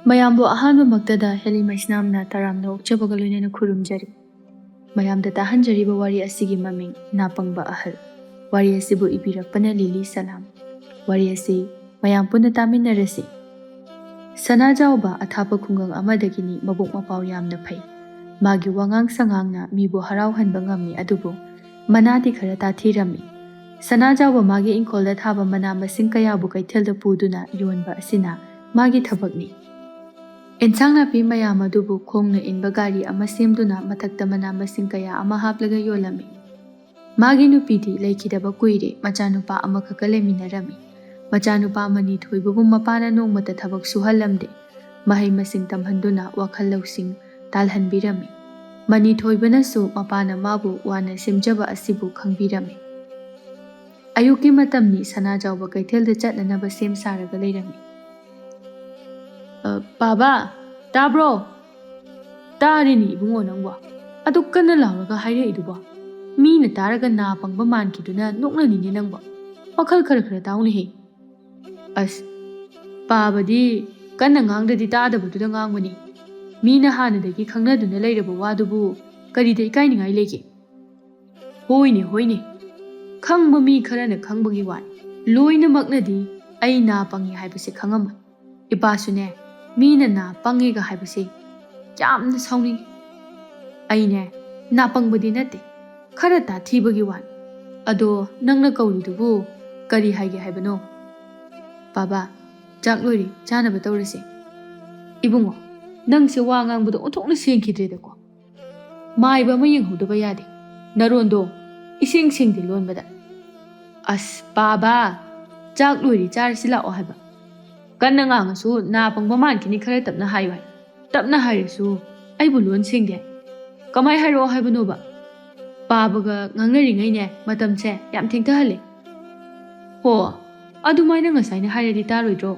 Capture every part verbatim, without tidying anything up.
ꯃꯌꯥꯝꯕꯨ ꯑꯍꯥꯟꯕꯃꯛꯇꯗ ꯍꯦꯂꯤ ꯃꯩꯁꯅꯥꯝꯅ ꯇꯔꯥꯝꯅ ꯑꯣꯛꯆꯕꯒ ꯂꯣꯏꯅꯅ ꯈꯨꯔꯨꯝꯖꯔꯤ꯫ ꯃꯌꯥꯝꯗ ꯇꯥꯍꯟꯖꯔꯤꯕ ꯋꯥꯔꯤ ꯑꯁꯤꯒꯤ ꯃꯃꯤꯡ ꯅꯥꯄꯪꯕ ꯑꯍꯜ꯫ ꯋꯥꯔꯤ ꯑꯁꯤꯕꯨ ꯏꯕꯤꯔꯛꯄꯅ ꯂꯤꯂꯤ ꯁꯂꯥꯝ꯫ ꯋꯥꯔꯤ ꯑꯁꯤ ꯃꯌꯥꯝ ꯄꯨꯟꯅ ꯇꯥꯃꯤꯟꯅꯔꯁꯤ꯫ ꯁꯅꯥꯖꯥꯎꯕ ꯑꯊꯥꯞꯄ ꯈꯨꯡꯒꯪ ꯑꯃꯗꯒꯤꯅꯤ, ꯃꯕꯨꯛ ꯃꯄꯥꯎ ꯌꯥꯝꯅ ꯐꯩ꯫ ꯃꯥꯒꯤ ꯋꯥꯉꯥꯡ ꯁꯉꯥꯡꯅ ꯃꯤꯕꯨ ꯍꯔꯥꯎꯍꯟꯕ ꯉꯝꯃꯤ, ꯑꯗꯨꯕꯨ ꯃꯅꯥꯗꯤ ꯈꯔ ꯇꯥꯊꯤꯔꯝꯃꯤ꯫ ꯁꯅꯥꯖꯥꯎꯕ ꯃꯥꯒꯤ ꯏꯪꯈꯣꯜꯗ ꯊꯥꯕ ꯃꯅꯥ ꯃꯁꯤꯡ ꯀꯌꯥꯕꯨ ꯀꯩꯊꯦꯜꯗ ꯄꯨꯗꯨꯅ ꯌꯣꯟꯕ ꯑꯁꯤꯅ ꯃꯥꯒꯤ ꯊꯕꯛꯅꯤ꯫ ꯑꯦꯟꯁꯥꯡ ꯅꯥꯄꯤ ꯃꯌꯥꯝ ꯑꯗꯨꯕꯨ ꯈꯣꯡꯅ ꯏꯟꯕ ꯒꯥꯔꯤ ꯑꯃ ꯁꯦꯝꯗꯨꯅ ꯃꯊꯛꯇ ꯃꯅꯥ ꯃꯁꯤꯡ ꯀꯌꯥ ꯑꯃ ꯍꯥꯞꯂꯒ ꯌꯣꯜꯂꯝꯃꯤ꯫ ꯃꯥꯒꯤ ꯅꯨꯄꯤꯗꯤ ꯂꯩꯈꯤꯗꯕ ꯀꯨꯏꯔꯦ, ꯃꯆꯥꯅꯨꯄꯥ ꯑꯃꯈꯛꯀ ꯂꯩꯃꯤꯟꯅꯔꯝꯃꯤ꯫ ꯃꯆꯥꯅꯨꯄꯥ ꯃꯅꯤ ꯊꯣꯏꯕꯕꯨ ꯃꯄꯥꯅ ꯅꯣꯡꯃꯇ ꯊꯕꯛ ꯁꯨꯍꯜꯂꯝꯗꯦ꯫ ꯃꯍꯩ ꯃꯁꯤꯡ ꯇꯝꯍꯟꯗꯨꯅ ꯋꯥꯈꯜ ꯂꯧꯁꯤꯡ ꯇꯥꯜꯍꯟꯕꯤꯔꯝꯃꯤ꯫ ꯃꯅꯤ ꯊꯣꯏꯕꯅꯁꯨ ꯃꯄꯥꯅ ꯃꯥꯕꯨ ꯋꯥꯅ ꯁꯦꯝꯖꯕ ꯑꯁꯤꯕꯨ ꯈꯪꯕꯤꯔꯝꯃꯤ꯫ ꯑꯌꯨꯛꯀꯤ ꯃꯇꯝꯅꯤ, ꯁꯅꯥꯖꯥꯎꯕ ꯀꯩꯊꯦꯜꯗ ꯆꯠꯅꯅꯕ ꯁꯦꯝ ꯁꯥꯔꯒ ꯂꯩꯔꯝꯃꯤ꯫ "ꯑ, ꯄꯥꯕ, ꯇꯥꯕ꯭ꯔꯣ?" "ꯇꯥꯔꯤꯅꯤ ꯏꯕꯨꯡꯉꯣ, ꯅꯪꯕꯣ꯫ ꯑꯗꯨ ꯀꯟꯅ ꯂꯥꯎꯔꯒ ꯍꯥꯏꯔꯛꯏꯗꯨꯕꯣ? ꯃꯤꯅ ꯇꯥꯔꯒ ꯅꯥ ꯄꯪꯕ ꯃꯥꯟꯈꯤꯗꯨꯅ ꯅꯣꯛꯅꯅꯤꯅꯦ ꯅꯪꯕꯣ꯫ ꯋꯥꯈꯜ ꯈꯔ ꯈꯔ ꯇꯥꯎꯅꯦꯍꯦ꯫" "ꯑꯁ, ꯄꯥꯕꯗꯤ ꯀꯟꯅ ꯉꯥꯡꯗ꯭ꯔꯗꯤ ꯇꯥꯗꯕꯗꯨꯗ ꯉꯥꯡꯕꯅꯤ꯫ ꯃꯤꯅ ꯍꯥꯟꯅꯗꯒꯤ ꯈꯪꯅꯗꯨꯅ ꯂꯩꯔꯕ ꯋꯥꯗꯨꯕꯨ ꯀꯔꯤꯗ ꯏꯀꯥꯏꯅꯤꯡꯉꯥꯏ ꯂꯩꯒꯦ?" "ꯍꯣꯏꯅꯦ, ꯍꯣꯏꯅꯦ꯫ ꯈꯪꯕ ꯃꯤ ꯈꯔꯅ ꯈꯪꯕꯒꯤ ꯋꯥꯅꯤ꯫ ꯂꯣꯏꯅꯃꯛꯅꯗꯤ ꯑꯩ ꯅꯥ ꯄꯪꯉꯤ ꯍꯥꯏꯕꯁꯦ ꯈꯪꯉꯝꯃꯣꯏ꯫ ꯏꯄꯥꯁꯨꯅꯦ, ꯃꯤꯅ ꯅꯥ ꯄꯪꯉꯦꯒ ꯍꯥꯏꯕꯁꯦ ꯌꯥꯝꯅ ꯁꯥꯎꯅꯤꯡꯉꯤ꯫ ꯑꯩꯅꯦ, ꯅꯥ ꯄꯪꯕꯗꯤ ꯅꯠꯇꯦ, ꯈꯔ ꯇꯥꯊꯤꯕꯒꯤ ꯋꯥꯅꯤ꯫ ꯑꯗꯣ ꯅꯪꯅ ꯀꯧꯔꯤꯗꯨꯕꯨ ꯀꯔꯤ ꯍꯥꯏꯒꯦ ꯍꯥꯏꯕꯅꯣ?" "ꯄꯥꯕ, ꯆꯥꯛ ꯂꯣꯏꯔꯦ, ꯆꯥꯅꯕ ꯇꯧꯔꯁꯦ꯫" "ꯏꯕꯨꯡꯉꯣ, ꯅꯪꯁꯦ ꯋꯥ ꯉꯥꯡꯕꯗ ꯑꯣꯟꯊꯣꯛꯅ ꯁꯦꯡꯈꯤꯗ꯭ꯔꯦꯗꯀꯣ꯫ ꯃꯥꯏꯕ ꯑꯃ ꯌꯦꯡꯍꯧꯗꯕ ꯌꯥꯗꯦ꯫ ꯅꯔꯣꯟꯗꯣ ꯏꯁꯦꯡ ꯁꯦꯡꯗꯦ ꯂꯣꯟꯕꯗ꯫" "ꯑꯁ, ꯄꯥꯕ, ꯆꯥꯛ ꯂꯣꯏꯔꯦ, ꯆꯥꯔꯁꯤ ꯂꯥꯛꯑꯣ ꯍꯥꯏꯕ꯫ ꯀꯟꯅ ꯉꯥꯡꯉꯁꯨ ꯅꯥ ꯄꯪꯕ ꯃꯥꯟꯈꯤꯅꯤ, ꯈꯔ ꯇꯞꯅ ꯍꯥꯏꯌꯨ ꯍꯥꯏ꯫ ꯇꯞꯅ ꯍꯥꯏꯔꯁꯨ ꯑꯩꯕꯨ ꯂꯣꯟ ꯁꯦꯡꯗꯦ ꯍꯥꯏ꯫ ꯀꯃꯥꯏ ꯍꯥꯏꯔꯛꯑꯣ ꯍꯥꯏꯕꯅꯣꯕ? ꯄꯥꯕꯒ ꯉꯥꯡꯅꯔꯤꯉꯩꯅꯦ, ꯃꯇꯝꯁꯦ ꯌꯥꯝ ꯊꯦꯡꯊꯍꯜꯂꯦ꯫" "ꯍꯣ, ꯑꯗꯨꯃꯥꯏꯅ ꯉꯁꯥꯏꯅ ꯍꯥꯏꯔꯗꯤ ꯇꯥꯔꯣꯏꯗ꯭ꯔꯣ?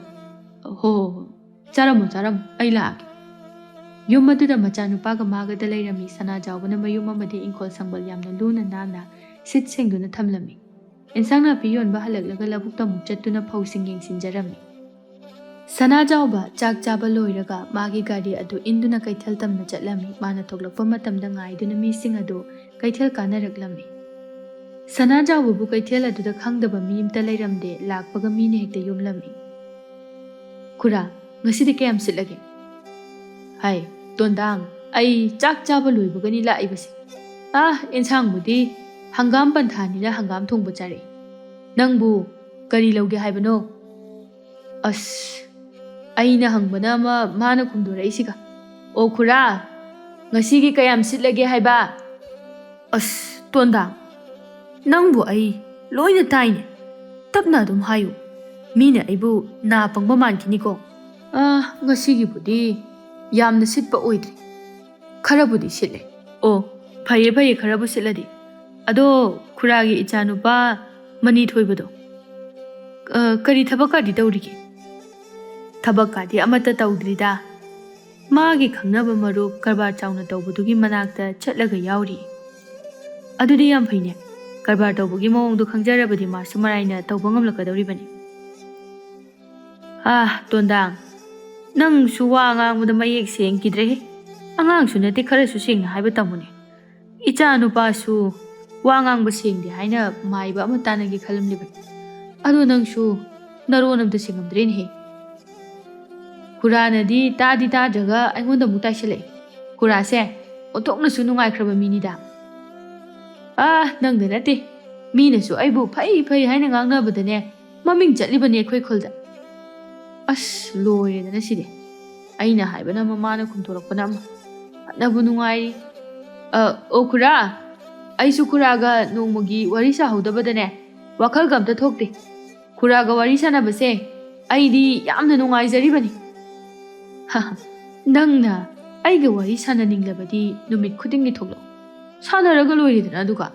ꯍꯣ, ꯍꯣ, ꯍꯣ꯫ ꯆꯥꯔꯝꯃꯣ, ꯆꯥꯔꯝꯃꯣ, ꯑꯩ ꯂꯥꯛꯑꯒꯦ꯫" ꯌꯨꯝ ꯑꯗꯨꯗ ꯃꯆꯥꯅꯨꯄꯥꯒ ꯃꯥꯒꯗ ꯂꯩꯔꯝꯃꯤ꯫ ꯁꯅꯥꯖꯥꯎꯕꯅ ꯃꯌꯨꯝ ꯑꯃꯗꯤ ꯏꯪꯈꯣꯜ ꯁꯪꯕꯜ ꯌꯥꯝꯅ ꯂꯨꯅ ꯅꯥꯟꯅ ꯁꯤꯠ ꯁꯦꯡꯗꯨꯅ ꯊꯝꯂꯝꯃꯤ꯫ ꯏꯟꯁꯥꯡ ꯅꯥꯄꯤ ꯌꯣꯟꯕ ꯍꯜꯂꯛꯂꯒ ꯂꯧꯕꯨꯛꯇ ꯑꯃꯨꯛ ꯆꯠꯇꯨꯅ ꯐꯧꯁꯤꯡ ꯌꯦꯡꯁꯤꯟꯖꯔꯝꯃꯤ꯫ ꯁꯅꯥꯖꯥꯎꯕ ꯆꯥꯛ ꯆꯥꯕ ꯂꯣꯏꯔꯒ ꯃꯥꯒꯤ ꯒꯥꯔꯤ ꯑꯗꯨ ꯏꯟꯗꯨꯅ ꯀꯩꯊꯦꯜ ꯇꯝꯅ ꯆꯠꯂꯝꯃꯤ꯫ ꯃꯥꯅ ꯊꯣꯛꯂꯛꯄ ꯃꯇꯝꯗ ꯉꯥꯏꯗꯨꯅ ꯃꯤꯁꯤꯡ ꯑꯗꯨ ꯀꯩꯊꯦꯜ ꯀꯥꯅꯔꯛꯂꯝꯃꯤ꯫ ꯁꯅꯥꯖꯥꯎꯕꯕꯨ ꯀꯩꯊꯦꯜ ꯑꯗꯨꯗ ꯈꯪꯗꯕ ꯃꯤ ꯑꯃꯇ ꯂꯩꯔꯝꯗꯦ꯫ ꯂꯥꯛꯄꯒ ꯃꯤꯅ ꯍꯦꯛꯇ ꯌꯨꯝꯂꯝꯃꯤ꯫ "ꯈꯨꯔꯥ, ꯉꯁꯤꯗꯤ ꯀꯌꯥꯝ ꯁꯤꯠꯂꯒꯦ?" "ꯍꯥꯏ, ꯇꯣꯟꯗꯥꯡ, ꯑꯩ ꯆꯥꯛ ꯆꯥꯕ ꯂꯣꯏꯕꯒꯅꯤ ꯂꯥꯛꯏꯕꯁꯦ꯫ ꯑꯥ, ꯏꯟꯁꯥꯡꯕꯨꯗꯤ ꯍꯪꯒꯥꯝ ꯄꯟꯊꯥꯅꯤꯅ ꯍꯪꯒꯥꯝ ꯊꯣꯡꯕ ꯆꯥꯔꯛꯏ꯫ ꯅꯪꯕꯨ ꯀꯔꯤ ꯂꯧꯒꯦ ꯍꯥꯏꯕꯅꯣ?" ꯑꯁ, ꯑꯩꯅ ꯍꯪꯕꯅ ꯑꯃ, ꯃꯥꯅ ꯈꯨꯝꯗꯣꯔꯛꯏꯁꯤꯒ꯫ "ꯑꯣ ꯈꯨꯔꯥ, ꯉꯁꯤꯒꯤ ꯀꯌꯥꯝ ꯁꯤꯠꯂꯒꯦ ꯍꯥꯏꯕ?" "ꯑꯁ, ꯇꯣꯟꯗꯥ, ꯅꯪꯕꯨ ꯑꯩ ꯂꯣꯏꯅ ꯇꯥꯏꯅꯦ꯫ ꯇꯞꯅ ꯑꯗꯨꯝ ꯍꯥꯏꯌꯨ꯫ ꯃꯤꯅ ꯑꯩꯕꯨ ꯅꯥ ꯄꯪꯕ ꯃꯥꯟꯈꯤꯅꯤꯀꯣ꯫ ꯑꯥ, ꯉꯁꯤꯒꯤꯕꯨꯗꯤ ꯌꯥꯝꯅ ꯁꯤꯠꯄ ꯑꯣꯏꯗ꯭ꯔꯤ꯫ ꯈꯔꯕꯨꯗꯤ ꯁꯤꯠꯂꯦ꯫ ꯑꯣ, ꯐꯩꯌꯦ, ꯐꯩꯌꯦ, ꯈꯔꯕꯨ ꯁꯤꯠꯂꯗꯤ꯫ ꯑꯗꯣ ꯈꯨꯔꯥꯒꯤ ꯏꯆꯥꯅꯨꯄꯥ ꯃꯅꯤ ꯊꯣꯏꯕꯗꯣ, ꯑ, ꯀꯔꯤ ꯊꯕꯛꯀꯗꯤ ꯇꯧꯔꯤꯒꯦ?" "ꯊꯕꯛꯀꯗꯤ ꯑꯃꯠꯇ ꯇꯧꯗ꯭ꯔꯤꯗ꯫ ꯃꯥꯒꯤ ꯈꯪꯅꯕ ꯃꯔꯨꯞ ꯀꯔꯕꯥꯔ ꯆꯥꯎꯅ ꯇꯧꯕꯗꯨꯒꯤ ꯃꯅꯥꯛꯇ ꯆꯠꯂꯒ ꯌꯥꯎꯔꯤ꯫" "ꯑꯗꯨꯗꯤ ꯌꯥꯝ ꯐꯩꯅꯦ꯫ ꯀꯔꯕꯥꯔ ꯇꯧꯕꯒꯤ ꯃꯑꯣꯡꯗꯣ ꯈꯪꯖꯔꯕꯗꯤ ꯃꯥꯁꯨ ꯃꯔꯥꯏꯅ ꯇꯧꯕ ꯉꯝꯂꯛꯀꯗꯧꯔꯤꯕꯅꯤ꯫" "ꯑꯥ, ꯇꯣꯟꯗꯥꯡ, ꯅꯪꯁꯨ ꯋꯥ ꯉꯥꯡꯕꯗ ꯃꯌꯦꯛ ꯁꯦꯡꯈꯤꯗ꯭ꯔꯦꯍꯦ꯫ ꯑꯉꯥꯡꯁꯨ ꯅꯠꯇꯦ, ꯈꯔꯁꯨ ꯁꯦꯡꯅ ꯍꯥꯏꯕ ꯇꯝꯃꯨꯅꯦ꯫ ꯏꯆꯥ ꯅꯨꯄꯥꯁꯨ ꯋꯥ ꯉꯥꯡꯕ ꯁꯦꯡꯗꯦ ꯍꯥꯏꯅ ꯃꯥꯏꯕ ꯑꯃ ꯇꯥꯟꯅꯒꯦ ꯈꯜꯂꯝꯂꯤꯕꯅꯤ꯫ ꯑꯗꯣ ꯅꯪꯁꯨ ꯅꯔꯣꯟ ꯑꯝꯇ ꯁꯦꯡꯉꯝꯗ꯭ꯔꯦꯅꯦꯍꯦ꯫" ꯈꯨꯔꯥꯅꯗꯤ ꯇꯥꯗꯤ ꯇꯥꯗ꯭ꯔꯒ ꯑꯩꯉꯣꯟꯗ ꯑꯃꯨꯛ ꯇꯥꯏꯁꯜꯂꯛꯏ꯫ ꯈꯨꯔꯥꯁꯦ ꯑꯣꯟꯊꯣꯛꯅꯁꯨ ꯅꯨꯡꯉꯥꯏꯈ꯭ꯔꯕ ꯃꯤꯅꯤꯗ꯫ "ꯑꯥ, ꯅꯪꯗ ꯅꯠꯇꯦ꯫ ꯃꯤꯅꯁꯨ ꯑꯩꯕꯨ ꯐꯩ ꯐꯩ ꯍꯥꯏꯅ ꯉꯥꯡꯅꯕꯗꯅꯦ, ꯃꯃꯤꯡ ꯆꯠꯂꯤꯕꯅꯤ ꯑꯩꯈꯣꯏ ꯈꯨꯜꯗ꯫" ꯑꯁ, ꯂꯣꯏꯔꯦꯗꯅ ꯁꯤꯗꯤ꯫ ꯑꯩꯅ ꯍꯥꯏꯕꯅ ꯑꯃ, ꯃꯥꯅ ꯈꯨꯝꯗꯣꯔꯛꯄꯅ ꯑꯃ꯫ ꯐꯅꯕꯨ ꯅꯨꯡꯉꯥꯏꯔꯤ꯫ "ꯑ, ꯑꯣ ꯈꯨꯔꯥ, ꯑꯩꯁꯨ ꯈꯨꯔꯥꯒ ꯅꯣꯡꯃꯒꯤ ꯋꯥꯔꯤ ꯁꯥꯍꯧꯗꯕꯗꯅꯦ, ꯋꯥꯈꯜꯒ ꯑꯝꯇ ꯊꯣꯛꯇꯦ꯫ ꯈꯨꯔꯥꯒ ꯋꯥꯔꯤ ꯁꯥꯟꯅꯕꯁꯦ ꯑꯩꯗꯤ ꯌꯥꯝꯅ ꯅꯨꯡꯉꯥꯏꯖꯔꯤꯕꯅꯤ꯫" "ꯍ, ꯅꯪꯅ ꯑꯩꯒ ꯋꯥꯔꯤ ꯁꯥꯟꯅꯅꯤꯡꯂꯕꯗꯤ ꯅꯨꯃꯤꯠ ꯈꯨꯗꯤꯡꯒꯤ ꯊꯣꯛꯂꯛꯑꯣ꯫ ꯁꯥꯟꯅꯔꯒ ꯂꯣꯏꯔꯦꯗꯅ ꯑꯗꯨꯒ꯫"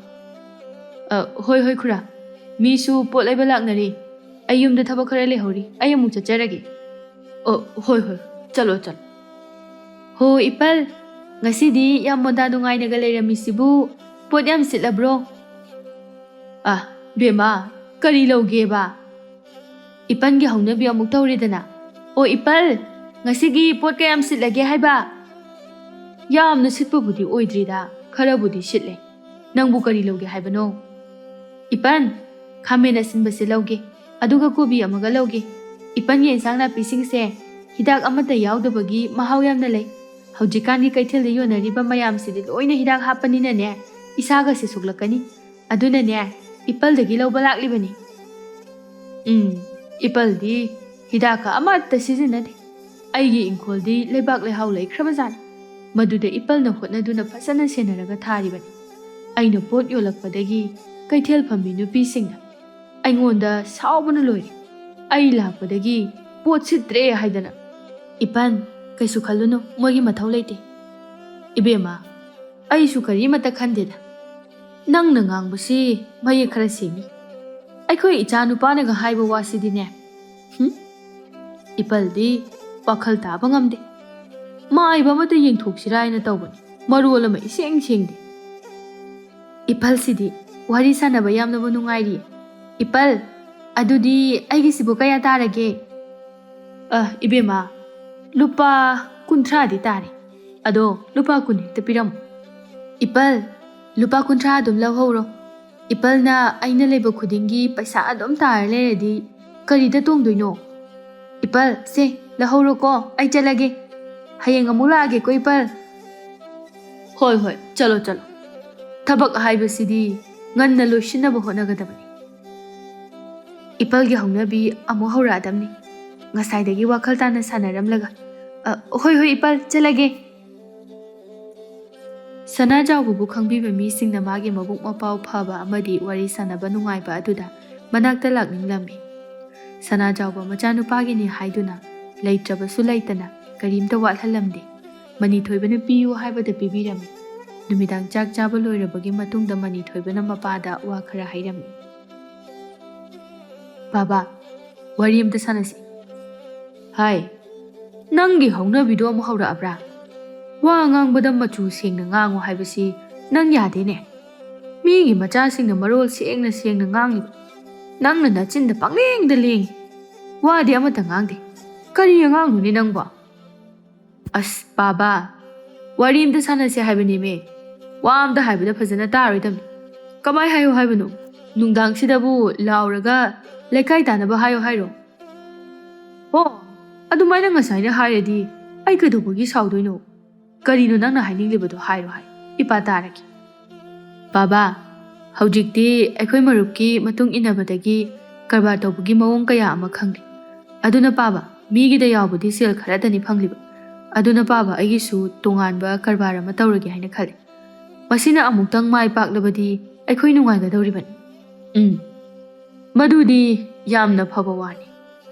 "ꯑ, ꯍꯣꯏ, ꯍꯣꯏ ꯈꯨꯔꯥ, ꯃꯤꯁꯨ ꯄꯣꯠ ꯂꯩꯕ ꯂꯥꯛꯅꯔꯤ꯫ ꯑꯩ ꯌꯨꯝꯗ ꯊꯕꯛ ꯈꯔ ꯂꯩꯍꯧꯔꯤ, ꯑꯩ ꯑꯃꯨꯛ ꯆꯠꯆꯔꯒꯦ꯫" "ꯑꯣ, ꯍꯣꯏ, ꯍꯣꯏ, ꯆꯠꯂꯣ, ꯆꯠꯂꯣ꯫" "ꯍꯣ ꯏꯄꯜ, ꯉꯁꯤꯗꯤ ꯌꯥꯝ ꯃꯣꯟꯗꯥ ꯅꯨꯡꯉꯥꯏꯅꯒ ꯂꯩꯔꯝꯃꯤꯁꯤꯕꯨ, ꯄꯣꯠ ꯌꯥꯝ ꯁꯤꯠꯂꯕ꯭ꯔꯣ?" "ꯑ, ꯕꯦꯝꯃ, ꯀꯔꯤ ꯂꯧꯒꯦꯕ? ꯏꯄꯟꯒꯤ ꯍꯧꯅꯕꯤ ꯑꯃꯨꯛ ꯇꯧꯔꯦꯗꯅ꯫ ꯑꯣ ꯏꯄꯜ, ꯉꯁꯤꯒꯤ ꯄꯣꯠ ꯀꯌꯥꯝ ꯁꯤꯠꯂꯒꯦ ꯍꯥꯏꯕ? ꯌꯥꯝꯅ ꯁꯤꯠꯄꯕꯨꯗꯤ ꯑꯣꯏꯗ꯭ꯔꯤꯗ, ꯈꯔꯕꯨꯗꯤ ꯁꯤꯠꯂꯦ꯫ ꯅꯪꯕꯨ ꯀꯔꯤ ꯂꯧꯒꯦ ꯍꯥꯏꯕꯅꯣ? ꯏꯄꯟ, ꯈꯥꯃꯦꯟ ꯑꯁꯤꯟꯕꯁꯦ ꯂꯧꯒꯦ, ꯑꯗꯨꯒ ꯀꯣꯕꯤ ꯑꯃꯒ ꯂꯧꯒꯦ꯫ ꯏꯄꯟꯒꯤ ꯏꯟꯁꯥꯡ ꯅꯥꯄꯤꯁꯤꯡꯁꯦ ꯍꯤꯗꯥꯛ ꯑꯃꯠꯇ ꯌꯥꯎꯗꯕꯒꯤ ꯃꯍꯥꯎ ꯌꯥꯝꯅ ꯂꯩ꯫ ꯍꯧꯖꯤꯛꯀꯥꯟꯒꯤ ꯀꯩꯊꯦꯜꯗ ꯌꯣꯟꯅꯔꯤꯕ ꯃꯌꯥꯝꯁꯤꯗꯤ ꯂꯣꯏꯅ ꯍꯤꯗꯥꯛ ꯍꯥꯞꯄꯅꯤꯅꯅꯦ, ꯏꯁꯥꯒꯁꯦ ꯁꯣꯛꯂꯛꯀꯅꯤ꯫ ꯑꯗꯨꯅꯅꯦ, ꯏꯄꯜꯗꯒꯤ ꯂꯧꯕ ꯂꯥꯛꯂꯤꯕꯅꯤ꯫ ꯎꯝ, ꯏꯄꯜꯗꯤ ꯍꯤꯗꯥꯛꯀ ꯑꯃꯠꯇ ꯁꯤꯖꯤꯟꯅꯗꯦ꯫ ꯑꯩꯒꯤ ꯏꯪꯈꯣꯜꯗꯤ ꯂꯩꯕꯥꯛ ꯂꯩꯍꯥꯎ ꯂꯩꯈ꯭ꯔꯕꯖꯥꯠꯅꯤ꯫ ꯃꯗꯨꯗ ꯏꯄꯜꯅ ꯍꯣꯠꯅꯗꯨꯅ ꯐꯖꯅ ꯁꯦꯟꯅꯔꯒ ꯊꯥꯔꯤꯕꯅꯤ꯫ ꯑꯩꯅ ꯄꯣꯠ ꯌꯣꯜꯂꯛꯄꯗꯒꯤ ꯀꯩꯊꯦꯜ ꯐꯝꯃꯤ ꯅꯨꯄꯤꯁꯤꯡꯅ ꯑꯩꯉꯣꯟꯗ ꯁꯥꯎꯕꯅ ꯂꯣꯏꯔꯦ꯫ ꯑꯩ ꯂꯥꯛꯄꯗꯒꯤ ꯄꯣꯠ ꯁꯤꯠꯇ꯭ꯔꯦ ꯍꯥꯏꯗꯅ꯫ ꯏꯄꯟ, ꯀꯩꯁꯨ ꯈꯜꯂꯨꯅꯨ, ꯃꯣꯏꯒꯤ ꯃꯊꯧ ꯂꯩꯇꯦ꯫ ꯏꯕꯦꯝꯃ, ꯑꯩꯁꯨ ꯀꯔꯤꯃꯠꯇ ꯈꯟꯗꯦꯗ꯫ ꯅꯪꯅ ꯉꯥꯡꯕꯁꯤ ꯃꯌꯦꯛ ꯈꯔ ꯁꯦꯡꯉꯤ꯫ ꯑꯩꯈꯣꯏ ꯏꯆꯥ ꯅꯨꯄꯥꯅꯒ ꯍꯥꯏꯕ ꯋꯥꯁꯤꯗꯤꯅꯦ꯫ ꯍꯨꯝ? ꯏꯄꯜꯗꯤ ꯋꯥꯈꯜ ꯇꯥꯕ ꯉꯝꯗꯦ꯫ ꯃꯥꯏꯕ ꯑꯃꯗ ꯌꯦꯡꯊꯣꯛꯁꯤꯔꯥ ꯍꯥꯏꯅ ꯇꯧꯕꯅꯤ, ꯃꯔꯣꯜ ꯑꯃ ꯏꯁꯦꯡ ꯁꯦꯡꯗꯦ꯫ ꯏꯄꯜꯁꯤꯗꯤ ꯋꯥꯔꯤ ꯁꯥꯟꯅꯕ ꯌꯥꯝꯅꯕꯨ ꯅꯨꯡꯉꯥꯏꯔꯤ꯫ ꯏꯄꯜ, ꯑꯗꯨꯗꯤ ꯑꯩꯒꯤꯁꯤꯕꯨ ꯀꯌꯥ ꯇꯥꯔꯒꯦ? ꯑ, ꯏꯕꯦꯝꯃ, ꯂꯨꯄꯥ ꯀꯨꯟꯊ꯭ꯔꯥꯗꯤ ꯇꯥꯔꯦ꯫ ꯑꯗꯣ ꯂꯨꯄꯥ ꯀꯨꯟ ꯍꯦꯛꯇ ꯄꯤꯔꯝꯃꯨ꯫ ꯏꯄꯜ, ꯂꯨꯄꯥ ꯀꯨꯟꯊ꯭ꯔꯥ ꯑꯗꯨꯝ ꯂꯧꯍꯧꯔꯣ꯫ ꯏꯄꯜꯅ ꯑꯩꯅ ꯂꯩꯕ ꯈꯨꯗꯤꯡꯒꯤ ꯄꯩꯁꯥ ꯑꯗꯨꯝ ꯇꯥꯔ ꯂꯩꯔꯗꯤ ꯀꯔꯤꯗ ꯇꯣꯡꯗꯣꯏꯅꯣ? ꯏꯄꯜ, ꯁꯦ, ꯂꯧꯍꯧꯔꯣꯀꯣ, ꯑꯩ ꯆꯠꯂꯒꯦ꯫ ꯍꯌꯦꯡ ꯑꯃꯨꯛ ꯂꯥꯛꯑꯒꯦꯀꯣ, ꯏꯄꯜ꯫ ꯍꯣꯏ, ꯍꯣꯏ, ꯆꯠꯂꯣ, ꯆꯠꯂꯣ꯫ ꯊꯕꯛ ꯍꯥꯏꯕꯁꯤꯗꯤ ꯉꯟꯅ ꯂꯣꯏꯁꯤꯟꯅꯕ ꯍꯣꯠꯅꯒꯗꯕꯅꯤ꯫ ꯏꯄꯜꯒꯤ ꯍꯧꯅꯕꯤ ꯑꯃꯨꯛ ꯍꯧꯔꯛꯑꯗꯝꯅꯤ꯫ ꯉꯁꯥꯏꯗꯒꯤ ꯋꯥꯈꯜ ꯇꯥꯅ ꯁꯥꯟꯅꯔꯝꯂꯒ꯫ ꯑ, ꯍꯣꯏ, ꯍꯣꯏ, ꯏꯄꯜ, ꯆꯠꯂꯒꯦ꯫ ꯁꯅꯥꯖꯥꯎꯕꯕꯨ ꯈꯪꯕꯤꯕ ꯃꯤꯁꯤꯡꯅ ꯃꯥꯒꯤ ꯃꯕꯨꯛ ꯃꯄꯥꯎ ꯐꯕ ꯑꯃꯗꯤ ꯋꯥꯔꯤ ꯁꯥꯟꯅꯕ ꯅꯨꯡꯉꯥꯏꯕ ꯑꯗꯨꯗ ꯃꯅꯥꯛꯇ ꯂꯥꯛꯅꯤꯡꯂꯝꯃꯤ꯫ ꯁꯅꯥꯖꯥꯎꯕ ꯃꯆꯥꯅꯨꯄꯥꯒꯤꯅꯤ ꯍꯥꯏꯗꯨꯅ ꯂꯩꯇ꯭ꯔꯕꯁꯨ ꯂꯩꯇꯅ ꯀꯔꯤꯝꯇ ꯋꯥꯠꯍꯜꯂꯝꯗꯦ꯫ ꯃꯅꯤꯊꯣꯏꯕꯅ ꯄꯤꯌꯨ ꯍꯥꯏꯕꯗ ꯄꯤꯕꯤꯔꯝꯃꯤ꯫ ꯅꯨꯃꯤꯗꯥꯡ ꯆꯥꯛ ꯆꯥꯕ ꯂꯣꯏꯔꯕꯒꯤ ꯃꯇꯨꯡꯗ ꯃꯅꯤꯊꯣꯏꯕꯅ ꯃꯄꯥꯗ ꯋꯥ ꯈꯔ ꯍꯥꯏꯔꯝꯃꯤ꯫ "ꯕꯥꯕꯥ, ꯋꯥꯔꯤ ꯑꯝꯇ ꯁꯥꯟꯅꯁꯤ꯫" "ꯍꯥꯏ, ꯅꯪꯒꯤ ꯍꯧꯅꯕꯤꯗꯣ ꯑꯃꯨꯛ ꯍꯧꯔꯛꯑꯕ꯭ꯔꯥ? ꯋꯥ ꯉꯥꯡꯕꯗ ꯃꯆꯨ ꯁꯦꯡꯅ ꯉꯥꯡꯉꯨ ꯍꯥꯏꯕꯁꯤ ꯅꯪ ꯌꯥꯗꯦꯅꯦ꯫ ꯃꯤꯒꯤ ꯃꯆꯥꯁꯤꯡꯅ ꯃꯔꯣꯜ ꯁꯦꯡꯅ ꯁꯦꯡꯅ ꯉꯥꯡꯂꯤꯕ, ꯅꯪꯅ ꯅꯆꯤꯟꯗ ꯄꯪꯂꯦꯡꯗ ꯂꯦꯡꯉꯤ꯫ ꯋꯥꯗꯤ ꯑꯃꯠꯇ ꯉꯥꯡꯗꯦ꯫ ꯀꯔꯤ ꯑꯉꯥꯡꯅꯣꯅꯦ ꯅꯪꯕꯣ? ꯑꯁ ꯄꯥꯕ, ꯋꯥꯔꯤ ꯑꯝꯇ ꯁꯥꯟꯅꯁꯦ ꯍꯥꯏꯕꯅꯦꯃꯦ꯫ ꯋꯥ ꯑꯝꯇ ꯍꯥꯏꯕꯗ ꯐꯖꯅ ꯇꯥꯔꯣꯏꯗꯕꯅꯤ꯫ ꯀꯃꯥꯏ ꯍꯥꯏꯌꯣ ꯍꯥꯏꯕꯅꯣ? ꯅꯨꯡꯗꯥꯡꯁꯤꯗꯕꯨ ꯂꯥꯎꯔꯒ ꯂꯩꯀꯥꯏ ꯇꯥꯅꯕ ꯍꯥꯏꯌꯣ ꯍꯥꯏꯔꯣ? ꯍꯣ, ꯑꯗꯨꯃꯥꯏꯅ ꯉꯁꯥꯏꯅ ꯍꯥꯏꯔꯗꯤ ꯑꯩ ꯀꯩꯗꯧꯕꯒꯤ ꯁꯥꯎꯗꯣꯏꯅꯣ? ꯀꯔꯤꯅꯣ ꯅꯪꯅ ꯍꯥꯏꯅꯤꯡꯂꯤꯕꯗꯣ ꯍꯥꯏꯔꯣ ꯍꯥꯏ, ꯏꯄꯥ ꯇꯥꯔꯒꯦ꯫ ꯄꯥꯕ, ꯍꯧꯖꯤꯛꯇꯤ ꯑꯩꯈꯣꯏ ꯃꯔꯨꯞꯀꯤ ꯃꯇꯨꯡ ꯏꯟꯅꯕꯗꯒꯤ ꯀꯔꯕꯥꯔ ꯇꯧꯕꯒꯤ ꯃꯑꯣꯡ ꯀꯌꯥ ꯑꯃ ꯈꯪꯂꯦ꯫ ꯑꯗꯨꯅ ꯄꯥꯕ, ꯃꯤꯒꯤꯗ ꯌꯥꯎꯕꯗꯤ ꯁꯦꯜ ꯈꯔꯗꯅꯤ ꯐꯪꯂꯤꯕ꯫ ꯑꯗꯨꯅ ꯄꯥꯕ, ꯑꯩꯒꯤꯁꯨ ꯇꯣꯉꯥꯟꯕ ꯀꯔꯕꯥꯔ ꯑꯃ ꯇꯧꯔꯒꯦ ꯍꯥꯏꯅ ꯈꯜꯂꯦ꯫ ꯃꯁꯤꯅ ꯑꯃꯨꯛꯇꯪ ꯃꯥꯏ ꯄꯥꯛꯂꯕꯗꯤ ꯑꯩꯈꯣꯏ ꯅꯨꯡꯉꯥꯏꯒꯗꯧꯔꯤꯕꯅꯤ꯫ ꯎꯝ, ꯃꯗꯨꯗꯤ ꯌꯥꯝꯅ ꯐꯕ ꯋꯥꯅꯤ꯫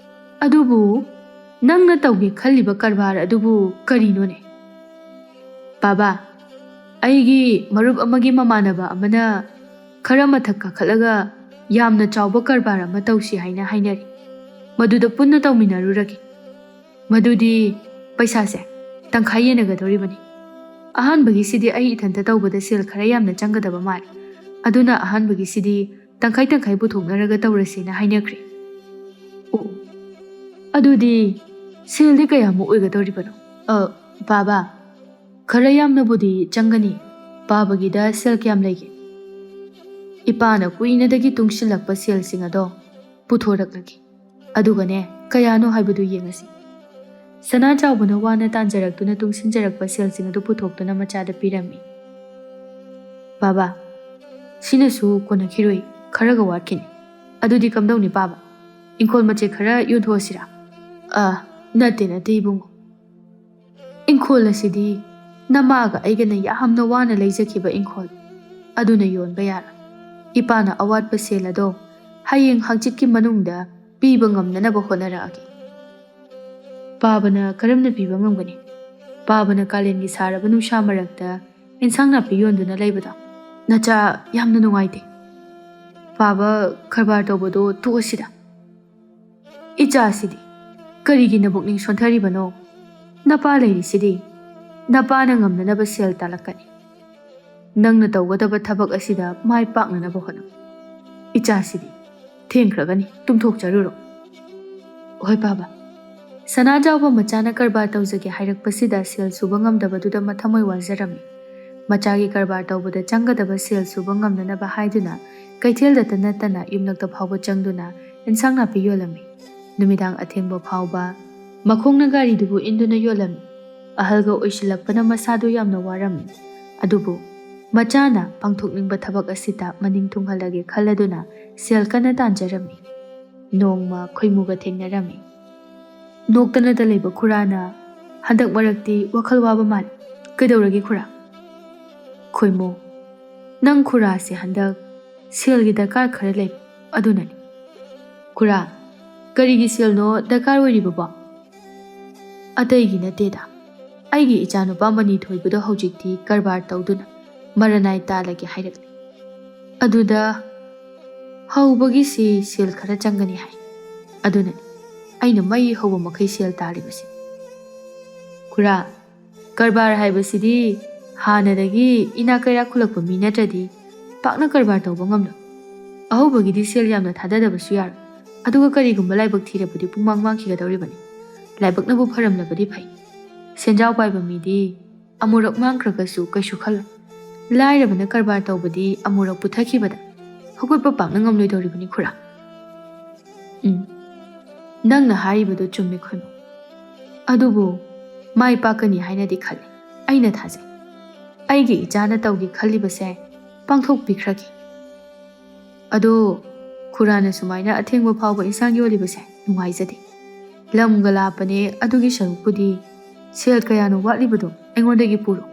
ꯑꯗꯨꯕꯨ ꯅꯪꯅ ꯇꯧꯒꯦ ꯈꯜꯂꯤꯕ ꯀꯔꯕꯥꯔ ꯑꯗꯨꯕꯨ ꯀꯔꯤꯅꯣꯅꯦ? ꯄꯥꯕ, ꯑꯩꯒꯤ ꯃꯔꯨꯞ ꯑꯃꯒꯤ ꯃꯃꯥꯟꯅꯕ ꯑꯃꯅ ꯈꯔ ꯃꯊꯛ ꯀꯥꯈꯠꯂꯒ ꯌꯥꯝꯅ ꯆꯥꯎꯕ ꯀꯔꯕꯥꯔ ꯑꯃ ꯇꯧꯁꯤ ꯍꯥꯏꯅ ꯍꯥꯏꯅꯔꯤ꯫ ꯃꯗꯨꯗ ꯄꯨꯟꯅ ꯇꯧꯃꯤꯟꯅꯔꯨꯔꯒꯦ꯫ ꯃꯗꯨꯗꯤ ꯄꯩꯁꯥꯁꯦ ꯇꯪꯈꯥꯏ ꯌꯦꯟꯅꯒꯗꯧꯔꯤꯕꯅꯤ꯫ ꯑꯍꯥꯟꯕꯒꯤꯁꯤꯗꯤ ꯑꯩ ꯏꯊꯟꯇ ꯇꯧꯕꯗ ꯁꯦꯜ ꯈꯔ ꯌꯥꯝꯅ ꯆꯪꯒꯗꯕ ꯃꯥꯜꯂꯤ꯫ ꯑꯗꯨꯅ ꯑꯍꯥꯟꯕꯒꯤꯁꯤꯗꯤ ꯇꯪꯈꯥꯏ ꯇꯪꯈꯥꯏ ꯄꯨꯊꯣꯛꯅꯔꯒ ꯇꯧꯔꯁꯦꯅ ꯍꯥꯏꯅꯈ꯭ꯔꯦ꯫ ꯑꯣ, ꯑꯗꯨꯗꯤ ꯁꯦꯜꯗꯤ ꯀꯌꯥꯃꯨꯛ ꯑꯣꯏꯒꯗꯧꯔꯤꯕꯅꯣ? ꯑ, ꯄꯥꯕ, ꯈꯔ ꯌꯥꯝꯅꯕꯨꯗꯤ ꯆꯪꯒꯅꯤ꯫ ꯄꯥꯕꯒꯤꯗ ꯁꯦꯜ ꯀꯌꯥꯝ ꯂꯩꯒꯦ? ꯏꯄꯥꯅ ꯀꯨꯏꯅꯗꯒꯤ ꯇꯨꯡꯁꯤꯜꯂꯛꯄ ꯁꯦꯜꯁꯤꯡ ꯑꯗꯣ ꯄꯨꯊꯣꯔꯛꯂꯒꯦ꯫ ꯑꯗꯨꯒꯅꯦ, ꯀꯌꯥꯅꯣ ꯍꯥꯏꯕꯗꯨ ꯌꯦꯡꯉꯁꯤ꯫ ꯁꯅꯥ ꯆꯥꯎꯕꯅ ꯋꯥꯅ ꯇꯥꯟꯖꯔꯛꯇꯨꯅ ꯇꯨꯡꯁꯤꯟꯖꯔꯛꯄ ꯁꯦꯜꯁꯤꯡ ꯑꯗꯨ ꯄꯨꯊꯣꯛꯇꯨꯅ ꯃꯆꯥꯗ ꯄꯤꯔꯝꯃꯤ꯫ ꯕꯥꯕꯥ, ꯁꯤꯅꯁꯨ ꯀꯣꯟꯅꯈꯤꯔꯣꯏ, ꯈꯔꯒ ꯋꯥꯠꯈꯤꯅꯤ꯫ ꯑꯗꯨꯗꯤ ꯀꯝꯗꯧꯅꯤ ꯄꯥꯕ? ꯏꯪꯈꯣꯜ ꯃꯆꯦꯠ ꯈꯔ ꯌꯣꯟꯊꯣꯛꯑꯁꯤꯔꯥ? ꯑꯥ, ꯅꯠꯇꯦ, ꯅꯠꯇꯦ ꯏꯕꯨꯡꯉꯣ꯫ ꯏꯪꯈꯣꯜ ꯑꯁꯤꯗꯤ ꯅꯃꯥꯒ ꯑꯩꯒꯅ ꯌꯥꯝꯅ ꯋꯥꯅ ꯂꯩꯖꯈꯤꯕ ꯏꯪꯈꯣꯜ꯫ ꯑꯗꯨꯅ ꯌꯣꯟꯕ ꯌꯥꯔꯣꯏ꯫ ꯏꯄꯥꯅ ꯑꯋꯥꯠꯄ ꯁꯦꯜ ꯑꯗꯣ ꯍꯌꯦꯡ ꯍꯪꯆꯤꯠꯀꯤ ꯃꯅꯨꯡꯗ ꯄꯤꯕ ꯉꯝꯅꯅꯕ ꯍꯣꯠꯅꯔꯛꯑꯒꯦ꯫ ꯄꯥꯕꯅ ꯀꯔꯝꯅ ꯄꯤꯕ ꯉꯝꯒꯅꯤ? ꯄꯥꯕꯅ ꯀꯥꯂꯦꯟꯒꯤ ꯁꯥꯔꯕ ꯅꯨꯡꯁꯥ ꯃꯔꯛꯇ ꯏꯟꯁꯥꯡ ꯅꯥꯄꯤ ꯌꯣꯟꯗꯨꯅ ꯂꯩꯕꯗꯣ ꯅꯆꯥ ꯌꯥꯝꯅ ꯅꯨꯡꯉꯥꯏꯇꯦ꯫ ꯄꯥꯕ, ꯀꯔꯕꯥꯔ ꯇꯧꯕꯗꯣ ꯇꯣꯛꯑꯁꯤꯗ꯫ ꯏꯆꯥꯁꯤꯗꯤ ꯀꯔꯤꯒꯤ ꯅꯕꯨꯛꯅꯤꯡ ꯁꯣꯟꯊꯔꯤꯕꯅꯣ? ꯅꯄꯥ ꯂꯩꯔꯤꯁꯤꯗꯤ꯫ ꯅꯄꯥꯅ ꯉꯝꯅꯅꯕ ꯁꯦꯜ ꯇꯥꯜꯂꯛꯀꯅꯤ꯫ ꯅꯪꯅ ꯇꯧꯒꯗꯕ ꯊꯕꯛ ꯑꯁꯤꯗ ꯃꯥꯏ ꯄꯥꯛꯅꯅꯕ ꯍꯣꯠꯅꯧ꯫ ꯏꯆꯥꯁꯤꯗꯤ ꯊꯦꯡꯈ꯭ꯔꯒꯅꯤ, ꯇꯨꯝꯊꯣꯛꯆꯔꯨꯔꯣ꯫ ꯍꯣꯏ ꯄꯥꯕ꯫ ꯁꯅꯥꯖꯥꯎꯕ ꯃꯆꯥꯅ ꯀꯔꯕꯥꯔ ꯇꯧꯖꯒꯦ ꯍꯥꯏꯔꯛꯄꯁꯤꯗ ꯁꯦꯜ ꯁꯨꯕ ꯉꯝꯗꯕꯗꯨꯗ ꯃꯊꯃꯣꯏ ꯋꯥꯖꯔꯝꯃꯤ꯫ ꯃꯆꯥꯒꯤ ꯀꯔꯕꯥꯔ ꯇꯧꯕꯗ ꯆꯪꯒꯗꯕ ꯁꯦꯜ ꯁꯨꯕ ꯉꯝꯅꯅꯕ ꯍꯥꯏꯗꯨꯅ ꯀꯩꯊꯦꯜꯗꯇ ꯅꯠꯇꯅ ꯌꯨꯝꯂꯛꯇ ꯐꯥꯎꯕ ꯆꯪꯗꯨꯅ ꯏꯟꯁꯥꯡ ꯅꯥꯄꯤ ꯌꯣꯜꯂꯝꯃꯤ꯫ ꯅꯨꯃꯤꯗꯥꯡ ꯑꯊꯦꯡꯕ ꯐꯥꯎꯕ ꯃꯈꯣꯡꯅ ꯒꯥꯔꯤꯗꯨꯕꯨ ꯏꯟꯗꯨꯅ ꯌꯣꯜꯂꯝꯃꯤ꯫ ꯑꯍꯜꯒ ꯑꯣꯏꯁꯤꯜꯂꯛꯄꯅ ꯃꯁꯥꯗꯨ ꯌꯥꯝꯅ ꯋꯥꯔꯝꯃꯤ꯫ ꯑꯗꯨꯕꯨ ꯃꯆꯥꯅ ꯄꯥꯡꯊꯣꯛꯅꯤꯡꯕ ꯊꯕꯛ ꯑꯁꯤꯗ ꯃꯅꯤꯡ ꯊꯨꯡꯍꯜꯂꯒꯦ ꯈꯜꯂꯗꯨꯅ ꯁꯦꯜ ꯀꯟꯅ ꯇꯥꯟꯖꯔꯝꯃꯤ꯫ ꯅꯣꯡꯃ ꯈꯣꯏꯃꯨꯒ ꯊꯦꯡꯅꯔꯝꯃꯤ꯫ ꯅꯣꯛꯇꯅꯇ ꯂꯩꯕ ꯈꯨꯔꯥꯅ, "ꯍꯟꯗꯛ ꯃꯔꯛꯇꯤ ꯋꯥꯈꯜ ꯋꯥꯕ ꯃꯥꯜꯂꯤ꯫ ꯀꯩꯗꯧꯔꯒꯦ ꯈꯨꯔꯥ?" ꯈꯣꯏꯃꯨ, "ꯅꯪ ꯈꯨꯔꯥꯁꯦ ꯍꯟꯗꯛ ꯁꯦꯜꯒꯤ ꯗꯔꯀꯥꯔ ꯈꯔ ꯂꯩ, ꯑꯗꯨꯅꯅꯤ꯫" ꯈꯨꯔꯥ, "ꯀꯔꯤꯒꯤ ꯁꯦꯜꯅꯣ ꯗꯔꯀꯥꯔ ꯑꯣꯏꯔꯤꯕꯕꯣ?" "ꯑꯇꯩꯒꯤ ꯅꯠꯇꯦꯗ, ꯑꯩꯒꯤ ꯏꯆꯥꯅꯨꯄꯥ ꯃꯅꯤ ꯊꯣꯏꯕꯗꯣ ꯍꯧꯖꯤꯛꯇꯤ ꯀꯔꯕꯥꯔ ꯇꯧꯗꯨꯅ ꯃꯔꯅꯥꯏ ꯇꯥꯜꯂꯒꯦ ꯍꯥꯏꯔꯛꯂꯤ꯫ ꯑꯗꯨꯗ ꯍꯧꯕꯒꯤꯁꯤ ꯁꯦꯜ ꯈꯔ ꯆꯪꯒꯅꯤ ꯍꯥꯏ꯫ ꯑꯗꯨꯅꯅꯤ ꯑꯩꯅ ꯃꯩ ꯍꯧꯕ ꯃꯈꯩ ꯁꯦꯜ ꯇꯥꯜꯂꯤꯕꯁꯤ꯫" ꯈꯨꯔꯥ, "ꯀꯔꯕꯥꯔ ꯍꯥꯏꯕꯁꯤꯗꯤ ꯍꯥꯟꯅꯗꯒꯤ ꯏꯅꯥꯛ ꯀꯩꯔꯥꯛ ꯈꯨꯜꯂꯛꯄ ꯃꯤ ꯅꯠꯇ꯭ꯔꯗꯤ ꯄꯥꯛꯅ ꯀꯔꯕꯥꯔ ꯇꯧꯕ ꯉꯝꯂꯣꯏ꯫ ꯑꯍꯧꯕꯒꯤꯗꯤ ꯁꯦꯜ ꯌꯥꯝꯅ ꯊꯥꯗꯗꯕꯁꯨ ꯌꯥꯔꯣꯏ꯫ ꯑꯗꯨꯒ ꯀꯔꯤꯒꯨꯝꯕ ꯂꯥꯏꯕꯛ ꯊꯤꯔꯕꯗꯤ ꯄꯨꯡꯃꯥꯡ ꯃꯥꯡꯈꯤꯒꯗꯧꯔꯤꯕꯅꯤ꯫ ꯂꯥꯏꯕꯛꯅꯕꯨ ꯐꯔꯝꯂꯕꯗꯤ ꯐꯩ꯫ ꯁꯦꯟꯖꯥꯎ ꯄꯥꯏꯕ ꯃꯤꯗꯤ ꯑꯃꯨꯔꯛ ꯃꯥꯡꯈ꯭ꯔꯒꯁꯨ ꯀꯩꯁꯨ ꯈꯜꯂꯣꯏ꯫ ꯂꯥꯏꯔꯕꯅ ꯀꯔꯕꯥꯔ ꯇꯧꯕꯗꯤ ꯑꯃꯨꯔꯛ ꯄꯨꯊꯈꯤꯕꯗ ꯍꯧꯒꯠꯄ ꯄꯥꯛꯅ ꯉꯝꯂꯣꯏꯗꯧꯔꯤꯕꯅꯤ ꯈꯨꯔꯥ꯫" "ꯎꯝ, ꯅꯪꯅ ꯍꯥꯏꯔꯤꯕꯗꯨ ꯆꯨꯝꯃꯤ ꯈꯣꯏꯃꯨ꯫ ꯑꯗꯨꯕꯨ ꯃꯥꯏ ꯄꯥꯛꯀꯅꯤ ꯍꯥꯏꯅꯗꯤ ꯈꯜꯂꯤ꯫ ꯑꯩꯅ ꯊꯥꯖꯩ꯫ ꯑꯩꯒꯤ ꯏꯆꯥꯅ ꯇꯧꯒꯦ ꯈꯜꯂꯤꯕꯁꯦ ꯄꯥꯡꯊꯣꯛꯄꯤꯈ꯭ꯔꯒꯦ꯫ ꯑꯗꯣ ꯈꯨꯔꯥꯅ ꯁꯨꯃꯥꯏꯅ ꯑꯊꯦꯡꯕ ꯐꯥꯎꯕ ꯏꯟꯁꯥꯡ ꯌꯣꯜꯂꯤꯕꯁꯦ ꯅꯨꯡꯉꯥꯏꯖꯗꯦ꯫ ꯂꯝꯒ ꯂꯥꯞꯄꯅꯦ, ꯑꯗꯨꯒꯤ ꯁꯔꯨꯛꯄꯨꯗꯤ ꯁꯦꯜ ꯀꯌꯥꯅꯣ ꯋꯥꯠꯂꯤꯕꯗꯣ ꯑꯩꯉꯣꯟꯗꯒꯤ ꯄꯨꯔꯣ꯫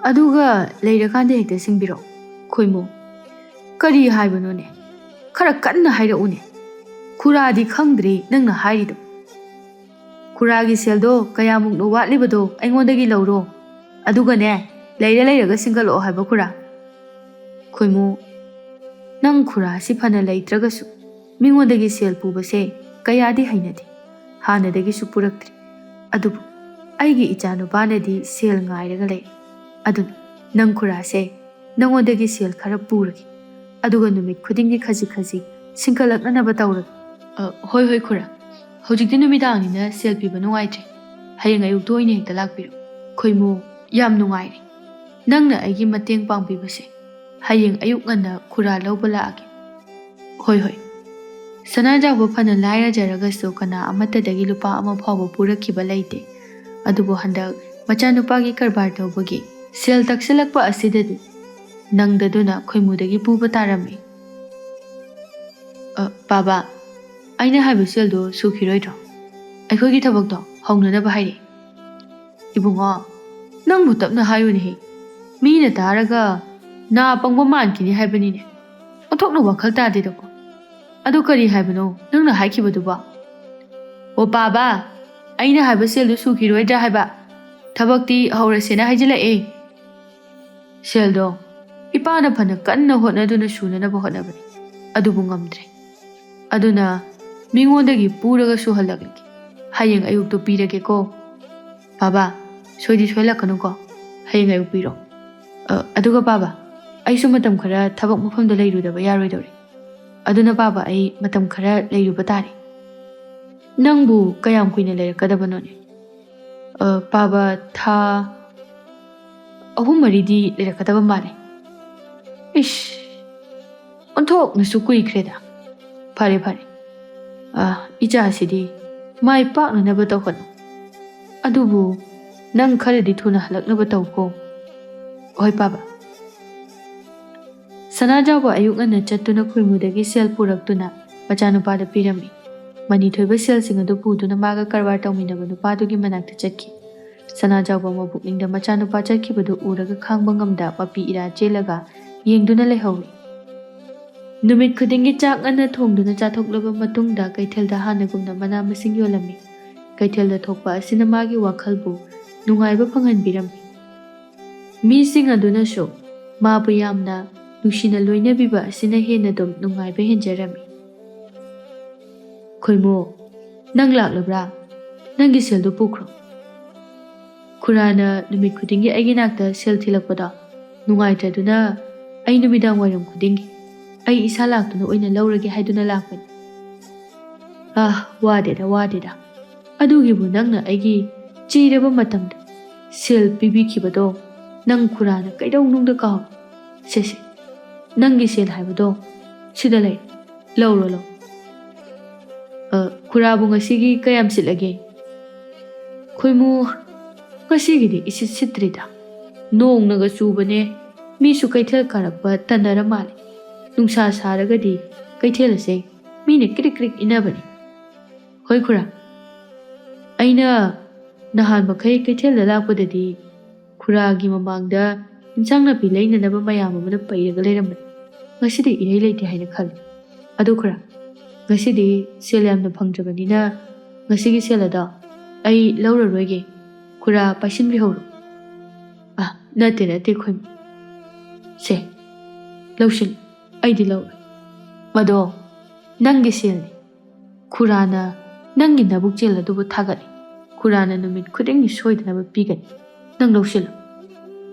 ꯑꯗꯨꯒ ꯂꯩꯔꯀꯥꯟꯗ ꯍꯦꯛꯇ ꯁꯤꯡꯕꯤꯔꯛꯑꯣ꯫" ꯈꯣꯏꯃꯨ, "ꯀꯔꯤ ꯍꯥꯏꯕꯅꯣꯅꯦ? ꯈꯔ ꯀꯟꯅ ꯍꯥꯏꯔꯛꯎꯅꯦ꯫ ꯈꯨꯔꯥꯗꯤ ꯈꯪꯗ꯭ꯔꯦ ꯅꯪꯅ ꯍꯥꯏꯔꯤꯗꯣ꯫ ꯈꯨꯔꯥꯒꯤ ꯁꯦꯜꯗꯣ ꯀꯌꯥꯃꯨꯛꯅꯣ ꯋꯥꯠꯂꯤꯕꯗꯣ ꯑꯩꯉꯣꯟꯗꯒꯤ ꯂꯧꯔꯣ꯫ ꯑꯗꯨꯒꯅꯦ, ꯂꯩꯔ ꯂꯩꯔꯒ ꯁꯤꯡꯒꯠꯂꯛꯑꯣ ꯍꯥꯏꯕ ꯈꯨꯔꯥ꯫" ꯈꯣꯏꯃꯨ, "ꯅꯪ ꯈꯨꯔꯥꯁꯤ ꯐꯅ ꯂꯩꯇ꯭ꯔꯒꯁꯨ ꯃꯤꯉꯣꯟꯗꯒꯤ ꯁꯦꯜ ꯄꯨꯕꯁꯦ ꯀꯌꯥꯗꯤ ꯍꯩꯅꯗꯦ꯫ ꯍꯥꯟꯅꯗꯒꯤꯁꯨ ꯄꯨꯔꯛꯇ꯭ꯔꯤ꯫ ꯑꯗꯨꯕꯨ ꯑꯩꯒꯤ ꯏꯆꯥꯅꯨꯄꯥꯅꯗꯤ ꯁꯦꯜ ꯉꯥꯏꯔꯒ ꯂꯩ꯫ ꯑꯗꯨꯅ ꯅꯪ ꯈꯨꯔꯥꯁꯦ ꯅꯉꯣꯟꯗꯒꯤ ꯁꯦꯜ ꯈꯔ ꯄꯨꯔꯒꯦ꯫ ꯑꯗꯨꯒ ꯅꯨꯃꯤꯠ ꯈꯨꯗꯤꯡꯒꯤ ꯈꯖꯤꯛ ꯈꯖꯤꯛ ꯁꯤꯡꯀꯠꯂꯛꯅꯅꯕ ꯇꯧꯔꯒꯦ꯫" "ꯑ, ꯍꯣꯏ, ꯍꯣꯏ, ꯈꯨꯔꯥ꯫ ꯍꯧꯖꯤꯛꯇꯤ ꯅꯨꯃꯤꯗꯥꯡꯅꯤꯅ ꯁꯦꯜ ꯄꯤꯕ ꯅꯨꯡꯉꯥꯏꯇ꯭ꯔꯦ꯫ ꯍꯌꯦꯡ ꯑꯌꯨꯛꯇ ꯑꯣꯏꯅ ꯍꯦꯛꯇ ꯂꯥꯛꯄꯤꯔꯣ꯫ ꯈꯣꯏꯃꯨ, ꯌꯥꯝ ꯅꯨꯡꯉꯥꯏꯔꯦ ꯅꯪꯅ ꯑꯩꯒꯤ ꯃꯇꯦꯡ ꯄꯥꯡꯕꯤꯕꯁꯦ꯫ ꯍꯌꯦꯡ ꯑꯌꯨꯛ ꯉꯟꯅ ꯈꯨꯔꯥ ꯂꯧꯕ ꯂꯥꯛꯑꯒꯦ꯫ ꯍꯣꯏ, ꯍꯣꯏ꯫ ꯁꯅꯥꯖꯥꯎꯕ ꯐꯅ ꯂꯥꯏꯔꯖꯔꯒꯁꯨ ꯀꯅꯥ ꯑꯃꯠꯇꯗꯒꯤ ꯂꯨꯄꯥ ꯑꯃ ꯐꯥꯎꯕ ꯄꯨꯔꯛꯈꯤꯕ ꯂꯩꯇꯦ꯫ ꯑꯗꯨꯕꯨ ꯍꯟꯗꯛ ꯃꯆꯥꯅꯨꯄꯥꯒꯤ ꯀꯔꯕꯥꯔ ꯇꯧꯕꯒꯤ ꯁꯦꯜ ꯇꯛꯁꯤꯜꯂꯛꯄ ꯑꯁꯤꯗꯗꯤ ꯅꯪꯗꯗꯨꯅ ꯈꯣꯏꯃꯨꯗꯒꯤ ꯄꯨꯕ ꯇꯥꯔꯝꯃꯤ꯫ "ꯑ, ꯄꯥꯕ, ꯑꯩꯅ ꯍꯥꯏꯕ ꯁꯦꯜꯗꯣ ꯁꯨꯈꯤꯔꯣꯏꯗ꯭ꯔꯣ? ꯑꯩꯈꯣꯏꯒꯤ ꯊꯕꯛꯇꯣ ꯍꯧꯅꯅꯕ ꯍꯥꯏꯔꯛꯑꯦ꯫" "ꯏꯕꯨꯡꯉꯣ, ꯅꯪꯕꯨ ꯇꯞꯅ ꯍꯥꯏꯌꯨꯅꯦꯍꯦ꯫ ꯃꯤꯅ ꯇꯥꯔꯒ ꯅꯥ ꯄꯪꯕ ꯃꯥꯟꯈꯤꯅꯤ ꯍꯥꯏꯕꯅꯤꯅꯦ꯫ ꯑꯣꯟꯊꯣꯛꯅ ꯋꯥꯈꯜ ꯇꯥꯗꯦꯗꯀꯣ꯫ ꯑꯗꯨ ꯀꯔꯤ ꯍꯥꯏꯕꯅꯣ ꯅꯪꯅ ꯍꯥꯏꯈꯤꯕꯗꯨꯕꯣ?" "ꯑꯣ ꯄꯥꯕ, ꯑꯩꯅ ꯍꯥꯏꯕ ꯁꯦꯜꯗꯨ ꯁꯨꯈꯤꯔꯣꯏꯗ꯭ꯔꯥ ꯍꯥꯏꯕ? ꯊꯕꯛꯇꯤ ꯍꯧꯔꯁꯦꯅ ꯍꯥꯏꯖꯤꯜꯂꯛꯑꯦ꯫" "ꯁꯦꯜꯗꯣ ꯏꯄꯥꯅ ꯐꯅ ꯀꯟꯅ ꯍꯣꯠꯅꯗꯨꯅ ꯁꯨꯅꯅꯕ ꯍꯣꯠꯅꯕꯅꯤ, ꯑꯗꯨꯕꯨ ꯉꯝꯗ꯭ꯔꯦ꯫ ꯑꯗꯨꯅ ꯃꯤꯉꯣꯟꯗꯒꯤ ꯄꯨꯔꯒ ꯁꯨꯍꯜꯂꯛꯂꯒꯦ꯫ ꯍꯌꯦꯡ ꯑꯌꯨꯛꯇꯣ ꯄꯤꯔꯒꯦꯀꯣ꯫ ꯄꯥꯕ, ꯁꯣꯏꯗꯤ ꯁꯣꯏꯂꯛꯀꯅꯨꯀꯣ꯫ ꯍꯌꯦꯡ ꯑꯌꯨꯛ ꯄꯤꯔꯣ꯫ ꯑ, ꯑꯗꯨꯒ ꯄꯥꯕ, ꯑꯩꯁꯨ ꯃꯇꯝ ꯈꯔ ꯊꯕꯛ ꯃꯐꯝꯗ ꯂꯩꯔꯨꯗꯕ ꯌꯥꯔꯣꯏꯗꯧꯔꯤ꯫ ꯑꯗꯨꯅ ꯄꯥꯕ, ꯑꯩ ꯃꯇꯝ ꯈꯔ ꯂꯩꯔꯨꯕ ꯇꯥꯔꯦ꯫" "ꯅꯪꯕꯨ ꯀꯌꯥꯝ ꯀꯨꯏꯅ ꯂꯩꯔꯛꯀꯗꯕꯅꯣꯅꯦ?" "ꯑ, ꯄꯥꯕ, ꯊꯥ ꯑꯍꯨꯝ ꯃꯔꯤꯗꯤ ꯂꯩꯔꯛꯀꯗꯕ ꯃꯥꯜꯂꯦ꯫" "ꯏꯁ, ꯑꯣꯟꯊꯣꯛꯅꯁꯨ ꯀꯨꯏꯈ꯭ꯔꯦꯗ꯫ ꯐꯔꯦ, ꯐꯔꯦ꯫ ꯑ, ꯏꯆꯥꯁꯤꯗꯤ ꯃꯥꯏ ꯄꯥꯛꯅꯅꯕ ꯇꯧꯍꯜꯂꯨ꯫ ꯑꯗꯨꯕꯨ ꯅꯪ ꯈꯔꯗꯤ ꯊꯨꯅ ꯍꯜꯂꯛꯅꯕ ꯇꯧꯀꯣ꯫" "ꯍꯣꯏ, ꯄꯥꯕ꯫" ꯁꯅꯥꯖꯥꯎꯕ ꯑꯌꯨꯛ ꯉꯟꯅ ꯆꯠꯇꯨꯅ ꯈꯣꯏꯃꯨꯗꯒꯤ ꯁꯦꯜ ꯄꯨꯔꯛꯇꯨꯅ ꯃꯆꯥꯅꯨꯄꯥꯗ ꯄꯤꯔꯝꯃꯤ꯫ ꯃꯅꯤ ꯊꯣꯏꯕ ꯁꯦꯜꯁꯤꯡ ꯑꯗꯨ ꯄꯨꯗꯨꯅ ꯃꯥꯒ ꯀꯔꯕꯥꯔ ꯇꯧꯃꯤꯟꯅꯕ ꯅꯨꯄꯥꯗꯨꯒꯤ ꯃꯅꯥꯛꯇ ꯆꯠꯈꯤ꯫ ꯁꯅꯥꯖꯥꯎꯕ ꯃꯕꯨꯛꯅꯤꯡꯗ ꯃꯆꯥꯅꯨꯄꯥ ꯆꯠꯈꯤꯕꯗꯨ ꯎꯔꯒ ꯈꯥꯡꯕ ꯉꯝꯗ ꯃꯄꯤ ꯏꯔꯥ ꯆꯦꯜꯂꯒ ꯌꯦꯡꯗꯨꯅ ꯂꯩꯍꯧꯏ꯫ ꯅꯨꯃꯤꯠ ꯈꯨꯗꯤꯡꯒꯤ ꯆꯥꯛ ꯉꯟꯅ ꯊꯣꯡꯗꯨꯅ ꯆꯥꯊꯣꯛꯂꯕ ꯃꯇꯨꯡꯗ ꯀꯩꯊꯦꯜꯗ ꯍꯥꯟꯅꯒꯨꯝꯅ ꯃꯅꯥ ꯃꯁꯤꯡ ꯌꯣꯜꯂꯝꯃꯤ꯫ ꯀꯩꯊꯦꯜꯗ ꯊꯣꯛꯄ ꯑꯁꯤꯅ ꯃꯥꯒꯤ ꯋꯥꯈꯜꯕꯨ ꯅꯨꯡꯉꯥꯏꯕ ꯐꯪꯍꯟꯕꯤꯔꯝꯃꯤ꯫ ꯃꯤꯁꯤꯡ ꯑꯗꯨꯅꯁꯨ ꯃꯥꯕꯨ ꯌꯥꯝꯅ ꯅꯨꯡꯁꯤꯅ ꯂꯣꯏꯅꯕꯤꯕ ꯑꯁꯤꯅ ꯍꯦꯟꯅ ꯑꯗꯨꯝ ꯅꯨꯡꯉꯥꯏꯕ ꯍꯦꯟꯖꯔꯝꯃꯤ꯫ "ꯈꯣꯏꯃꯨ, ꯅꯪ ꯂꯥꯛꯂꯕ꯭ꯔꯥ? ꯅꯪꯒꯤ ꯁꯦꯜꯗꯨ ꯄꯨꯈ꯭ꯔꯣ꯫" "ꯈꯨꯔꯥꯅ ꯅꯨꯃꯤꯠ ꯈꯨꯗꯤꯡꯒꯤ ꯑꯩꯒꯤ ꯅꯥꯛꯇ ꯁꯦꯜ ꯊꯤꯜꯂꯛꯄꯗꯣ ꯅꯨꯡꯉꯥꯏꯇ꯭ꯔꯗꯨꯅ ꯑꯩ ꯅꯨꯃꯤꯗꯥꯡ ꯋꯥꯏꯔꯝ ꯈꯨꯗꯤꯡꯒꯤ ꯑꯩ ꯏꯁꯥ ꯂꯥꯛꯇꯨꯅ ꯑꯣꯏꯅ ꯂꯧꯔꯒꯦ ꯍꯥꯏꯗꯨꯅ ꯂꯥꯛꯄꯅꯤ꯫" ꯑꯥ, ꯋꯥꯗꯦꯗ, ꯋꯥꯗꯦꯗ꯫ ꯑꯗꯨꯒꯤꯕꯨ ꯅꯪꯅ ꯑꯩꯒꯤ ꯆꯤꯔꯕ ꯃꯇꯝꯗ ꯁꯦꯜ ꯄꯤꯕꯤꯈꯤꯕꯗꯣ ꯅꯪ ꯈꯨꯔꯥꯅ ꯀꯩꯗꯧꯅꯨꯡꯗ ꯀꯥꯎ꯫ ꯁꯦ, ꯁꯦ, ꯅꯪꯒꯤ ꯁꯦꯜ ꯍꯥꯏꯕꯗꯣ ꯁꯤꯗ ꯂꯩ꯫ ꯂꯧꯔꯣ, ꯂꯧ꯫ ꯑ, ꯈꯨꯔꯥꯕꯨ ꯉꯁꯤꯒꯤ ꯀꯌꯥꯝ ꯁꯤꯠꯂꯒꯦ? ꯈꯣꯏꯃꯨ, ꯉꯁꯤꯒꯤꯗꯤ ꯏꯁꯤꯠ ꯁꯤꯠꯇ꯭ꯔꯤꯗ꯫ ꯅꯣꯡꯅꯒ ꯆꯨꯕꯅꯦ, ꯃꯤꯁꯨ ꯀꯩꯊꯦꯜ ꯀꯥꯔꯛꯄ ꯇꯟꯅꯔ ꯃꯥꯜꯂꯦ꯫ ꯅꯨꯡꯁꯥ ꯁꯥꯔꯒꯗꯤ ꯀꯩꯊꯦꯜ ꯑꯁꯦ ꯃꯤꯅ ꯀ꯭ꯔꯤꯛ ꯀ꯭ꯔꯤꯛ ꯏꯟꯅꯕꯅꯤ꯫ ꯍꯣꯏ ꯈꯨꯔꯥ, ꯑꯩꯅ ꯅꯍꯥꯟ ꯃꯈꯩ ꯀꯩꯊꯦꯜꯗ ꯂꯥꯛꯄꯗꯗꯤ ꯈꯨꯔꯥꯒꯤ ꯃꯃꯥꯡꯗ ꯏꯟꯁꯥꯡ ꯅꯥꯄꯤ ꯂꯩꯅꯅꯕ ꯃꯌꯥꯝ ꯑꯃꯅ ꯄꯩꯔꯒ ꯂꯩꯔꯝꯕꯅꯤ꯫ ꯉꯁꯤꯗꯤ ꯏꯔꯩ ꯂꯩꯇꯦ ꯍꯥꯏꯅ ꯈꯜꯂꯤ꯫ ꯑꯗꯨ ꯈꯨꯔꯥ, ꯉꯁꯤꯗꯤ ꯁꯦꯜ ꯌꯥꯝꯅ ꯐꯪꯗ꯭ꯔꯕꯅꯤꯅ ꯉꯁꯤꯒꯤ ꯁꯦꯜ ꯑꯗꯣ ꯑꯩ ꯂꯧꯔꯔꯣꯏꯒꯦ꯫ ꯈꯨꯔꯥ ꯄꯥꯏꯁꯤꯟꯕꯤꯍꯧꯔꯣ꯫ ꯑ, ꯅꯠꯇꯦ, ꯅꯠꯇꯦ, ꯈꯣꯏꯃꯨ꯫ ꯁꯦ, ꯂꯧꯁꯤꯜꯂꯨ꯫ ꯑꯩꯗꯤ ꯂꯧꯔꯣꯏ꯫ ꯃꯗꯣ ꯅꯪꯒꯤ ꯁꯦꯜꯅꯤ꯫ ꯈꯨꯔꯥꯅ ꯅꯪꯒꯤ ꯅꯕꯨꯛ ꯆꯦꯜ ꯑꯗꯨꯕꯨ ꯊꯥꯒꯠꯂꯤ꯫ ꯈꯨꯔꯥꯅ ꯅꯨꯃꯤꯠ ꯈꯨꯗꯤꯡꯒꯤ ꯁꯣꯏꯗꯅꯕ ꯄꯤꯒꯅꯤ꯫ ꯅꯪ ꯂꯧꯁꯤꯜꯂꯨ꯫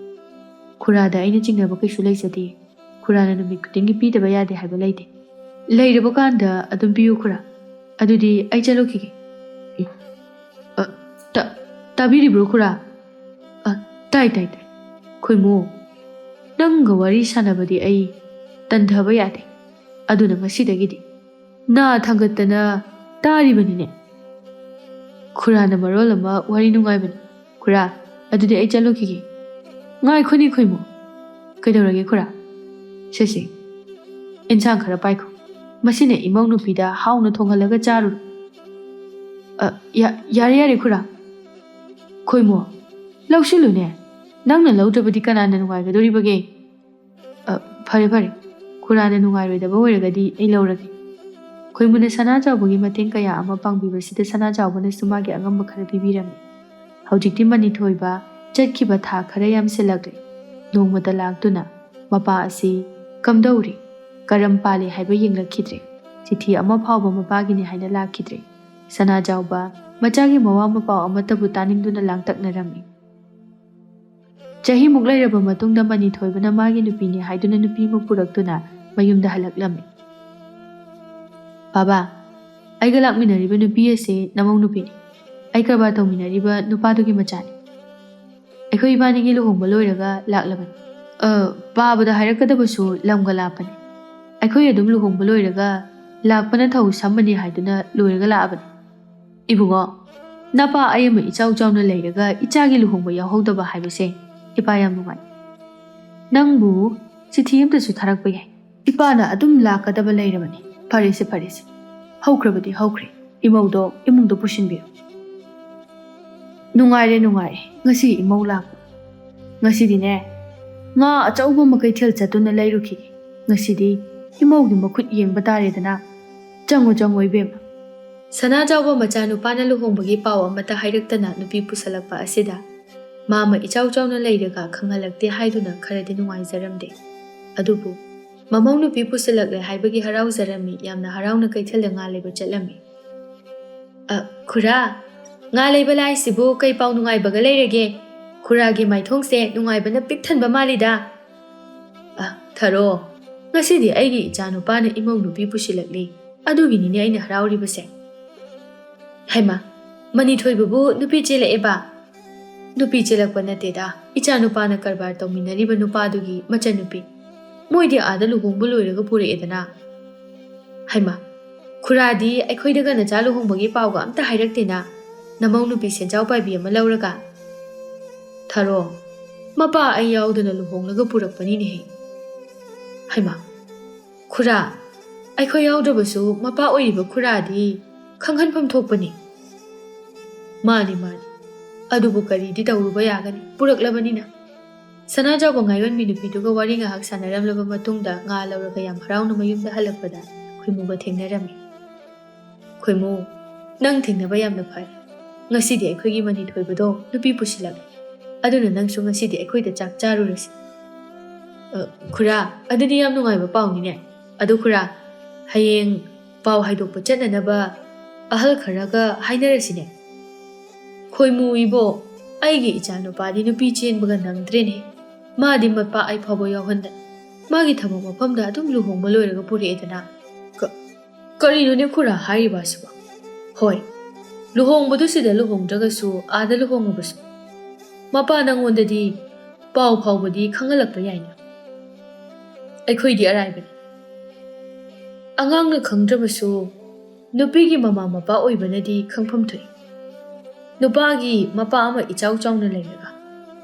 ꯈꯨꯔꯥꯗ ꯑꯩꯅ ꯆꯤꯡꯅꯕ ꯀꯩꯁꯨ ꯂꯩꯖꯗꯦ꯫ ꯈꯨꯔꯥꯅ ꯅꯨꯃꯤꯠ ꯈꯨꯗꯤꯡꯒꯤ ꯄꯤꯗꯕ ꯌꯥꯗꯦ ꯍꯥꯏꯕ ꯂꯩꯇꯦ꯫ ꯂꯩꯔꯕ ꯀꯥꯟꯗ ꯑꯗꯨꯝ ꯄꯤꯌꯨ ꯈꯨꯔꯥ꯫ ꯑꯗꯨꯗꯤ ꯑꯩ ꯆꯠꯂꯨꯈꯤꯒꯦ꯫ ꯑꯦ, ꯑ, ꯇ-, ꯇꯥꯕꯤꯔꯤꯕ꯭ꯔꯣ ꯈꯨꯔꯥ? ꯑ, ꯇꯥꯏ, ꯇꯥꯏ, ꯇꯥꯏ꯫ ꯈꯣꯏꯃꯨ, ꯅꯪꯒ ꯋꯥꯔꯤ ꯁꯥꯟꯅꯕꯗꯤ ꯑꯩ ꯇꯟꯊꯕ ꯌꯥꯗꯦ꯫ ꯑꯗꯨꯅ ꯉꯁꯤꯗꯒꯤꯗꯤ ꯅꯥ ꯊꯥꯡꯒꯠꯇꯅ ꯇꯥꯔꯤꯕꯅꯤꯅꯦ꯫ ꯈꯨꯔꯥꯅ ꯃꯔꯣꯜ ꯑꯃ ꯋꯥꯔꯤ ꯅꯨꯡꯉꯥꯏꯕꯅꯤ꯫ ꯈꯨꯔꯥ, ꯑꯗꯨꯗꯤ ꯑꯩ ꯆꯠꯂꯨꯈꯤꯒꯦ꯫ ꯉꯥꯏꯈꯣꯅꯦ ꯈꯣꯏꯃꯨ꯫ ꯀꯩꯗꯧꯔꯒꯦ ꯈꯨꯔꯥ? ꯁꯦ, ꯁꯦ, ꯏꯟꯁꯥꯡ ꯈꯔ ꯄꯥꯏꯈꯣ꯫ ꯃꯁꯤꯅ ꯏꯃꯧ ꯅꯨꯄꯤꯗ ꯍꯥꯎꯅ ꯊꯣꯡꯍꯜꯂꯒ ꯆꯥꯔꯨꯔꯣ꯫ ꯑ, ꯌꯥ-, ꯌꯥꯔꯦ, ꯌꯥꯔꯦ ꯈꯨꯔꯥ꯫ ꯈꯣꯏꯃꯨ, ꯂꯧꯁꯤꯜꯂꯨꯅꯦ꯫ ꯅꯪꯅ ꯂꯧꯗ꯭ꯔꯕꯗꯤ ꯀꯅꯥꯅ ꯅꯨꯡꯉꯥꯏꯒꯗꯣꯔꯤꯕꯒꯦ? ꯑ, ꯐꯔꯦ, ꯐꯔꯦ꯫ ꯈꯨꯔꯥꯅ ꯅꯨꯡꯉꯥꯏꯔꯣꯏꯗꯕ ꯑꯣꯏꯔꯒꯗꯤ ꯑꯩ ꯂꯧꯔꯒꯦ꯫ ꯈꯣꯏꯃꯨꯅ ꯁꯅꯥꯖꯥꯎꯕꯒꯤ ꯃꯇꯦꯡ ꯀꯌꯥ ꯑꯃ ꯄꯥꯡꯕꯤꯕꯁꯤꯗ ꯁꯅꯥꯖꯥꯎꯕꯅꯁꯨ ꯃꯥꯒꯤ ꯑꯉꯝꯕ ꯈꯔ ꯄꯤꯕꯤꯔꯝꯃꯤ꯫ ꯍꯧꯖꯤꯛꯇꯤ ꯃꯅꯤꯊꯣꯏꯕ ꯆꯠꯈꯤꯕ ꯊꯥ ꯈꯔ ꯌꯥꯝꯁꯤꯜꯂꯛꯂꯦ꯫ ꯅꯣꯡꯃꯇ ꯂꯥꯛꯇꯨꯅ ꯃꯄꯥ ꯑꯁꯤ ꯀꯝꯗꯧꯔꯤ, ꯀꯔꯝ ꯄꯥꯜꯂꯤ ꯍꯥꯏꯕ ꯌꯦꯡꯂꯛꯈꯤꯗ꯭ꯔꯦ꯫ ꯆꯤꯊꯤ ꯑꯃ ꯐꯥꯎꯕ ꯃꯄꯥꯒꯤꯅꯤ ꯍꯥꯏꯅ ꯂꯥꯛꯈꯤꯗ꯭ꯔꯦ꯫ ꯁꯅꯥꯖꯥꯎꯕ ꯃꯆꯥꯒꯤ ꯃꯋꯥ ꯃꯄꯥꯎ ꯑꯃꯠꯇꯕꯨ ꯇꯥꯅꯤꯡꯗꯨꯅ ꯂꯥꯡꯇꯛꯅꯔꯝꯃꯤ꯫ ꯆꯍꯤꯃꯨꯛ ꯂꯩꯔꯕ ꯃꯇꯨꯡꯗ ꯃꯅꯤꯊꯣꯏꯕꯅ ꯃꯥꯒꯤ ꯅꯨꯄꯤꯅꯤ ꯍꯥꯏꯗꯨꯅ ꯅꯨꯄꯤ ꯑꯃ ꯄꯨꯔꯛꯇꯨꯅ ꯃꯌꯨꯝꯗ ꯍꯜꯂꯛꯂꯝꯃꯤ꯫ "ꯕꯥꯕꯥ, ꯑꯩꯒ ꯂꯥꯛꯃꯤꯟꯅꯔꯤꯕ ꯅꯨꯄꯤ ꯑꯁꯤ ꯅꯃꯧ ꯅꯨꯄꯤꯅꯤ꯫ ꯑꯩ ꯀꯔꯕꯥꯔ ꯇꯧꯃꯤꯟꯅꯔꯤꯕ ꯅꯨꯄꯥꯗꯨꯒꯤ ꯃꯆꯥꯅꯤ꯫ ꯑꯩꯈꯣꯏ ꯏꯕꯥꯅꯤꯒꯤ ꯂꯨꯍꯣꯡꯕ ꯂꯣꯏꯔꯒ ꯂꯥꯛꯂꯕꯅꯤ꯫ ꯑ, ꯄꯥꯕꯗ ꯍꯥꯏꯔꯛꯀꯗꯕꯁꯨ ꯂꯝꯒ ꯂꯥꯞꯄꯅꯤ꯫ ꯑꯩꯈꯣꯏ ꯑꯗꯨꯝ ꯂꯨꯍꯣꯡꯕ ꯂꯣꯏꯔꯒ ꯂꯥꯛꯄꯅ ꯊꯧ ꯁꯝꯃꯅꯤ ꯍꯥꯏꯗꯨꯅ ꯂꯣꯏꯔꯒ ꯂꯥꯛꯑꯕꯅꯤ꯫ ꯏꯕꯨꯡꯉꯣ, ꯅꯄꯥ ꯑꯩ ꯑꯃ ꯏꯆꯥꯎ ꯆꯥꯎꯅ ꯂꯩꯔꯒ ꯏꯆꯥꯒꯤ ꯂꯨꯍꯣꯡꯕ ꯌꯥꯎꯍꯧꯗꯕ ꯍꯥꯏꯕꯁꯦ ꯏꯄꯥ ꯌꯥꯝ ꯅꯨꯡꯉꯥꯏ꯫ ꯅꯪꯕꯨ ꯆꯤꯊꯤ ꯑꯃꯇꯁꯨ ꯊꯥꯔꯛꯄ ꯌꯥꯏ꯫ ꯏꯄꯥꯅ ꯑꯗꯨꯝ ꯂꯥꯛꯀꯗꯕ ꯂꯩꯔꯕꯅꯤ꯫ ꯐꯔꯦꯁꯦ, ꯐꯔꯦꯁꯦ꯫ ꯍꯧꯈ꯭ꯔꯕꯗꯤ ꯍꯧꯈ꯭ꯔꯦ꯫ ꯏꯃꯧꯗꯣ ꯏꯃꯨꯡꯗ ꯄꯨꯁꯤꯟꯕꯤꯔꯣ꯫ ꯅꯨꯡꯉꯥꯏꯔꯦ, ꯅꯨꯡꯉꯥꯏꯔꯦ꯫ ꯉꯁꯤ ꯏꯃꯧ ꯂꯥꯛꯄ꯫ ꯉꯁꯤꯗꯤꯅꯦ, ꯉꯥ ꯑꯆꯧꯕ ꯑꯃ ꯀꯩꯊꯦꯜ ꯆꯠꯇꯨꯅ ꯂꯩꯔꯨꯈꯤꯒꯦ꯫ ꯉꯁꯤꯗꯤ ꯏꯃꯧꯒꯤ ꯃꯈꯨꯠ ꯌꯦꯡꯕ ꯇꯥꯔꯦꯗꯅ꯫ ꯆꯪꯉꯣ, ꯆꯪꯉꯣ, ꯏꯕꯦꯝꯃ꯫ ꯁꯅꯥꯖꯥꯎꯕ ꯃꯆꯥꯅꯨꯄꯥꯅ ꯂꯨꯍꯣꯡꯕꯒꯤ ꯄꯥꯎ ꯑꯃꯠꯇ ꯍꯥꯏꯔꯛꯇꯅ ꯅꯨꯄꯤ ꯄꯨꯁꯜꯂꯛꯄ ꯑꯁꯤꯗ ꯃꯥꯃ ꯏꯆꯥꯎ ꯆꯥꯎꯅ ꯂꯩꯔꯒ ꯈꯪꯍꯜꯂꯛꯇꯦ ꯍꯥꯏꯗꯨꯅ ꯈꯔꯗꯤ ꯅꯨꯡꯉꯥꯏꯖꯔꯝꯗꯦ꯫ ꯑꯗꯨꯕꯨ ꯃꯃꯧ ꯅꯨꯄꯤ ꯄꯨꯁꯜꯂꯛꯂꯦ ꯍꯥꯏꯕꯒꯤ ꯍꯔꯥꯎꯖꯔꯝꯃꯤ꯫ ꯌꯥꯝꯅ ꯍꯔꯥꯎꯅ ꯀꯩꯊꯦꯜꯗ ꯉꯥ ꯂꯩꯕ ꯆꯠꯂꯝꯃꯤ꯫ "ꯑ, ꯈꯨꯔꯥ, ꯉꯥ ꯂꯩꯕ ꯂꯥꯏꯁꯤꯕꯨ ꯀꯩ ꯄꯥꯎ ꯅꯨꯡꯉꯥꯏꯕꯒ ꯂꯩꯔꯒꯦ? ꯈꯨꯔꯥꯒꯤ ꯃꯥꯏꯊꯣꯡꯁꯦ ꯅꯨꯡꯉꯥꯏꯕꯅ ꯄꯤꯛ ꯊꯟꯕ ꯃꯥꯜꯂꯤꯗ꯫ ꯑ, ꯊꯔꯣ, ꯉꯁꯤꯗꯤ ꯑꯩꯒꯤ ꯏꯆꯥ ꯅꯨꯄꯥꯅ ꯏꯃꯧ ꯅꯨꯄꯤ ꯄꯨꯁꯤꯜꯂꯛꯂꯤ꯫ ꯑꯗꯨꯒꯤꯅꯤꯅꯦ ꯑꯩꯅ ꯍꯔꯥꯎꯔꯤꯕꯁꯦ꯫ ꯍꯩꯃꯥ, ꯃꯅꯤꯊꯣꯏꯕꯕꯨ ꯅꯨꯄꯤ ꯆꯦꯜꯂꯛꯑꯦꯕ?" "ꯅꯨꯄꯤ ꯆꯦꯜꯂꯛꯄ ꯅꯠꯇꯦꯗ, ꯏꯆꯥ ꯅꯨꯄꯥꯅ ꯀꯔꯕꯥꯔ ꯇꯧꯃꯤꯟꯅꯔꯤꯕ ꯅꯨꯄꯥꯗꯨꯒꯤ ꯃꯆꯟꯅꯨꯄꯤ꯫ ꯃꯣꯏꯗꯤ ꯑꯥꯗ ꯂꯨꯍꯣꯡꯕ ꯂꯣꯏꯔꯒ ꯄꯨꯔꯛꯑꯦꯗꯅ꯫" "ꯍꯩꯃꯥ, ꯈꯨꯔꯥꯗꯤ ꯑꯩꯈꯣꯏꯗꯒ ꯅꯆꯥ ꯂꯨꯍꯣꯡꯕꯒꯤ ꯄꯥꯎꯒ ꯑꯝꯇ ꯍꯥꯏꯔꯛꯇꯦꯅ, ꯅꯃꯧ ꯅꯨꯄꯤ ꯁꯦꯟꯖꯥꯎ ꯄꯥꯏꯕꯤ ꯑꯃ ꯂꯧꯔꯒ?" "ꯊꯔꯣ, ꯃꯄꯥ ꯑꯩ ꯌꯥꯎꯗꯅ ꯂꯨꯍꯣꯡꯂꯒ ꯄꯨꯔꯛꯄꯅꯤꯅꯦꯍꯦ꯫" "ꯍꯩꯃꯥ, ꯈꯨꯔꯥ, ꯑꯩꯈꯣꯏ ꯌꯥꯎꯗ꯭ꯔꯕꯁꯨ ꯃꯄꯥ ꯑꯣꯏꯔꯤꯕ ꯈꯨꯔꯥꯗꯤ ꯈꯪꯍꯟꯐꯝ ꯊꯣꯛꯄꯅꯤ꯫" "ꯃꯥꯅꯤ, ꯃꯥꯅꯤ꯫ ꯑꯗꯨꯕꯨ ꯀꯔꯤꯗꯤ ꯇꯧꯔꯨꯕ ꯌꯥꯒꯅꯤ, ꯄꯨꯔꯛꯂꯕꯅꯤꯅ꯫" ꯁꯅꯥꯖꯥꯎꯕ ꯉꯥꯏꯌꯣꯟꯕꯤ ꯅꯨꯄꯤꯗꯨꯒ ꯋꯥꯔꯤ ꯉꯥꯏꯍꯥꯛ ꯁꯥꯟꯅꯔꯝꯂꯕ ꯃꯇꯨꯡꯗ ꯉꯥ ꯂꯧꯔꯒ ꯌꯥꯝ ꯍꯔꯥꯎꯅ ꯃꯌꯨꯝꯗ ꯍꯜꯂꯛꯄꯗ ꯈꯣꯏꯃꯨꯒ ꯊꯦꯡꯅꯔꯝꯃꯤ꯫ "ꯈꯣꯏꯃꯨ, ꯅꯪ ꯊꯦꯡꯅꯕ ꯌꯥꯝꯅ ꯐꯔꯦ꯫ ꯉꯁꯤꯗꯤ ꯑꯩꯈꯣꯏꯒꯤ ꯃꯅꯤꯊꯣꯏꯕꯗꯣ ꯅꯨꯄꯤ ꯄꯨꯁꯤꯜꯂꯛꯂꯦ꯫ ꯑꯗꯨꯅ ꯅꯪꯁꯨ ꯉꯁꯤꯗꯤ ꯑꯩꯈꯣꯏꯗ ꯆꯥꯛ ꯆꯥꯔꯨꯔꯁꯤ꯫" "ꯑ, ꯈꯨꯔꯥ, ꯑꯗꯨꯗꯤ ꯌꯥꯝ ꯅꯨꯡꯉꯥꯏꯕ ꯄꯥꯎꯅꯤꯅꯦ꯫ ꯑꯗꯣ ꯈꯨꯔꯥ, ꯍꯌꯦꯡ ꯄꯥꯎ ꯍꯥꯏꯗꯣꯛꯄ ꯆꯠꯅꯅꯕ ꯑꯍꯜ ꯈꯔꯒ ꯍꯥꯏꯅꯔꯁꯤꯅꯦ꯫" "ꯈꯣꯏꯃꯨ ꯏꯕꯣ, ꯑꯩꯒꯤ ꯏꯆꯥ ꯅꯨꯄꯥꯗꯤ ꯅꯨꯄꯤ ꯆꯦꯟꯕꯒ ꯅꯪꯗ꯭ꯔꯦꯅꯦ꯫ ꯃꯥꯗꯤ ꯃꯄꯥ ꯑꯩ ꯐꯥꯎꯕ ꯌꯥꯎꯍꯟꯗꯅ ꯃꯥꯒꯤ ꯊꯕꯛ ꯃꯐꯝꯗ ꯑꯗꯨꯝ ꯂꯨꯍꯣꯡꯕ ꯂꯣꯏꯔꯒ ꯄꯨꯔꯛꯑꯦꯗꯅ꯫ ꯀ-, ꯀꯔꯤꯅꯣꯅꯦ ꯈꯨꯔꯥ ꯍꯥꯏꯔꯤꯕ ꯑꯁꯤꯕꯣ? ꯍꯣꯏ, ꯂꯨꯍꯣꯡꯕꯗꯨ ꯁꯤꯗ ꯂꯨꯍꯣꯡꯗ꯭ꯔꯒꯁꯨ ꯑꯥꯗ ꯂꯨꯍꯣꯡꯉꯕꯁꯨ ꯃꯄꯥ ꯅꯪꯉꯣꯟꯗꯗꯤ ꯄꯥꯎ ꯐꯥꯎꯕꯗꯤ ꯈꯪꯍꯜꯂꯛꯄ ꯌꯥꯏꯅ꯫ ꯑꯩꯈꯣꯏꯗꯤ ꯑꯔꯥꯏꯕꯅꯤ꯫ ꯑꯉꯥꯡꯅ ꯈꯪꯗ꯭ꯔꯕꯁꯨ ꯅꯨꯄꯤꯒꯤ ꯃꯃꯥ ꯃꯄꯥ ꯑꯣꯏꯕꯅꯗꯤ ꯈꯪꯐꯝ ꯊꯣꯛꯏ꯫ ꯅꯨꯄꯥꯒꯤ ꯃꯄꯥ ꯑꯃ ꯏꯆꯥꯎ ꯆꯥꯎꯅ ꯂꯩꯔꯒ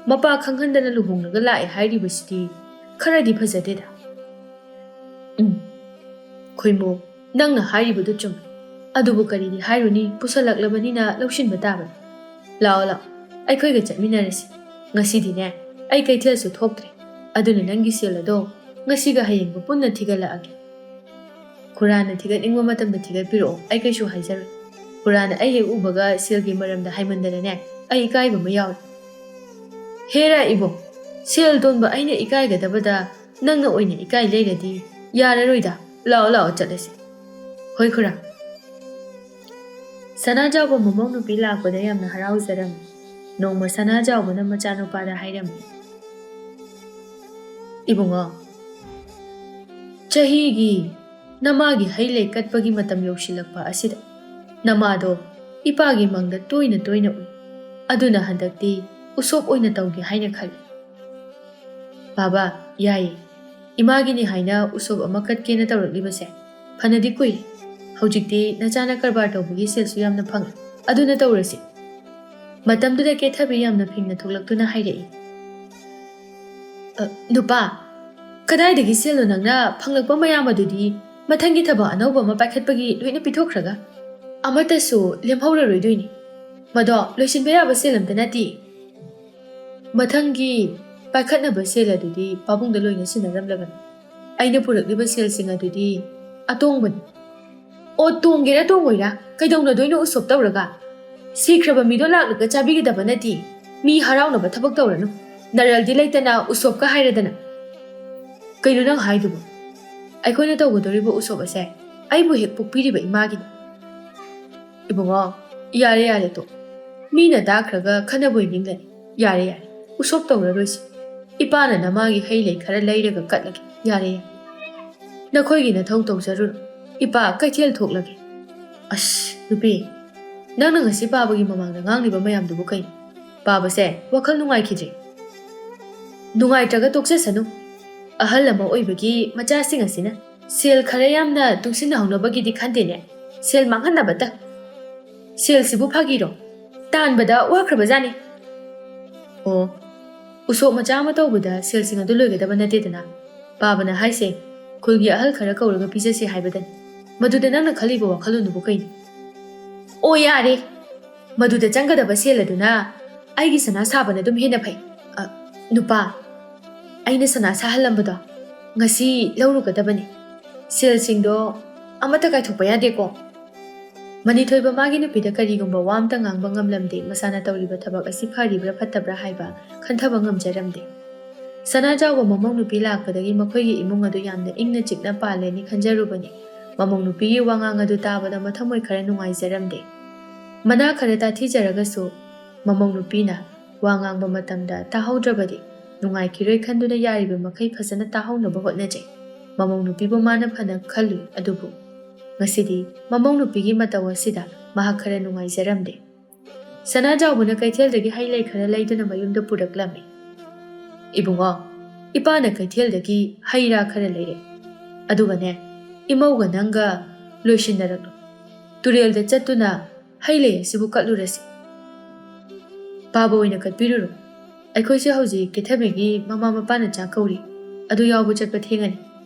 ꯃꯄꯥ ꯈꯪꯍꯟꯗꯅ ꯂꯨꯍꯣꯡꯂꯒ ꯂꯥꯛꯑꯦ ꯍꯥꯏꯔꯤꯕꯁꯤꯗꯤ ꯈꯔꯗꯤ ꯐꯖꯗꯦꯗ꯫ ꯎꯝ, ꯈꯣꯏꯃꯨ, ꯅꯪꯅ ꯍꯥꯏꯔꯤꯕꯗꯨ ꯆꯨꯝꯃꯤ꯫ ꯑꯗꯨꯕꯨ ꯀꯔꯤꯗꯤ ꯍꯥꯏꯔꯨꯅꯤ, ꯄꯨꯁꯜꯂꯛꯂꯕꯅꯤꯅ ꯂꯧꯁꯤꯟꯕ ꯇꯥꯕꯅꯤ꯫ ꯂꯥꯛꯑꯣ, ꯂꯥꯛꯑꯣ, ꯑꯩꯈꯣꯏꯒ ꯆꯠꯃꯤꯟꯅꯔꯁꯤ꯫ ꯉꯁꯤꯗꯤꯅꯦ, ꯑꯩ ꯀꯩꯊꯦꯜꯁꯨ ꯊꯣꯛꯇ꯭ꯔꯦ, ꯑꯗꯨꯅ ꯅꯪꯒꯤ ꯁꯦꯜ ꯑꯗꯣ ꯉꯁꯤꯒ ꯍꯌꯦꯡꯒ ꯄꯨꯟꯅ ꯊꯤꯒꯠꯂꯛꯑꯒꯦ꯫ ꯈꯨꯔꯥꯅ ꯊꯤꯒꯠꯅꯤꯡꯕ ꯃꯇꯝꯗ ꯊꯤꯒꯠꯄꯤꯔꯛꯑꯣ, ꯑꯩ ꯀꯩꯁꯨ ꯍꯥꯏꯖꯔꯣꯏ꯫ ꯈꯨꯔꯥꯅ ꯑꯩ ꯍꯦꯛ ꯎꯕꯒ ꯁꯦꯜꯒꯤ ꯃꯔꯝꯗ ꯍꯥꯏꯃꯟꯗꯅꯅꯦ, ꯑꯩ ꯏꯀꯥꯏꯕ ꯑꯃ ꯌꯥꯎꯔꯦ꯫ ꯍꯦꯔꯥ ꯏꯕꯨꯡ, ꯁꯦꯜ ꯇꯣꯟꯕ ꯑꯩꯅ ꯏꯀꯥꯏꯒꯗꯕꯗ ꯅꯪꯅ ꯑꯣꯏꯅ ꯏꯀꯥꯏ ꯂꯩꯔꯗꯤ ꯌꯥꯔꯔꯣꯏꯗ꯫ ꯂꯥꯛꯑꯣ, ꯂꯥꯛꯑꯣ, ꯆꯠꯂꯁꯤ꯫ ꯍꯣꯏ ꯈꯨꯔꯥ꯫ ꯁꯅꯥꯖꯥꯎꯕ ꯃꯃꯧ ꯅꯨꯄꯤ ꯂꯥꯛꯄꯗ ꯌꯥꯝꯅ ꯍꯔꯥꯎꯖꯔꯝꯃꯤ꯫ ꯅꯣꯡꯃ ꯁꯅꯥꯖꯥꯎꯕꯅ ꯃꯆꯥꯅꯨꯄꯥꯗ ꯍꯥꯏꯔꯝꯃꯤ, "ꯏꯕꯨꯡꯉꯣ, ꯆꯍꯤꯒꯤ ꯅꯃꯥꯒꯤ ꯍꯩ ꯂꯩ ꯀꯠꯄꯒꯤ ꯃꯇꯝ ꯌꯧꯁꯤꯜꯂꯛꯄ ꯑꯁꯤꯗ ꯅꯃꯥꯗꯣ ꯏꯄꯥꯒꯤ ꯃꯪꯗ ꯇꯣꯏꯅ ꯇꯣꯏꯅ ꯎꯏ꯫ ꯑꯗꯨꯅ ꯍꯟꯗꯛꯇꯤ ꯎꯁꯣꯞ ꯑꯣꯏꯅ ꯇꯧꯒꯦ ꯍꯥꯏꯅ ꯈꯜꯂꯤ꯫" "ꯕꯥꯕꯥ, ꯌꯥꯏꯌꯦ꯫ ꯏꯃꯥꯒꯤꯅꯤ ꯍꯥꯏꯅ ꯎꯁꯣꯞ ꯑꯃ ꯀꯠꯀꯦꯅ ꯇꯧꯔꯛꯂꯤꯕꯁꯦ ꯐꯅꯗꯤ ꯀꯨꯏꯔꯦ꯫ ꯍꯧꯖꯤꯛꯇꯤ ꯅꯆꯥꯅ ꯀꯔꯕꯥꯔ ꯇꯧꯕꯒꯤ ꯁꯦꯜꯁꯨ ꯌꯥꯝꯅ ꯐꯪꯉꯦ꯫ ꯑꯗꯨꯅ ꯇꯧꯔꯁꯤ꯫" ꯃꯇꯝꯗꯨꯗ ꯀꯦꯊꯕꯤ ꯌꯥꯝꯅ ꯐꯤꯡꯅ ꯊꯣꯛꯂꯛꯇꯨꯅ ꯍꯥꯏꯔꯛꯏ, "ꯑ, ꯅꯨꯄꯥ, ꯀꯗꯥꯏꯗꯒꯤ ꯁꯦꯜꯅꯣ ꯅꯪꯅ ꯐꯪꯂꯛꯄ ꯃꯌꯥꯝ ꯑꯗꯨꯗꯤ ꯃꯊꯪꯒꯤ ꯊꯕꯛ ꯑꯅꯧꯕ ꯑꯃ ꯄꯥꯏꯈꯠꯄꯒꯤ ꯂꯣꯏꯅ ꯄꯤꯊꯣꯛꯈ꯭ꯔꯒ ꯑꯃꯠꯇꯁꯨ ꯂꯦꯝꯍꯧꯔꯔꯣꯏꯗꯣꯏꯅꯤ꯫ ꯃꯗꯣ ꯂꯣꯏꯁꯤꯟꯕ ꯌꯥꯕ ꯁꯦꯜ ꯑꯝꯇ ꯅꯠꯇꯦ꯫ ꯃꯊꯪꯒꯤ ꯄꯥꯏꯈꯠꯅꯕ ꯁꯦꯜ ꯑꯗꯨꯗꯤ ꯄꯥꯕꯨꯡꯗ ꯂꯣꯏꯅ ꯁꯤꯟꯅꯔꯝꯂꯕꯅꯤ꯫ ꯑꯩꯅ ꯄꯨꯔꯛꯂꯤꯕ ꯁꯦꯜꯁꯤꯡ ꯑꯗꯨꯗꯤ ꯑꯇꯣꯡꯕꯅꯤ꯫" "ꯑꯣ, ꯇꯣꯡꯒꯦꯔꯥ ꯇꯣꯡꯉꯣꯏꯔꯥ, ꯀꯩꯗꯧꯅꯗꯣꯏꯅꯣ ꯎꯁꯣꯞ ꯇꯧꯔꯒ? ꯁꯤꯈ꯭ꯔꯕ ꯃꯤꯗꯣ ꯂꯥꯛꯂꯒ ꯆꯥꯕꯤꯒꯗꯕ ꯅꯠꯇꯦ꯫ ꯃꯤ ꯍꯔꯥꯎꯅꯕ ꯊꯕꯛ ꯇꯧꯔꯅꯨ꯫ ꯅꯔꯜꯗꯤ ꯂꯩꯇꯅ ꯎꯁꯣꯞꯀ ꯍꯥꯏꯔꯗꯅ꯫" "ꯀꯩꯅꯣ ꯅꯪ ꯍꯥꯏꯗꯨꯕꯣ? ꯑꯩꯈꯣꯏꯅ ꯇꯧꯒꯗꯧꯔꯤꯕ ꯎꯁꯣꯞ ꯑꯁꯦ ꯑꯩꯕꯨ ꯍꯦꯛ ꯄꯣꯛꯄꯤꯔꯤꯕ ꯏꯃꯥꯒꯤꯅꯤ꯫" "ꯏꯕꯨꯡꯉꯣ, ꯌꯥꯔꯦ, ꯌꯥꯔꯦ, ꯇꯣꯛ꯫ ꯃꯤꯅ ꯇꯥꯈ꯭ꯔꯒ ꯈꯠꯅꯕꯣꯏ ꯅꯤꯡꯒꯅꯤ꯫ ꯌꯥꯔꯦ, ꯌꯥꯔꯦ, ꯎꯁꯣꯞ ꯇꯧꯔꯔꯣꯏꯁꯤ꯫ ꯏꯄꯥꯅ ꯅꯃꯥꯒꯤ ꯍꯩ ꯂꯩ ꯈꯔ ꯂꯩꯔꯒ ꯀꯠꯂꯒꯦ꯫ ꯌꯥꯔꯦ, ꯌꯥꯔꯦ, ꯅꯈꯣꯏꯒꯤ ꯅꯊꯧ ꯇꯧꯖꯔꯨꯔꯣ꯫ "ꯏꯄꯥ, ꯀꯩꯊꯦꯜ ꯊꯣꯛꯂꯒꯦ꯫" "ꯑꯁ, ꯅꯨꯄꯤ, ꯅꯪꯅ ꯉꯁꯤ ꯄꯥꯕꯒꯤ ꯃꯃꯥꯡꯗ ꯉꯥꯡꯂꯤꯕ ꯃꯌꯥꯝꯗꯨꯕꯨ ꯀꯩꯅꯣ? ꯄꯥꯕꯁꯦ ꯋꯥꯈꯜ ꯅꯨꯡꯉꯥꯏꯈꯤꯗ꯭ꯔꯦ꯫ ꯅꯨꯡꯉꯥꯏꯇ꯭ꯔꯒ ꯇꯣꯛꯆꯁꯅꯨ꯫ ꯑꯍꯜ ꯑꯃ ꯑꯣꯏꯕꯒꯤ ꯃꯆꯥꯁꯤꯡ ꯑꯁꯤꯅ ꯁꯦꯜ ꯈꯔ ꯌꯥꯝꯅ ꯇꯨꯡꯁꯤꯟꯅꯍꯧꯅꯕꯒꯤꯗꯤ ꯈꯟꯗꯦꯅꯦ꯫ ꯁꯦꯜ ꯃꯥꯡꯍꯟꯅꯕꯇ꯫ ꯁꯦꯜꯁꯤꯕꯨ ꯐꯥꯒꯤꯔꯣ? ꯇꯥꯟꯕꯗ ꯋꯥꯈ꯭ꯔꯕꯖꯥꯠꯅꯤ꯫" ꯑꯣ, ꯎꯁꯣꯞ ꯃꯆꯥ ꯑꯃ ꯇꯧꯕꯗ ꯁꯦꯜꯁꯤꯡ ꯑꯗꯨ ꯂꯣꯏꯒꯗꯕ ꯅꯠꯇꯦꯗꯅ꯫ ꯄꯥꯕꯅ ꯍꯥꯏꯁꯦ ꯈꯨꯜꯒꯤ ꯑꯍꯜ ꯈꯔ ꯀꯧꯔꯒ ꯄꯤꯖꯁꯦ ꯍꯥꯏꯕꯗꯅꯤ꯫ ꯃꯗꯨꯗ ꯅꯪꯅ ꯈꯜꯂꯤꯕ ꯋꯥꯈꯜꯂꯣꯟꯗꯨꯕꯨ ꯀꯩꯅꯣ? ꯑꯣ, ꯌꯥꯔꯦ꯫ ꯃꯗꯨꯗ ꯆꯪꯒꯗꯕ ꯁꯦꯜ ꯑꯗꯨꯅ ꯑꯩꯒꯤ ꯁꯅꯥ ꯁꯥꯕꯅ ꯑꯗꯨꯝ ꯍꯦꯟꯅ ꯐꯩ꯫ ꯑ, ꯅꯨꯄꯥ, ꯑꯩꯅ ꯁꯅꯥ ꯁꯥꯍꯜꯂꯝꯕꯗꯣ ꯉꯁꯤ ꯂꯧꯔꯨꯒꯗꯕꯅꯤ꯫ ꯁꯦꯜꯁꯤꯡꯗꯣ ꯑꯃꯠꯇ ꯀꯥꯏꯊꯣꯛꯄ ꯌꯥꯗꯦꯀꯣ꯫ ꯃꯅꯤꯊꯣꯏꯕ ꯃꯥꯒꯤ ꯅꯨꯄꯤꯗ ꯀꯔꯤꯒꯨꯝꯕ ꯋꯥ ꯑꯃꯇ ꯉꯥꯡꯕ ꯉꯝꯂꯝꯗꯦ, ꯃꯁꯥꯅ ꯇꯧꯔꯤꯕ ꯊꯕꯛ ꯑꯁꯤ ꯐꯔꯤꯕ꯭ꯔꯥ ꯐꯠꯇꯕ꯭ꯔꯥ ꯍꯥꯏꯕ ꯈꯟꯊꯕ ꯉꯝꯖꯔꯝꯗꯦ꯫ ꯁꯅꯥꯖꯥꯎꯕ ꯃꯃꯧ ꯅꯨꯄꯤ ꯂꯥꯛꯄꯗꯒꯤ ꯃꯈꯣꯏꯒꯤ ꯏꯃꯨꯡ ꯑꯗꯨ ꯌꯥꯝꯅ ꯏꯪꯅ ꯆꯤꯛꯅ ꯄꯥꯜꯂꯦꯅꯤ ꯈꯟꯖꯔꯨꯕꯅꯤ꯫ ꯃꯃꯧ ꯅꯨꯄꯤꯒꯤ ꯋꯥꯉꯥꯡ ꯑꯗꯨ ꯇꯥꯕꯗ ꯃꯊꯃꯣꯏ ꯈꯔ ꯅꯨꯡꯉꯥꯏꯖꯔꯝꯗꯦ꯫ ꯃꯅꯥ ꯈꯔ ꯇꯥꯊꯤꯖꯔꯒꯁꯨ ꯃꯃꯧ ꯅꯨꯄꯤꯅ ꯋꯥ ꯉꯥꯡꯕ ꯃꯇꯝꯗ ꯇꯥꯍꯧꯗ꯭ꯔꯕꯗꯤ ꯅꯨꯡꯉꯥꯏꯈꯤꯔꯣꯏ ꯈꯟꯗꯨꯅ ꯌꯥꯔꯤꯕ ꯃꯈꯩ ꯐꯖꯅ ꯇꯥꯍꯧꯅꯕ ꯍꯣꯠꯅꯖꯩ꯫ ꯃꯃꯧ ꯅꯨꯄꯤꯕꯨ ꯃꯥꯅ ꯐꯅ ꯈꯜꯂꯨꯏ, ꯑꯗꯨꯕꯨ ꯉꯁꯤꯗꯤ ꯃꯃꯧ ꯅꯨꯄꯤꯒꯤ ꯃꯇꯧ ꯑꯁꯤꯗ ꯃꯍꯥꯛ ꯈꯔ ꯅꯨꯡꯉꯥꯏꯖꯔꯝꯗꯦ꯫ ꯁꯅꯥꯖꯥꯎꯕꯅ ꯀꯩꯊꯦꯜꯗꯒꯤ ꯍꯩ ꯂꯩ ꯈꯔ ꯂꯩꯗꯨꯅ ꯃꯌꯨꯝꯗ ꯄꯨꯔꯛꯂꯝꯃꯤ꯫ "ꯏꯕꯨꯡꯉꯣ, ꯏꯄꯥꯅ ꯀꯩꯊꯦꯜꯗꯒꯤ ꯍꯩ ꯔꯥ ꯈꯔ ꯂꯩꯔꯦ꯫ ꯑꯗꯨꯒꯅꯦ, ꯏꯃꯧꯒ ꯅꯪꯒ ꯂꯣꯏꯁꯤꯟꯅꯔꯛꯂꯣ꯫ ꯇꯨꯔꯦꯜꯗ ꯆꯠꯇꯨꯅ ꯍꯩ ꯂꯩ ꯑꯁꯤꯕꯨ ꯀꯠꯂꯨꯔꯁꯤ꯫" "ꯄꯥꯕ ꯑꯣꯏꯅ ꯀꯠꯄꯤꯔꯨꯔꯣ꯫ ꯑꯩꯈꯣꯏꯁꯦ ꯍꯧꯖꯤꯛ ꯀꯦꯊꯕꯤꯒꯤ ꯃꯃꯥ ꯃꯄꯥꯅ ꯆꯥꯛ ꯀꯧꯔꯤ꯫ ꯑꯗꯨ ꯌꯥꯎꯕ ꯆꯠꯄ ꯊꯦꯡꯉꯅꯤ꯫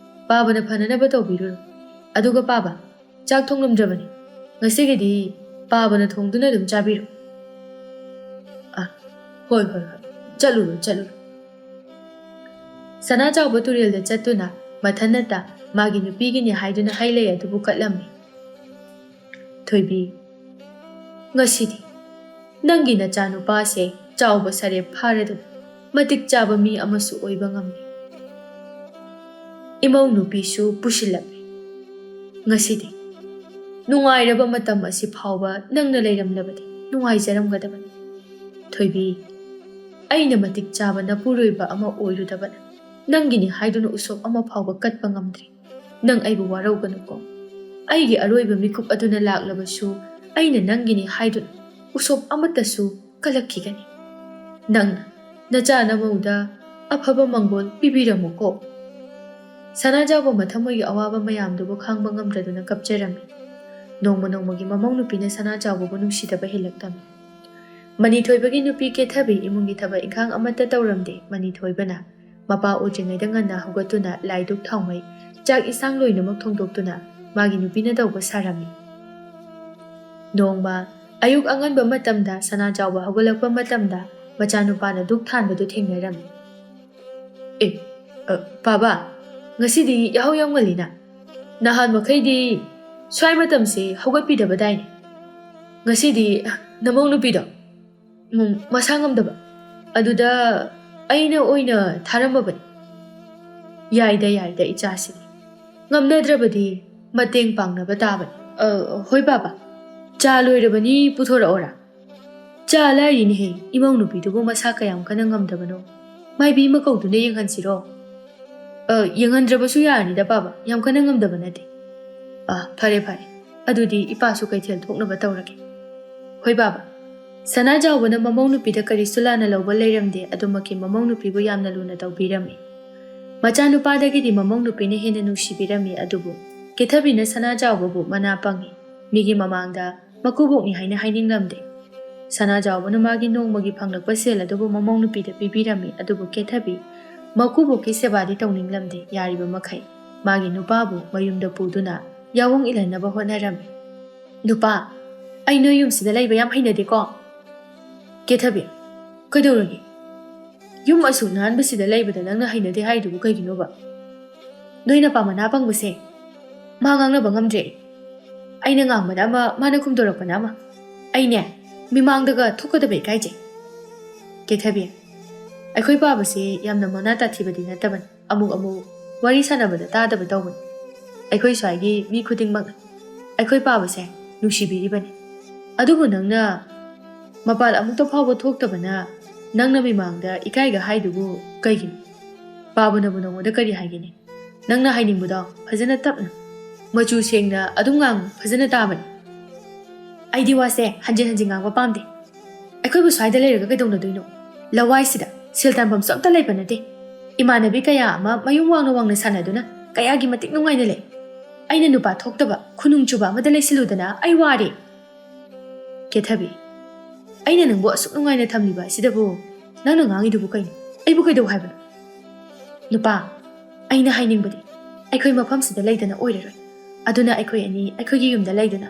ꯄꯥꯕꯅ ꯐꯅꯅꯕ ꯇꯧꯕꯤꯔꯨꯔꯣ꯫ ꯑꯗꯨꯒ ꯄꯥꯕ, ꯆꯥꯛ ꯊꯣꯡꯂꯝꯗ꯭ꯔꯕꯅꯤ꯫ ꯉꯁꯤꯒꯤꯗꯤ ꯄꯥꯕꯅ ꯊꯣꯡꯗꯨꯅ ꯑꯗꯨꯝ ꯆꯥꯕꯤꯔꯣ꯫" "ꯑ, ꯍꯣꯏ, ꯍꯣꯏ, ꯍꯣꯏ꯫ ꯆꯠꯂꯨꯔꯣ, ꯆꯠꯂꯨꯔꯣ꯫" ꯁꯅꯥꯆꯥꯎꯕ ꯇꯨꯔꯦꯜꯗ ꯆꯠꯇꯨꯅ ꯃꯊꯟꯅꯇ ꯃꯥꯒꯤ ꯅꯨꯄꯤꯒꯤꯅꯤ ꯍꯥꯏꯗꯨꯅ ꯍꯩ ꯂꯩ ꯑꯗꯨꯕꯨ ꯀꯠꯂꯝꯃꯤ꯫ "ꯊꯣꯏꯕꯤ, ꯉꯁꯤꯗꯤ ꯅꯪꯒꯤ ꯅꯆꯥꯅꯨꯄꯥꯁꯦ ꯆꯥꯎꯕ ꯁꯥꯔꯦ ꯐꯥꯔꯗꯨꯅ ꯃꯇꯤꯛ ꯆꯥꯕ ꯃꯤ ꯑꯃꯁꯨ ꯑꯣꯏꯕ ꯉꯝꯃꯤ꯫ ꯏꯃꯧ ꯅꯨꯄꯤꯁꯨ ꯄꯨꯁꯤꯜꯂꯝꯃꯤ꯫ ꯉꯁꯤꯗꯤ ꯅꯨꯡꯉꯥꯏꯔꯕ ꯃꯇꯝ ꯑꯁꯤ ꯐꯥꯎꯕ ꯅꯪꯅ ꯂꯩꯔꯝꯂꯕꯗꯤ ꯅꯨꯡꯉꯥꯏꯖꯔꯝꯒꯗꯕꯅꯤ꯫ ꯊꯣꯏꯕꯤ, ꯑꯩꯅ ꯃꯇꯤꯛ ꯆꯥꯕ ꯅꯄꯨꯔꯣꯏꯕ ꯑꯃ ꯑꯣꯏꯔꯨꯗꯕꯅ ꯅꯪꯒꯤꯅꯤ ꯍꯥꯏꯗꯨꯅ ꯎꯁꯣꯞ ꯑꯃ ꯐꯥꯎꯕ ꯀꯠꯄ ꯉꯝꯗ꯭ꯔꯤ꯫ ꯅꯪ ꯑꯩꯕꯨ ꯋꯥꯔꯧꯒꯅꯨꯀꯣ꯫" ꯑꯩꯒꯤ ꯑꯔꯣꯏꯕ ꯃꯤꯀꯨꯞ ꯑꯗꯨꯅ ꯂꯥꯛꯂꯕꯁꯨ, ꯑꯩꯅ ꯅꯪꯒꯤꯅꯤ ꯍꯥꯏꯗꯨꯅ ꯎꯁꯣꯞ ꯑꯃꯠꯇꯁꯨ ꯀꯜꯂꯛꯈꯤꯒꯅꯤ꯫ ꯅꯪꯅ ꯅꯆꯥ ꯅꯃꯧꯗ ꯑꯐꯕ ꯃꯪꯒꯣꯜ ꯄꯤꯕꯤꯔꯝꯃꯨꯀꯣ꯫ ꯁꯅꯥꯖꯥꯎꯕ ꯃꯊꯃꯣꯏꯒꯤ ꯑꯋꯥꯕ ꯃꯌꯥꯝꯗꯨꯕꯨ ꯈꯥꯡꯕ ꯉꯝꯗ꯭ꯔꯗꯨꯅ ꯀꯞꯆꯔꯝꯃꯤ꯫ ꯅꯣꯡꯃ ꯅꯣꯡꯃꯒꯤ ꯃꯃꯧ ꯅꯨꯄꯤꯅ ꯁꯅꯥꯖꯥꯎꯕꯕꯨ ꯅꯨꯡꯁꯤꯗꯕ ꯍꯦꯜꯂꯛꯂꯝꯃꯤ꯫ ꯃꯅꯤꯊꯣꯏꯕꯒꯤ ꯅꯨꯄꯤ ꯀꯦꯊꯕꯤ ꯏꯃꯨꯡꯒꯤ ꯊꯕꯛ ꯏꯪꯈꯥꯡ ꯑꯃꯠꯇ ꯇꯧꯔꯝꯗꯦ꯫ ꯃꯅꯤꯊꯣꯏꯕꯅ ꯃꯄꯥ ꯎꯗ꯭ꯔꯤꯉꯩꯗ ꯉꯟꯅ ꯍꯧꯒꯠꯇꯨꯅ ꯂꯥꯏ ꯙꯨꯛ ꯊꯥꯎꯃꯩ, ꯆꯥꯛ ꯏꯟꯁꯥꯡ ꯂꯣꯏꯅꯃꯛ ꯊꯣꯡꯗꯣꯛꯇꯨꯅ ꯃꯥꯒꯤ ꯅꯨꯄꯤꯅ ꯇꯧꯕ ꯁꯥꯔꯝꯃꯤ꯫ ꯅꯣꯡꯃ ꯑꯌꯨꯛ ꯑꯉꯟꯕ ꯃꯇꯝꯗ ꯁꯅꯥꯖꯥꯎꯕ ꯍꯧꯒꯠꯂꯛꯄ ꯃꯇꯝꯗ ꯃꯆꯥꯅꯨꯄꯥꯅ ꯙꯨꯛ ꯊꯥꯟꯕꯗꯨ ꯊꯦꯡꯅꯔꯝꯃꯤ꯫ "ꯑꯦ, ꯑ, ꯄꯥꯕ, ꯉꯁꯤꯗꯤ ꯌꯥꯍꯧ ꯌꯥꯝ ꯉꯜꯂꯤꯅ꯫ ꯅꯍꯥꯟ ꯃꯈꯩꯗꯤ ꯁ꯭ꯋꯥꯏ ꯃꯇꯝꯁꯦ ꯍꯧꯒꯠꯄꯤꯗꯕꯗꯥꯏꯅꯦ꯫ ꯉꯁꯤꯗꯤ ꯅꯃꯧ ꯅꯨꯄꯤꯗꯣ, ꯎꯝ, ꯃꯁꯥ ꯉꯝꯗꯕ, ꯑꯗꯨꯗ ꯑꯩꯅ ꯑꯣꯏꯅ ꯊꯥꯔꯝꯃꯕꯅꯤ꯫" "ꯌꯥꯏꯗ, ꯌꯥꯏꯗ, ꯏꯆꯥꯁꯤꯅꯤ꯫ ꯉꯝꯅꯗ꯭ꯔꯕꯗꯤ ꯃꯇꯦꯡ ꯄꯥꯡꯅꯕ ꯇꯥꯕꯅꯤ꯫ ꯑ, ꯍꯣꯏ ꯄꯥꯕ, ꯆꯥ ꯂꯣꯏꯔꯕꯅꯤ, ꯄꯨꯊꯣꯔꯛꯑꯣꯔꯥ?" "ꯆꯥ ꯂꯥꯏꯔꯤꯅꯦꯍꯦ, ꯏꯃꯧ ꯅꯨꯄꯤꯗꯨꯕꯨ ꯃꯁꯥ ꯀꯌꯥꯝ ꯀꯟꯅ ꯉꯝꯗꯕꯅꯣ꯫ ꯃꯥꯏꯕꯤ ꯑꯃ ꯀꯧꯗꯨꯅ ꯌꯦꯡꯍꯟꯁꯤꯔꯣ?" "ꯑ, ꯌꯦꯡꯍꯟꯗ꯭ꯔꯕꯁꯨ ꯌꯥꯔꯅꯤꯗ ꯄꯥꯕ, ꯌꯥꯝ ꯀꯟꯅ ꯉꯝꯗꯕ ꯅꯠꯇꯦ꯫" "ꯑ, ꯐꯔꯦ ꯐꯔꯦ, ꯑꯗꯨꯗꯤ ꯏꯄꯥꯁꯨ ꯀꯩꯊꯦꯜ ꯊꯣꯛꯅꯕ ꯇꯧꯔꯒꯦ꯫" "ꯍꯣꯏ ꯄꯥꯕ꯫" ꯁꯅꯥꯖꯥꯎꯕꯅ ꯃꯃꯧ ꯅꯨꯄꯤꯗ ꯀꯔꯤꯁꯨ ꯂꯥꯟꯅ ꯂꯧꯕ ꯂꯩꯔꯝꯗꯦ, ꯑꯗꯨꯃꯛꯀꯤ ꯃꯃꯧ ꯅꯨꯄꯤꯕꯨ ꯌꯥꯝꯅ ꯂꯨꯅ ꯇꯧꯕꯤꯔꯝꯃꯤ꯫ ꯃꯆꯥꯅꯨꯄꯥꯗꯒꯤꯗꯤ ꯃꯃꯧ ꯅꯨꯄꯤꯅ ꯍꯦꯟꯅ ꯅꯨꯡꯁꯤꯕꯤꯔꯝꯃꯤ, ꯑꯗꯨꯕꯨ ꯀꯦꯊꯕꯤꯅ ꯁꯅꯥꯖꯥꯎꯕꯕꯨ ꯃꯅꯥ ꯄꯪꯉꯤ꯫ ꯃꯤꯒꯤ ꯃꯃꯥꯡꯗ ꯃꯀꯨꯕꯣꯛꯅꯤ ꯍꯥꯏꯅ ꯍꯥꯏꯅꯤꯡꯂꯝꯗꯦ꯫ ꯁꯅꯥꯖꯥꯎꯕꯅ ꯃꯥꯒꯤ ꯅꯣꯡꯃꯒꯤ ꯐꯪꯂꯛꯄ ꯁꯦꯜ ꯑꯗꯨꯕꯨ ꯃꯃꯧ ꯅꯨꯄꯤꯗ ꯄꯤꯕꯤꯔꯝꯃꯤ, ꯑꯗꯨꯕꯨ ꯀꯦꯊꯕꯤ ꯃꯀꯨꯕꯣꯛꯀꯤ ꯁꯦꯕꯥꯗꯤ ꯇꯧꯅꯤꯡꯂꯝꯗꯦ꯫ ꯌꯥꯔꯤꯕ ꯃꯈꯩ ꯃꯥꯒꯤ ꯅꯨꯄꯥꯕꯨ ꯃꯌꯨꯝꯗ ꯄꯨꯗꯨꯅ ꯌꯥꯑꯣꯡ ꯏꯜꯍꯟꯅꯕ ꯍꯣꯠꯅꯔꯝꯃꯤ꯫ "ꯅꯨꯄꯥ, ꯑꯩ ꯅꯣꯏ ꯌꯨꯝꯁꯤꯗ ꯂꯩꯕ ꯌꯥꯝ ꯍꯩꯅꯗꯦꯀꯣ꯫" "ꯀꯦꯊꯕꯤ, ꯀꯩꯗꯧꯔꯒꯦ? ꯌꯨꯝ ꯑꯁꯨꯛ ꯅꯥꯟꯕꯁꯤꯗ ꯂꯩꯕꯗ ꯅꯪꯅ ꯍꯩꯅꯗꯦ ꯍꯥꯏꯗꯨꯕꯨ ꯀꯩꯒꯤꯅꯣꯕ? ꯅꯣꯏ ꯅꯄꯥ ꯃꯅꯥ ꯄꯪꯕꯁꯦ, ꯃꯥ ꯉꯥꯡꯅꯕ ꯉꯝꯗ꯭ꯔꯦ꯫ ꯑꯩꯅ ꯉꯥꯡꯕꯅ ꯑꯃ, ꯃꯥꯅ ꯈꯨꯝꯗꯣꯔꯛꯄꯅ ꯑꯃ꯫ ꯑꯩꯅꯦ, ꯃꯤꯃꯥꯡꯗꯒ ꯊꯣꯛꯀꯗꯕ ꯏꯀꯥꯏꯖꯩ꯫" "ꯀꯦꯊꯕꯤ, ꯑꯩꯈꯣꯏ ꯄꯥꯕꯁꯦ ꯌꯥꯝꯅ ꯃꯅꯥ ꯇꯥꯊꯤꯕꯗꯤ ꯅꯠꯇꯕꯅꯤ꯫ ꯑꯃꯨꯛ ꯑꯃꯨꯛ ꯋꯥꯔꯤ ꯁꯥꯟꯅꯕꯗ ꯇꯥꯗꯕ ꯇꯧꯕꯅꯤ꯫ ꯑꯩꯈꯣꯏ ꯁ꯭ꯋꯥꯏꯒꯤ ꯃꯤ ꯈꯨꯗꯤꯡꯃꯛꯅ ꯑꯩꯈꯣꯏ ꯄꯥꯕꯁꯦ ꯅꯨꯡꯁꯤꯕꯤꯔꯤꯕꯅꯤ꯫ ꯑꯗꯨꯕꯨ ꯅꯪꯅ ꯃꯄꯥꯟ ꯑꯃꯨꯛꯇ ꯐꯥꯎꯕ ꯊꯣꯛꯇꯕꯅ ꯅꯪꯅ ꯃꯤꯃꯥꯡꯗ ꯏꯀꯥꯏꯒ ꯍꯥꯏꯗꯨꯕꯨ ꯀꯩꯒꯤꯅꯣ? ꯄꯥꯕꯅꯕꯨ ꯅꯉꯣꯟꯗ ꯀꯔꯤ ꯍꯥꯏꯒꯅꯤ? ꯅꯪꯅ ꯍꯥꯏꯅꯤꯡꯕꯗꯣ ꯐꯖꯅ ꯇꯞꯅ ꯃꯆꯨ ꯁꯦꯡꯅ ꯑꯗꯨꯝ ꯉꯥꯡꯉꯨ, ꯐꯖꯅ ꯇꯥꯕꯅꯤ꯫ ꯑꯩꯗꯤ ꯋꯥꯁꯦ ꯍꯟꯖꯤꯟ ꯍꯟꯖꯤꯟ ꯉꯥꯡꯕ ꯄꯥꯝꯗꯦ꯫ ꯑꯩꯈꯣꯏꯕꯨ ꯁ꯭ꯋꯥꯏꯗ ꯂꯩꯔꯒ ꯀꯩꯗꯧꯅꯗꯣꯏꯅꯣ? ꯂꯋꯥꯏꯁꯤꯗ ꯁꯦꯜ ꯇꯥꯟꯐꯝꯁꯨ ꯑꯝꯇ ꯂꯩꯕ ꯅꯠꯇꯦ꯫ ꯏꯃꯥꯟꯅꯕꯤ ꯀꯌꯥ ꯑꯃ ꯃꯌꯨꯝ ꯋꯥꯡꯅ ꯋꯥꯡꯅ ꯁꯥꯟꯅꯗꯨꯅ ꯀꯌꯥꯒꯤ ꯃꯇꯤꯛ ꯅꯨꯡꯉꯥꯏꯅ ꯂꯩ꯫ ꯑꯩꯅ ꯅꯨꯄꯥ ꯊꯣꯛꯇꯕ ꯈꯨꯅꯨꯡ ꯆꯨꯕ ꯑꯃꯗ ꯂꯩꯁꯤꯜꯂꯨꯗꯅ ꯑꯩ ꯋꯥꯔꯦ꯫ ꯀꯦꯊꯕꯤ, ꯑꯩꯅ ꯅꯪꯕꯨ ꯑꯁꯨꯛ ꯅꯨꯡꯉꯥꯏꯅ ꯊꯝꯂꯤꯕ ꯑꯁꯤꯗꯕꯨ ꯅꯪꯅ ꯉꯥꯡꯉꯤꯗꯨꯕꯨ ꯀꯩꯅꯣ? ꯑꯩꯕꯨ ꯀꯩꯗꯧ ꯍꯥꯏꯕꯅꯣ? ꯅꯨꯄꯥ, ꯑꯩꯅ ꯍꯥꯏꯅꯤꯡꯕꯗꯤ ꯑꯩꯈꯣꯏ ꯃꯐꯝꯁꯤꯗ ꯂꯩꯗꯅ ꯑꯣꯏꯔꯔꯣꯏ꯫ ꯑꯗꯨꯅ ꯑꯩꯈꯣꯏ ꯑꯅꯤ ꯑꯩꯈꯣꯏꯒꯤ ꯌꯨꯝꯗ ꯂꯩꯗꯅ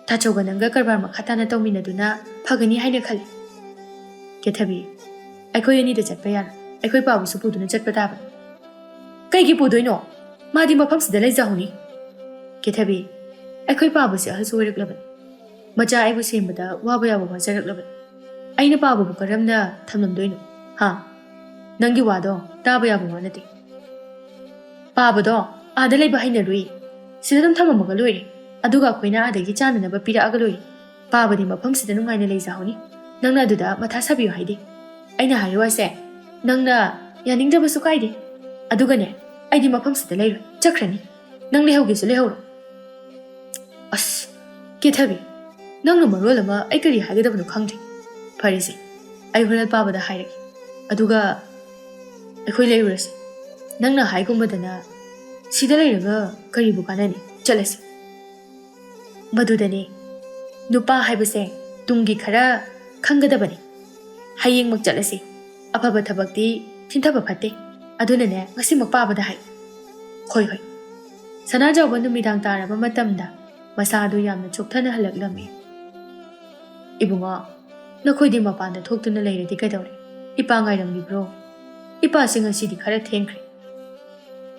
ꯇꯥꯆꯧꯒ ꯅꯪꯒ ꯀꯔꯕꯥꯔ ꯃꯈꯥ ꯇꯥꯅ ꯇꯧꯃꯤꯟꯅꯗꯨꯅ ꯐꯒꯅꯤ ꯍꯥꯏꯅ ꯈꯜꯂꯤ꯫ ꯀꯦꯊꯕꯤ, ꯑꯩꯈꯣꯏ ꯑꯅꯤꯗ ꯆꯠꯄ ꯌꯥꯔꯣꯏ꯫ ꯑꯩꯈꯣꯏ ꯄꯥꯕꯨꯁꯨ ꯄꯨꯗꯨꯅ ꯆꯠꯄ ꯇꯥꯕꯅꯤ꯫ ꯀꯩꯒꯤ ꯄꯨꯗꯣꯏꯅꯣ? ꯃꯥꯗꯤ ꯃꯐꯝꯁꯤꯗ ꯂꯩꯖꯍꯧꯅꯤ꯫ ꯀꯦꯊꯕꯤ, ꯑꯩꯈꯣꯏ ꯄꯥꯕꯁꯤ ꯑꯍꯜꯁꯨ ꯑꯣꯏꯔꯛꯂꯕꯅꯤ꯫ ꯃꯆꯥ ꯑꯩꯕꯨ ꯁꯦꯝꯕꯗ ꯋꯥꯕ ꯌꯥꯕ ꯋꯥꯖꯔꯛꯂꯕꯅꯤ꯫ ꯑꯩꯅ ꯄꯥꯕꯕꯨ ꯀꯔꯝꯅ ꯊꯝꯂꯝꯗꯣꯏꯅꯣ? ꯍꯥ? ꯅꯪꯒꯤ ꯋꯥꯗꯣ ꯇꯥꯕ ꯌꯥꯕ ꯋꯥ ꯅꯠꯇꯦ꯫ ꯄꯥꯕꯗꯣ ꯑꯥꯗ ꯂꯩꯕ ꯍꯩꯅꯔꯨꯏ꯫ ꯁꯤꯗ ꯑꯗꯨꯝ ꯊꯝꯃꯝꯃꯒ ꯂꯣꯏꯔꯦ꯫ ꯑꯗꯨꯒ ꯑꯩꯈꯣꯏꯅ ꯑꯥꯗꯒꯤ ꯆꯥꯅꯅꯕ ꯄꯤꯔꯛꯑꯒ ꯂꯣꯏꯔꯦ꯫ ꯄꯥꯕꯗꯤ ꯃꯐꯝꯁꯤꯗ ꯅꯨꯡꯉꯥꯏꯅ ꯂꯩꯖꯍꯧꯅꯤ꯫ ꯅꯪꯅ ꯑꯗꯨꯗ ꯃꯊꯥ ꯁꯥꯕꯤꯌꯨ ꯍꯥꯏꯗꯦ꯫ ꯑꯩꯅ ꯍꯥꯏꯔꯤꯕ ꯋꯥꯁꯦ ꯅꯪꯅ ꯌꯥꯅꯤꯡꯗꯕꯁꯨ ꯀꯥꯏꯗꯦ꯫ ꯑꯗꯨꯒꯅꯦ, ꯑꯩꯗꯤ ꯃꯐꯝꯁꯤꯗ ꯂꯩꯔꯣꯏ, ꯆꯠꯈ꯭ꯔꯅꯤ꯫ ꯅꯪ ꯂꯩꯍꯧꯒꯦꯁꯨ ꯂꯩꯍꯧꯔꯣ꯫ ꯑꯁ, ꯀꯦꯊꯕꯤ, ꯅꯪꯅ ꯃꯔꯣꯜ ꯑꯃ ꯑꯩ ꯀꯔꯤ ꯍꯥꯏꯒꯗꯕꯅꯣ ꯈꯪꯗ꯭ꯔꯦ꯫ ꯐꯔꯦꯁꯦ, ꯑꯩ ꯍꯣꯔꯦꯟ ꯄꯥꯕꯗ ꯍꯥꯏꯔꯒꯦ꯫ ꯑꯗꯨꯒ ꯑꯩꯈꯣꯏ ꯂꯩꯔꯨꯔꯁꯤ꯫ ꯅꯪꯅ ꯍꯥꯏꯒꯨꯝꯕꯗꯅ ꯁꯤꯗ ꯂꯩꯔꯒ ꯀꯔꯤꯕꯨ ꯀꯥꯟꯅꯅꯤ? ꯆꯠꯂꯁꯤ꯫ ꯃꯗꯨꯗꯅꯦ ꯅꯨꯄꯥ ꯍꯥꯏꯕꯁꯦ ꯇꯨꯡꯒꯤ ꯈꯔ ꯈꯪꯒꯗꯕꯅꯤ꯫ ꯍꯌꯦꯡꯃꯛ ꯆꯠꯂꯁꯤ꯫ ꯑꯐꯕ ꯊꯕꯛꯇꯤ ꯊꯤꯟꯊꯕ ꯐꯠꯇꯦ꯫ ꯑꯗꯨꯅꯅꯦ ꯉꯁꯤꯃꯛ ꯄꯥꯕꯗ ꯍꯥꯏ꯫ ꯍꯣꯏ, ꯍꯣꯏ꯫ ꯁꯅꯥꯖꯥꯎꯕ ꯅꯨꯃꯤꯗꯥꯡ ꯇꯥꯔꯕ ꯃꯇꯝꯗ ꯃꯁꯥꯗꯨ ꯌꯥꯝꯅ ꯆꯣꯛꯊꯅ ꯍꯜꯂꯛꯂꯝꯃꯤ꯫ "ꯏꯕꯨꯡꯉꯣ, ꯅꯈꯣꯏꯗꯤ ꯃꯄꯥꯟꯗ ꯊꯣꯛꯇꯨꯅ ꯂꯩꯔꯗꯤ ꯀꯩꯗꯧꯔꯦ? ꯏꯄꯥ ꯉꯥꯏꯔꯝꯂꯤꯕ꯭ꯔꯣ? ꯏꯄꯥꯁꯤ ꯉꯁꯤꯗꯤ ꯈꯔ ꯊꯦꯡꯈ꯭ꯔꯦ꯫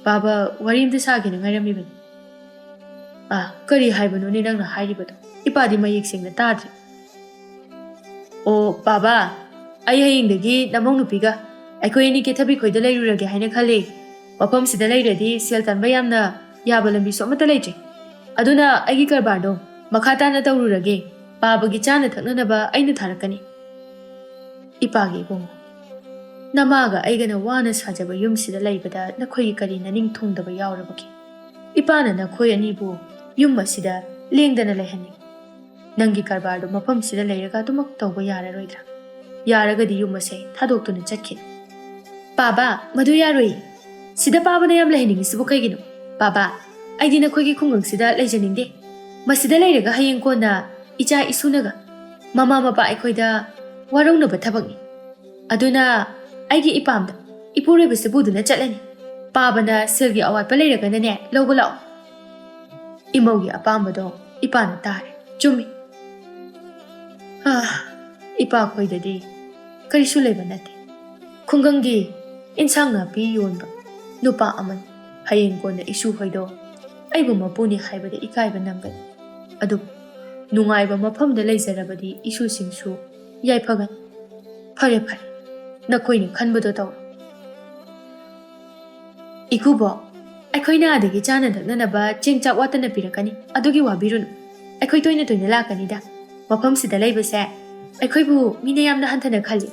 ꯄꯥꯕ ꯋꯥꯔꯤ ꯑꯝꯇ ꯁꯥꯒꯦꯅ ꯉꯥꯏꯔꯝꯃꯤꯕꯅꯤ꯫ ꯑꯥ, ꯀꯔꯤ ꯍꯥꯏꯕꯅꯣꯅꯦ ꯅꯪꯅ ꯍꯥꯏꯔꯤꯕꯗꯣ? ꯏꯄꯥꯗꯤ ꯃꯌꯦꯛ ꯁꯦꯡꯅ ꯇꯥꯗ꯭ꯔꯦ꯫ ꯑꯣ, ꯄꯥꯕ, ꯑꯩ ꯍꯌꯦꯡꯗꯒꯤ ꯅꯃꯧ ꯅꯨꯄꯤꯒ ꯑꯩꯈꯣꯏ ꯑꯅꯤ ꯀꯦꯊꯕꯤ ꯈꯣꯏꯗ ꯂꯩꯔꯨꯔꯒꯦ ꯍꯥꯏꯅ ꯈꯜꯂꯦ꯫ ꯃꯐꯝꯁꯤꯗ ꯂꯩꯔꯗꯤ ꯁꯦꯜ ꯇꯥꯟꯕ ꯌꯥꯝꯅ ꯌꯥꯕ ꯂꯝꯕꯤꯁꯨ ꯑꯃꯠꯇ ꯂꯩꯇ꯭ꯔꯦ꯫ ꯑꯗꯨꯅ ꯑꯩꯒꯤ ꯀꯔꯕꯥꯔꯗꯣ ꯃꯈꯥ ꯇꯥꯅ ꯇꯧꯔꯨꯔꯒꯦ꯫ ꯄꯥꯕꯒꯤ ꯆꯥꯅ ꯊꯛꯅꯅꯕ ꯑꯩꯅ ꯊꯥꯔꯛꯀꯅꯤ꯫" "ꯏꯄꯥꯒꯤ ꯏꯕꯨꯡꯉꯣ, ꯅꯃꯥꯒ ꯑꯩꯒꯅ ꯋꯥꯅ ꯁꯥꯖꯕ ꯌꯨꯝꯁꯤꯗ ꯂꯩꯕꯗ ꯅꯈꯣꯏꯒꯤ ꯀꯔꯤ ꯅꯅꯤꯡ ꯊꯨꯡꯗꯕ ꯌꯥꯎꯔꯕꯒꯦ? ꯏꯄꯥꯅ ꯅꯈꯣꯏ ꯑꯅꯤꯕꯨ ꯌꯨꯝ ꯑꯁꯤꯗ ꯂꯦꯡꯗꯅ ꯂꯩꯍꯟꯅꯤꯡꯏ꯫ ꯅꯪꯒꯤ ꯀꯔꯕꯥꯔꯗꯨ ꯃꯐꯝꯁꯤꯗ ꯂꯩꯔꯒ ꯑꯗꯨꯃꯛ ꯇꯧꯕ ꯌꯥꯔꯔꯣꯏꯗ꯭ꯔꯥ? ꯌꯥꯔꯒꯗꯤ ꯌꯨꯝ ꯑꯁꯦ ꯊꯥꯗꯣꯛꯇꯨꯅ ꯆꯠꯈꯤꯅꯨ꯫ ꯄꯥꯕ, ꯃꯗꯨ ꯌꯥꯔꯣꯏ꯫ ꯁꯤꯗ ꯄꯥꯕꯅ ꯌꯥꯝ ꯂꯩꯍꯟꯅꯤꯡꯉꯤꯁꯤꯕꯨ ꯀꯩꯒꯤꯅꯣ? ꯄꯥꯕ, ꯑꯩꯗꯤ ꯅꯈꯣꯏꯒꯤ ꯈꯨꯡꯒꯪꯁꯤꯗ ꯂꯩꯖꯅꯤꯡꯗꯦ꯫ ꯃꯁꯤꯗ ꯂꯩꯔꯒ ꯍꯌꯦꯡ ꯀꯣꯟꯅ ꯏꯆꯥ ꯏꯁꯨꯅꯒ ꯃꯃꯥ ꯃꯄꯥ ꯑꯩꯈꯣꯏꯗ ꯋꯥꯔꯧꯅꯕ ꯊꯕꯛꯅꯤ꯫ ꯑꯗꯨꯅ ꯑꯩꯒꯤ ꯏꯄꯥꯝꯗ ꯏꯄꯨꯔꯣꯏꯕꯁꯤ ꯄꯨꯗꯨꯅ ꯆꯠꯂꯅꯤ꯫ ꯄꯥꯕꯅ ꯁꯦꯜꯒꯤ ꯑꯋꯥꯠꯄ ꯂꯩꯔꯒꯅꯅꯦ, ꯂꯧꯕ ꯂꯥꯛꯑꯣ꯫ ꯏꯃꯧꯒꯤ ꯑꯄꯥꯝꯕꯗꯣ ꯏꯄꯥꯅ ꯇꯥꯔꯦ꯫ ꯆꯨꯝꯃꯤ꯫ ꯑꯥ, ꯏꯄꯥꯈꯣꯏꯗꯗꯤ ꯀꯔꯤꯁꯨ ꯂꯩꯕ ꯅꯠꯇꯦ꯫ ꯈꯨꯡꯒꯪꯒꯤ ꯏꯟꯁꯥꯡ ꯅꯥꯄꯤ ꯌꯣꯟꯕ ꯅꯨꯄꯥ ꯑꯃꯅꯤ꯫ ꯍꯌꯦꯡ ꯀꯣꯟꯅ ꯏꯁꯨ ꯍꯣꯏꯗꯣ ꯑꯩꯕꯨ ꯃꯄꯨꯅꯤ ꯍꯥꯏꯕꯗ ꯏꯀꯥꯏꯕ ꯅꯪꯒꯅꯤ꯫ ꯑꯗꯨꯕꯨ ꯅꯨꯡꯉꯥꯏꯕ ꯃꯐꯝꯗ ꯂꯩꯖꯔꯕꯗꯤ ꯏꯁꯨꯁꯤꯡꯁꯨ ꯌꯥꯏꯐꯒꯅꯤ꯫ ꯐꯔꯦ, ꯐꯔꯦ, ꯅꯈꯣꯏꯅ ꯈꯟꯕꯗꯣ ꯇꯧꯔꯣ꯫ ꯏꯀꯨꯕꯣꯛ, ꯑꯩꯈꯣꯏꯅ ꯑꯗꯒꯤ ꯆꯥꯅ ꯊꯛꯅꯅꯕ ꯆꯦꯡ ꯆꯥꯛ ꯋꯥꯠꯇꯅ ꯄꯤꯔꯛꯀꯅꯤ, ꯑꯗꯨꯒꯤ ꯋꯥꯕꯤꯔꯨꯅꯨ꯫ ꯑꯩꯈꯣꯏ ꯇꯣꯏꯅ ꯇꯣꯏꯅ ꯂꯥꯛꯀꯅꯤꯗ꯫ ꯃꯐꯝꯁꯤꯗ ꯂꯩꯕꯁꯦ ꯑꯩꯈꯣꯏꯕꯨ ꯃꯤꯅ ꯌꯥꯝꯅ ꯍꯟꯊꯅ ꯈꯜꯂꯤ,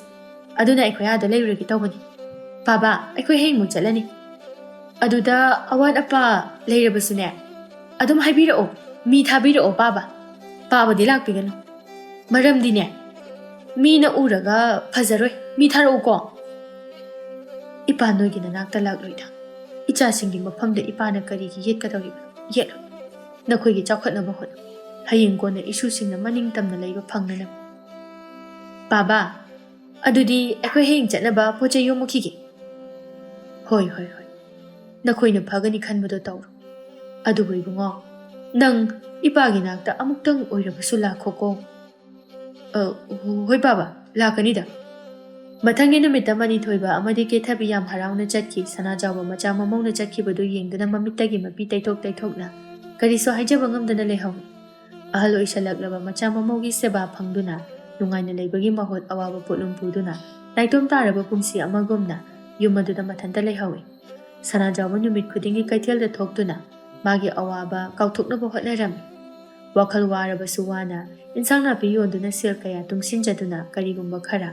ꯑꯗꯨꯅ ꯑꯩꯈꯣꯏ ꯑꯥꯗ ꯂꯩꯔꯨꯔꯒꯦ ꯇꯧꯕꯅꯤ꯫ ꯄꯥꯕ, ꯑꯩꯈꯣꯏ ꯍꯌꯦꯡꯃꯨꯛ ꯆꯠꯂꯅꯤ꯫ ꯑꯗꯨꯗ ꯑꯋꯥꯠ ꯑꯄꯥ ꯂꯩꯔꯕꯁꯨꯅꯦ, ꯑꯗꯨꯝ ꯍꯥꯏꯕꯤꯔꯛꯑꯣ, ꯃꯤ ꯊꯥꯕꯤꯔꯛꯑꯣ ꯄꯥꯕ꯫ ꯄꯥꯕꯗꯤ ꯂꯥꯛꯄꯤꯒꯅꯨ꯫ ꯃꯔꯝꯗꯤꯅꯦ, ꯃꯤꯅ ꯎꯔꯒ ꯐꯖꯔꯣꯏ, ꯃꯤ ꯊꯥꯔꯛꯎꯀꯣ꯫ ꯏꯄꯥ ꯅꯣꯏꯒꯤ ꯅꯅꯥꯛꯇ ꯂꯥꯛꯂꯣꯏꯗ꯫ ꯏꯆꯥꯁꯤꯡꯒꯤ ꯃꯐꯝꯗ ꯏꯄꯥꯅ ꯀꯔꯤꯒꯤ ꯌꯦꯠꯀꯗꯧꯔꯤꯕꯅꯣ? ꯌꯦꯠꯂꯣꯏ꯫ ꯅꯈꯣꯏꯒꯤ ꯆꯥꯎꯈꯠꯅꯕ ꯍꯣꯠꯅꯧ꯫ ꯍꯌꯦꯡ ꯀꯣꯟꯅ ꯏꯁꯨꯁꯤꯡꯅ ꯃꯅꯤꯡ ꯇꯝꯅ ꯂꯩꯕ ꯐꯪꯅꯅꯕ꯫ ꯄꯥꯕ, ꯑꯗꯨꯗꯤ ꯑꯩꯈꯣꯏ ꯍꯌꯦꯡ ꯆꯠꯅꯕ ꯄꯣꯠ ꯆꯩ ꯌꯣꯝꯃꯨꯈꯤꯒꯦ꯫ ꯍꯣꯏ, ꯍꯣꯏ, ꯍꯣꯏ꯫ ꯅꯈꯣꯏꯅ ꯐꯒꯅꯤ ꯈꯟꯕꯗꯣ ꯇꯧꯔꯣ꯫ ꯑꯗꯨꯕꯨ ꯏꯕꯨꯡꯉꯣ, ꯅꯪ ꯏꯄꯥꯒꯤ ꯅꯥꯛꯇ ꯑꯃꯨꯛꯇꯪ ꯑꯣꯏꯔꯕꯁꯨ ꯂꯥꯛꯈꯣꯀꯣ꯫ ꯑ, ꯍꯣꯏ ꯄꯥꯕ, ꯂꯥꯛꯀꯅꯤꯗ꯫ ꯃꯊꯪꯒꯤ ꯅꯨꯃꯤꯠꯇ ꯃꯅꯤꯊꯣꯏꯕ ꯑꯃꯗꯤ ꯀꯦꯊꯕꯤ ꯌꯥꯝ ꯍꯔꯥꯎꯅ ꯆꯠꯈꯤ꯫ ꯁꯅꯥꯖꯥꯎꯕ ꯃꯆꯥ ꯃꯃꯧꯅ ꯆꯠꯈꯤꯕꯗꯨ ꯌꯦꯡꯗꯨꯅ ꯃꯃꯤꯠꯇꯒꯤ ꯃꯄꯤ ꯇꯩꯊꯣꯛ ꯇꯩꯊꯣꯛꯅ ꯀꯔꯤꯁꯨ ꯍꯥꯏꯖꯕ ꯉꯝꯗꯅ ꯂꯩꯍꯧꯏ꯫ ꯑꯍꯜ ꯑꯣꯏꯁꯜꯂꯛꯂꯕ ꯃꯆꯥ ꯃꯃꯧꯒꯤ ꯁꯦꯕꯥ ꯐꯪꯗꯨꯅ ꯅꯨꯡꯉꯥꯏꯅ ꯂꯩꯕꯒꯤ ꯃꯍꯨꯠ ꯑꯋꯥꯕ ꯄꯣꯠꯂꯨꯝ ꯄꯨꯗꯨꯅ ꯅꯥꯏꯇꯣꯝ ꯇꯥꯔꯕ ꯄꯨꯟꯁꯤ ꯑꯃꯒꯨꯝꯅ ꯌꯨꯝ ꯑꯗꯨꯗ ꯃꯊꯟꯇ ꯂꯩꯍꯧꯏ꯫ ꯁꯅꯥꯖꯥꯎꯕ ꯅꯨꯃꯤꯠ ꯈꯨꯗꯤꯡꯒꯤ ꯀꯩꯊꯦꯜꯗ ꯊꯣꯛꯇꯨꯅ ꯃꯥꯒꯤ ꯑꯋꯥꯕ ꯀꯥꯎꯊꯣꯛꯅꯕ ꯍꯣꯠꯅꯔꯝꯃꯤ꯫ ꯋꯥꯈꯜ ꯋꯥꯔꯕꯁꯨ ꯋꯥꯅ ꯏꯟꯁꯥꯡ ꯅꯥꯄꯤ ꯌꯣꯟꯗꯨꯅ ꯁꯦꯜ ꯀꯌꯥ ꯇꯨꯡꯁꯤꯟꯖꯗꯨꯅ ꯀꯔꯤꯒꯨꯝꯕ ꯈꯔ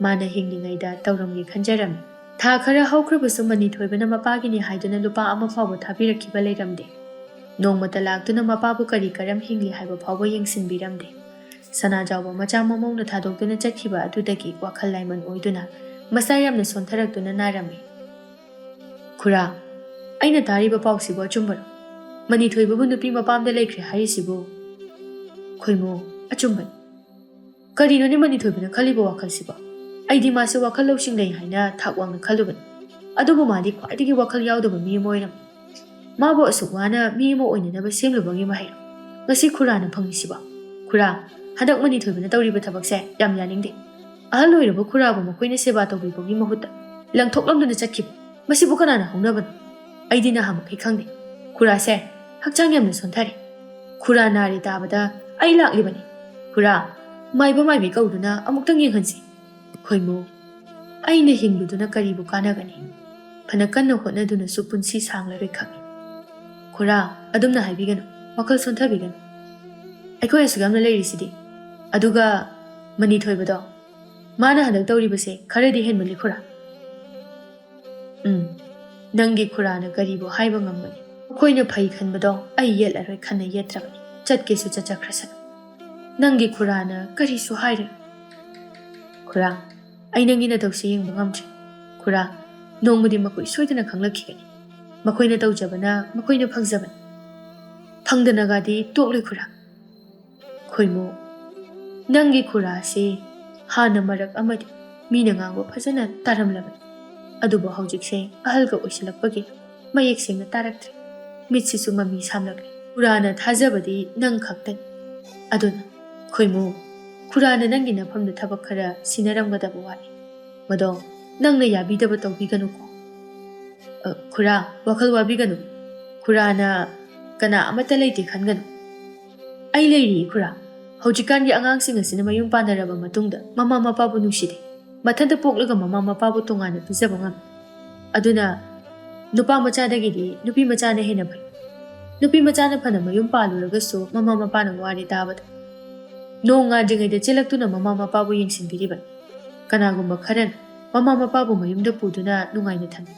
ꯃꯥꯅ ꯍꯤꯡꯂꯤꯉꯩꯗ ꯇꯧꯔꯝꯒꯦ ꯈꯟꯖꯔꯝꯃꯤ꯫ ꯊꯥ ꯈꯔ ꯍꯧꯈ꯭ꯔꯕꯁꯨ ꯃꯅꯤꯊꯣꯏꯕꯅ ꯃꯄꯥꯒꯤꯅꯤ ꯍꯥꯏꯗꯨꯅ ꯂꯨꯄꯥ ꯑꯃ ꯐꯥꯎꯕ ꯊꯥꯕꯤꯔꯛꯈꯤꯕ ꯂꯩꯔꯝꯗꯦ꯫ ꯅꯣꯡꯃꯇ ꯂꯥꯛꯇꯨꯅ ꯃꯄꯥꯕꯨ ꯀꯔꯤ ꯀꯔꯝ ꯍꯤꯡꯂꯤ ꯍꯥꯏꯕ ꯐꯥꯎꯕ ꯌꯦꯡꯁꯤꯟꯕꯤꯔꯝꯗꯦ꯫ ꯁꯅꯥꯖꯥꯎꯕ ꯃꯆꯥ ꯃꯃꯧꯅ ꯊꯥꯗꯣꯛꯇꯨꯅ ꯆꯠꯈꯤꯕ ꯑꯗꯨꯗꯒꯤ ꯋꯥꯈꯜ ꯂꯥꯏꯃꯟ ꯑꯣꯏꯗꯨꯅ ꯃꯁꯥ ꯌꯥꯝꯅ ꯁꯣꯟꯊꯔꯛꯇꯨꯅ ꯅꯥꯔꯝꯃꯤ꯫ "ꯈꯨꯔꯥ, ꯑꯩꯅ ꯇꯥꯔꯤꯕ ꯄꯥꯎꯁꯤꯕꯨ ꯑꯆꯨꯝꯕꯔꯣ? ꯃꯅꯤꯊꯣꯏꯕꯕꯨ ꯅꯨꯄꯤ ꯃꯄꯥꯝꯗ ꯂꯩꯈ꯭ꯔꯦ ꯍꯥꯏꯔꯤꯁꯤꯕꯨ?" ꯈꯣꯏꯃꯨ, "ꯑꯆꯨꯝꯕꯅꯤ꯫ ꯀꯔꯤꯅꯣꯅꯦ ꯃꯅꯤꯊꯣꯏꯕꯅ ꯈꯜꯂꯤꯕ ꯋꯥꯈꯜꯁꯤꯕꯣ? ꯑꯩꯗꯤ ꯃꯥꯁꯦ ꯋꯥꯈꯜ ꯂꯧꯁꯤꯡ ꯂꯩ ꯍꯥꯏꯅ ꯊꯥꯛ ꯋꯥꯡꯅ ꯈꯜꯂꯨꯕꯅꯤ꯫ ꯑꯗꯨꯕꯨ ꯃꯥꯗꯤ ꯈ꯭ꯋꯥꯏꯗꯒꯤ ꯋꯥꯈꯜ ꯌꯥꯎꯗꯕ ꯃꯤ ꯑꯃ ꯑꯣꯏꯔꯝꯃꯤ꯫ ꯃꯥꯕꯨ ꯑꯁꯨꯛ ꯋꯥꯅ ꯃꯤ ꯑꯃ ꯑꯣꯏꯅꯅꯕ ꯁꯦꯝꯂꯨꯕꯒꯤ ꯃꯍꯩꯔꯣ ꯉꯁꯤ ꯈꯨꯔꯥꯅ ꯐꯪꯂꯤꯁꯤꯕꯣ? ꯈꯨꯔꯥ, ꯍꯟꯗꯛ ꯃꯅꯤꯊꯣꯏꯕꯅ ꯇꯧꯔꯤꯕ ꯊꯕꯛꯁꯦ ꯌꯥꯝ ꯌꯥꯅꯤꯡꯗꯦ꯫ ꯑꯍꯜ ꯑꯣꯏꯔꯕ ꯈꯨꯔꯥꯕꯨ ꯃꯈꯣꯏꯅ ꯁꯦꯕꯥ ꯇꯧꯕꯤꯕꯒꯤ ꯃꯍꯨꯠꯇ ꯂꯪꯊꯣꯛꯂꯝꯗꯨꯅ ꯆꯠꯈꯤꯕ꯫ ꯃꯁꯤꯕꯨ ꯀꯅꯥꯅ ꯍꯧꯅꯕꯅꯣ? ꯑꯩꯗꯤ ꯅꯍꯥꯃꯈꯩ ꯈꯪꯗꯦ꯫ ꯈꯨꯔꯥꯁꯦ ꯍꯛꯆꯥꯡ ꯌꯥꯝꯅ ꯁꯣꯟꯊꯔꯦ꯫ ꯈꯨꯔꯥ ꯅꯥꯔꯦ ꯇꯥꯕꯗ ꯑꯩ ꯂꯥꯛꯂꯤꯕꯅꯤ꯫ ꯈꯨꯔꯥ, ꯃꯥꯏꯕ ꯃꯥꯏꯕꯤ ꯀꯧꯗꯨꯅ ꯑꯃꯨꯛꯇꯪ ꯌꯦꯡꯍꯟꯁꯤ꯫ ꯈꯣꯏꯃꯨ, ꯑꯩꯅ ꯍꯤꯡꯂꯨꯗꯨꯅ ꯀꯔꯤꯕꯨ ꯀꯥꯟꯅꯒꯅꯤ? ꯐꯅ ꯀꯟꯅ ꯍꯣꯠꯅꯗꯨꯅꯁꯨ ꯄꯨꯟꯁꯤ ꯁꯥꯡꯂꯔꯣꯏ ꯈꯪꯏ꯫ ꯈꯨꯔꯥ, ꯑꯗꯨꯝꯅ ꯍꯥꯏꯕꯤꯒꯅꯨ, ꯋꯥꯈꯜ ꯁꯣꯟꯊꯕꯤꯒꯅꯨ꯫ ꯑꯩꯈꯣꯏ ꯑꯁꯨꯛ ꯌꯥꯝꯅ ꯂꯩꯔꯤꯁꯤꯗꯤ꯫ ꯑꯗꯨꯒ ꯃꯅꯤꯊꯣꯏꯕꯗꯣ, ꯃꯥꯅ ꯍꯟꯗꯛ ꯇꯧꯔꯤꯕꯁꯦ ꯈꯔꯗꯤ ꯍꯦꯟꯃꯜꯂꯤ ꯈꯨꯔꯥ꯫ ꯎꯝ, ꯅꯪꯒꯤ ꯈꯨꯔꯥꯅ ꯀꯔꯤꯕꯨ ꯍꯥꯏꯕ ꯉꯝꯒꯅꯤ? ꯑꯩꯈꯣꯏꯅ ꯐꯩ ꯈꯟꯕꯗꯣ ꯑꯩ ꯌꯦꯠꯂꯔꯣꯏ ꯈꯟꯅ ꯌꯦꯠꯇ꯭ꯔꯕꯅꯤ꯫ ꯆꯠꯀꯦꯁꯨ ꯆꯠꯆꯈ꯭ꯔꯁꯅꯨ꯫ ꯅꯪꯒꯤ ꯈꯨꯔꯥꯅ ꯀꯔꯤꯁꯨ ꯍꯥꯏꯔꯣꯏ꯫ ꯈꯨꯔꯥ, ꯑꯩ ꯅꯪꯒꯤ ꯅꯇꯧꯁꯦ ꯌꯦꯡꯕ ꯉꯝꯗ꯭ꯔꯦ꯫ ꯈꯨꯔꯥ, ꯅꯣꯡꯃꯗꯤ ꯃꯈꯣꯏ ꯁꯣꯏꯗꯅ ꯈꯪꯂꯛꯈꯤꯒꯅꯤ꯫ ꯃꯈꯣꯏꯅ ꯇꯧꯖꯕꯅ ꯃꯈꯣꯏꯅ ꯐꯪꯖꯕꯅꯤ꯫ ꯐꯪꯗꯅꯒꯗꯤ ꯇꯣꯛꯂꯣꯏ ꯈꯨꯔꯥ꯫ ꯈꯣꯏꯃꯨ, ꯅꯪꯒꯤ ꯈꯨꯔꯥꯁꯤ ꯍꯥꯟꯅ ꯃꯔꯛ ꯑꯃꯗꯤ ꯃꯤꯅ ꯉꯥꯡꯕ ꯐꯖꯅ ꯇꯥꯔꯝꯂꯕꯅꯤ꯫ ꯑꯗꯨꯕꯨ ꯍꯧꯖꯤꯛꯁꯦ ꯑꯍꯜꯒ ꯑꯣꯏꯁꯤꯜꯂꯛꯄꯒꯤ ꯃꯌꯦꯛ ꯁꯦꯡꯅ ꯇꯥꯔꯛꯇ꯭ꯔꯦ꯫ ꯃꯤꯠꯁꯤꯁꯨ ꯃꯃꯤ ꯁꯥꯝꯂꯛꯂꯦ꯫ ꯈꯨꯔꯥꯅ ꯊꯥꯖꯕꯗꯤ ꯅꯪ ꯈꯛꯇꯅꯤ꯫ ꯑꯗꯨꯅ, ꯈꯣꯏꯃꯨ, ꯈꯨꯔꯥꯅ ꯅꯪꯒꯤ ꯅꯐꯝꯗ ꯊꯕꯛ ꯈꯔ ꯁꯤꯟꯅꯔꯝꯒꯗꯕ ꯋꯥꯠꯂꯤ꯫ ꯃꯗꯣ ꯅꯪꯅ ꯌꯥꯕꯤꯗꯕ ꯇꯧꯕꯤꯒꯅꯨꯀꯣ꯫ ꯑ, ꯈꯨꯔꯥ, ꯋꯥꯈꯜ ꯋꯥꯕꯤꯒꯅꯨ꯫ ꯈꯨꯔꯥꯅ ꯀꯅꯥ ꯑꯃꯠꯇ ꯂꯩꯇꯦ ꯈꯟꯒꯅꯨ꯫ ꯑꯩ ꯂꯩꯔꯤ, ꯈꯨꯔꯥ꯫ ꯍꯧꯖꯤꯛꯀꯥꯟꯒꯤ ꯑꯉꯥꯡꯁꯤꯡ ꯑꯁꯤꯅ ꯃꯌꯨꯝ ꯄꯥꯟꯅꯔꯕ ꯃꯇꯨꯡꯗ ꯃꯃꯥ ꯃꯄꯥꯕꯨ ꯅꯨꯡꯁꯤꯗꯦ꯫ ꯃꯊꯟꯇ ꯄꯣꯛꯂꯒ ꯃꯃꯥ ꯃꯄꯥꯕꯨ ꯇꯣꯉꯥꯟꯅ ꯄꯤꯖꯕ ꯉꯝꯃꯤ꯫ ꯑꯗꯨꯅ ꯅꯨꯄꯥ ꯃꯆꯥꯗꯒꯤꯗꯤ ꯅꯨꯄꯤ ꯃꯆꯥꯅ ꯍꯦꯟꯅ ꯐꯩ꯫ ꯅꯨꯄꯤ ꯃꯆꯥꯅ ꯐꯅ ꯃꯌꯨꯝ ꯄꯥꯜꯂꯨꯔꯒꯁꯨ ꯃꯃꯥ ꯃꯄꯥꯅ ꯋꯥꯔꯦ ꯇꯥꯕꯗ ꯅꯣꯡ ꯉꯥꯟꯗ꯭ꯔꯤꯉꯩꯗ ꯆꯦꯜꯂꯛꯇꯨꯅ ꯃꯃꯥ ꯃꯄꯥꯕꯨ ꯌꯦꯡꯁꯤꯟꯕꯤꯔꯤꯕꯅꯤ꯫ ꯀꯅꯥꯒꯨꯝꯕ ꯈꯔꯅ ꯃꯃꯥ ꯃꯄꯥꯕꯨ ꯃꯌꯨꯝꯗ ꯄꯨꯗꯨꯅ ꯅꯨꯡꯉꯥꯏꯅ ꯊꯝꯃꯤ꯫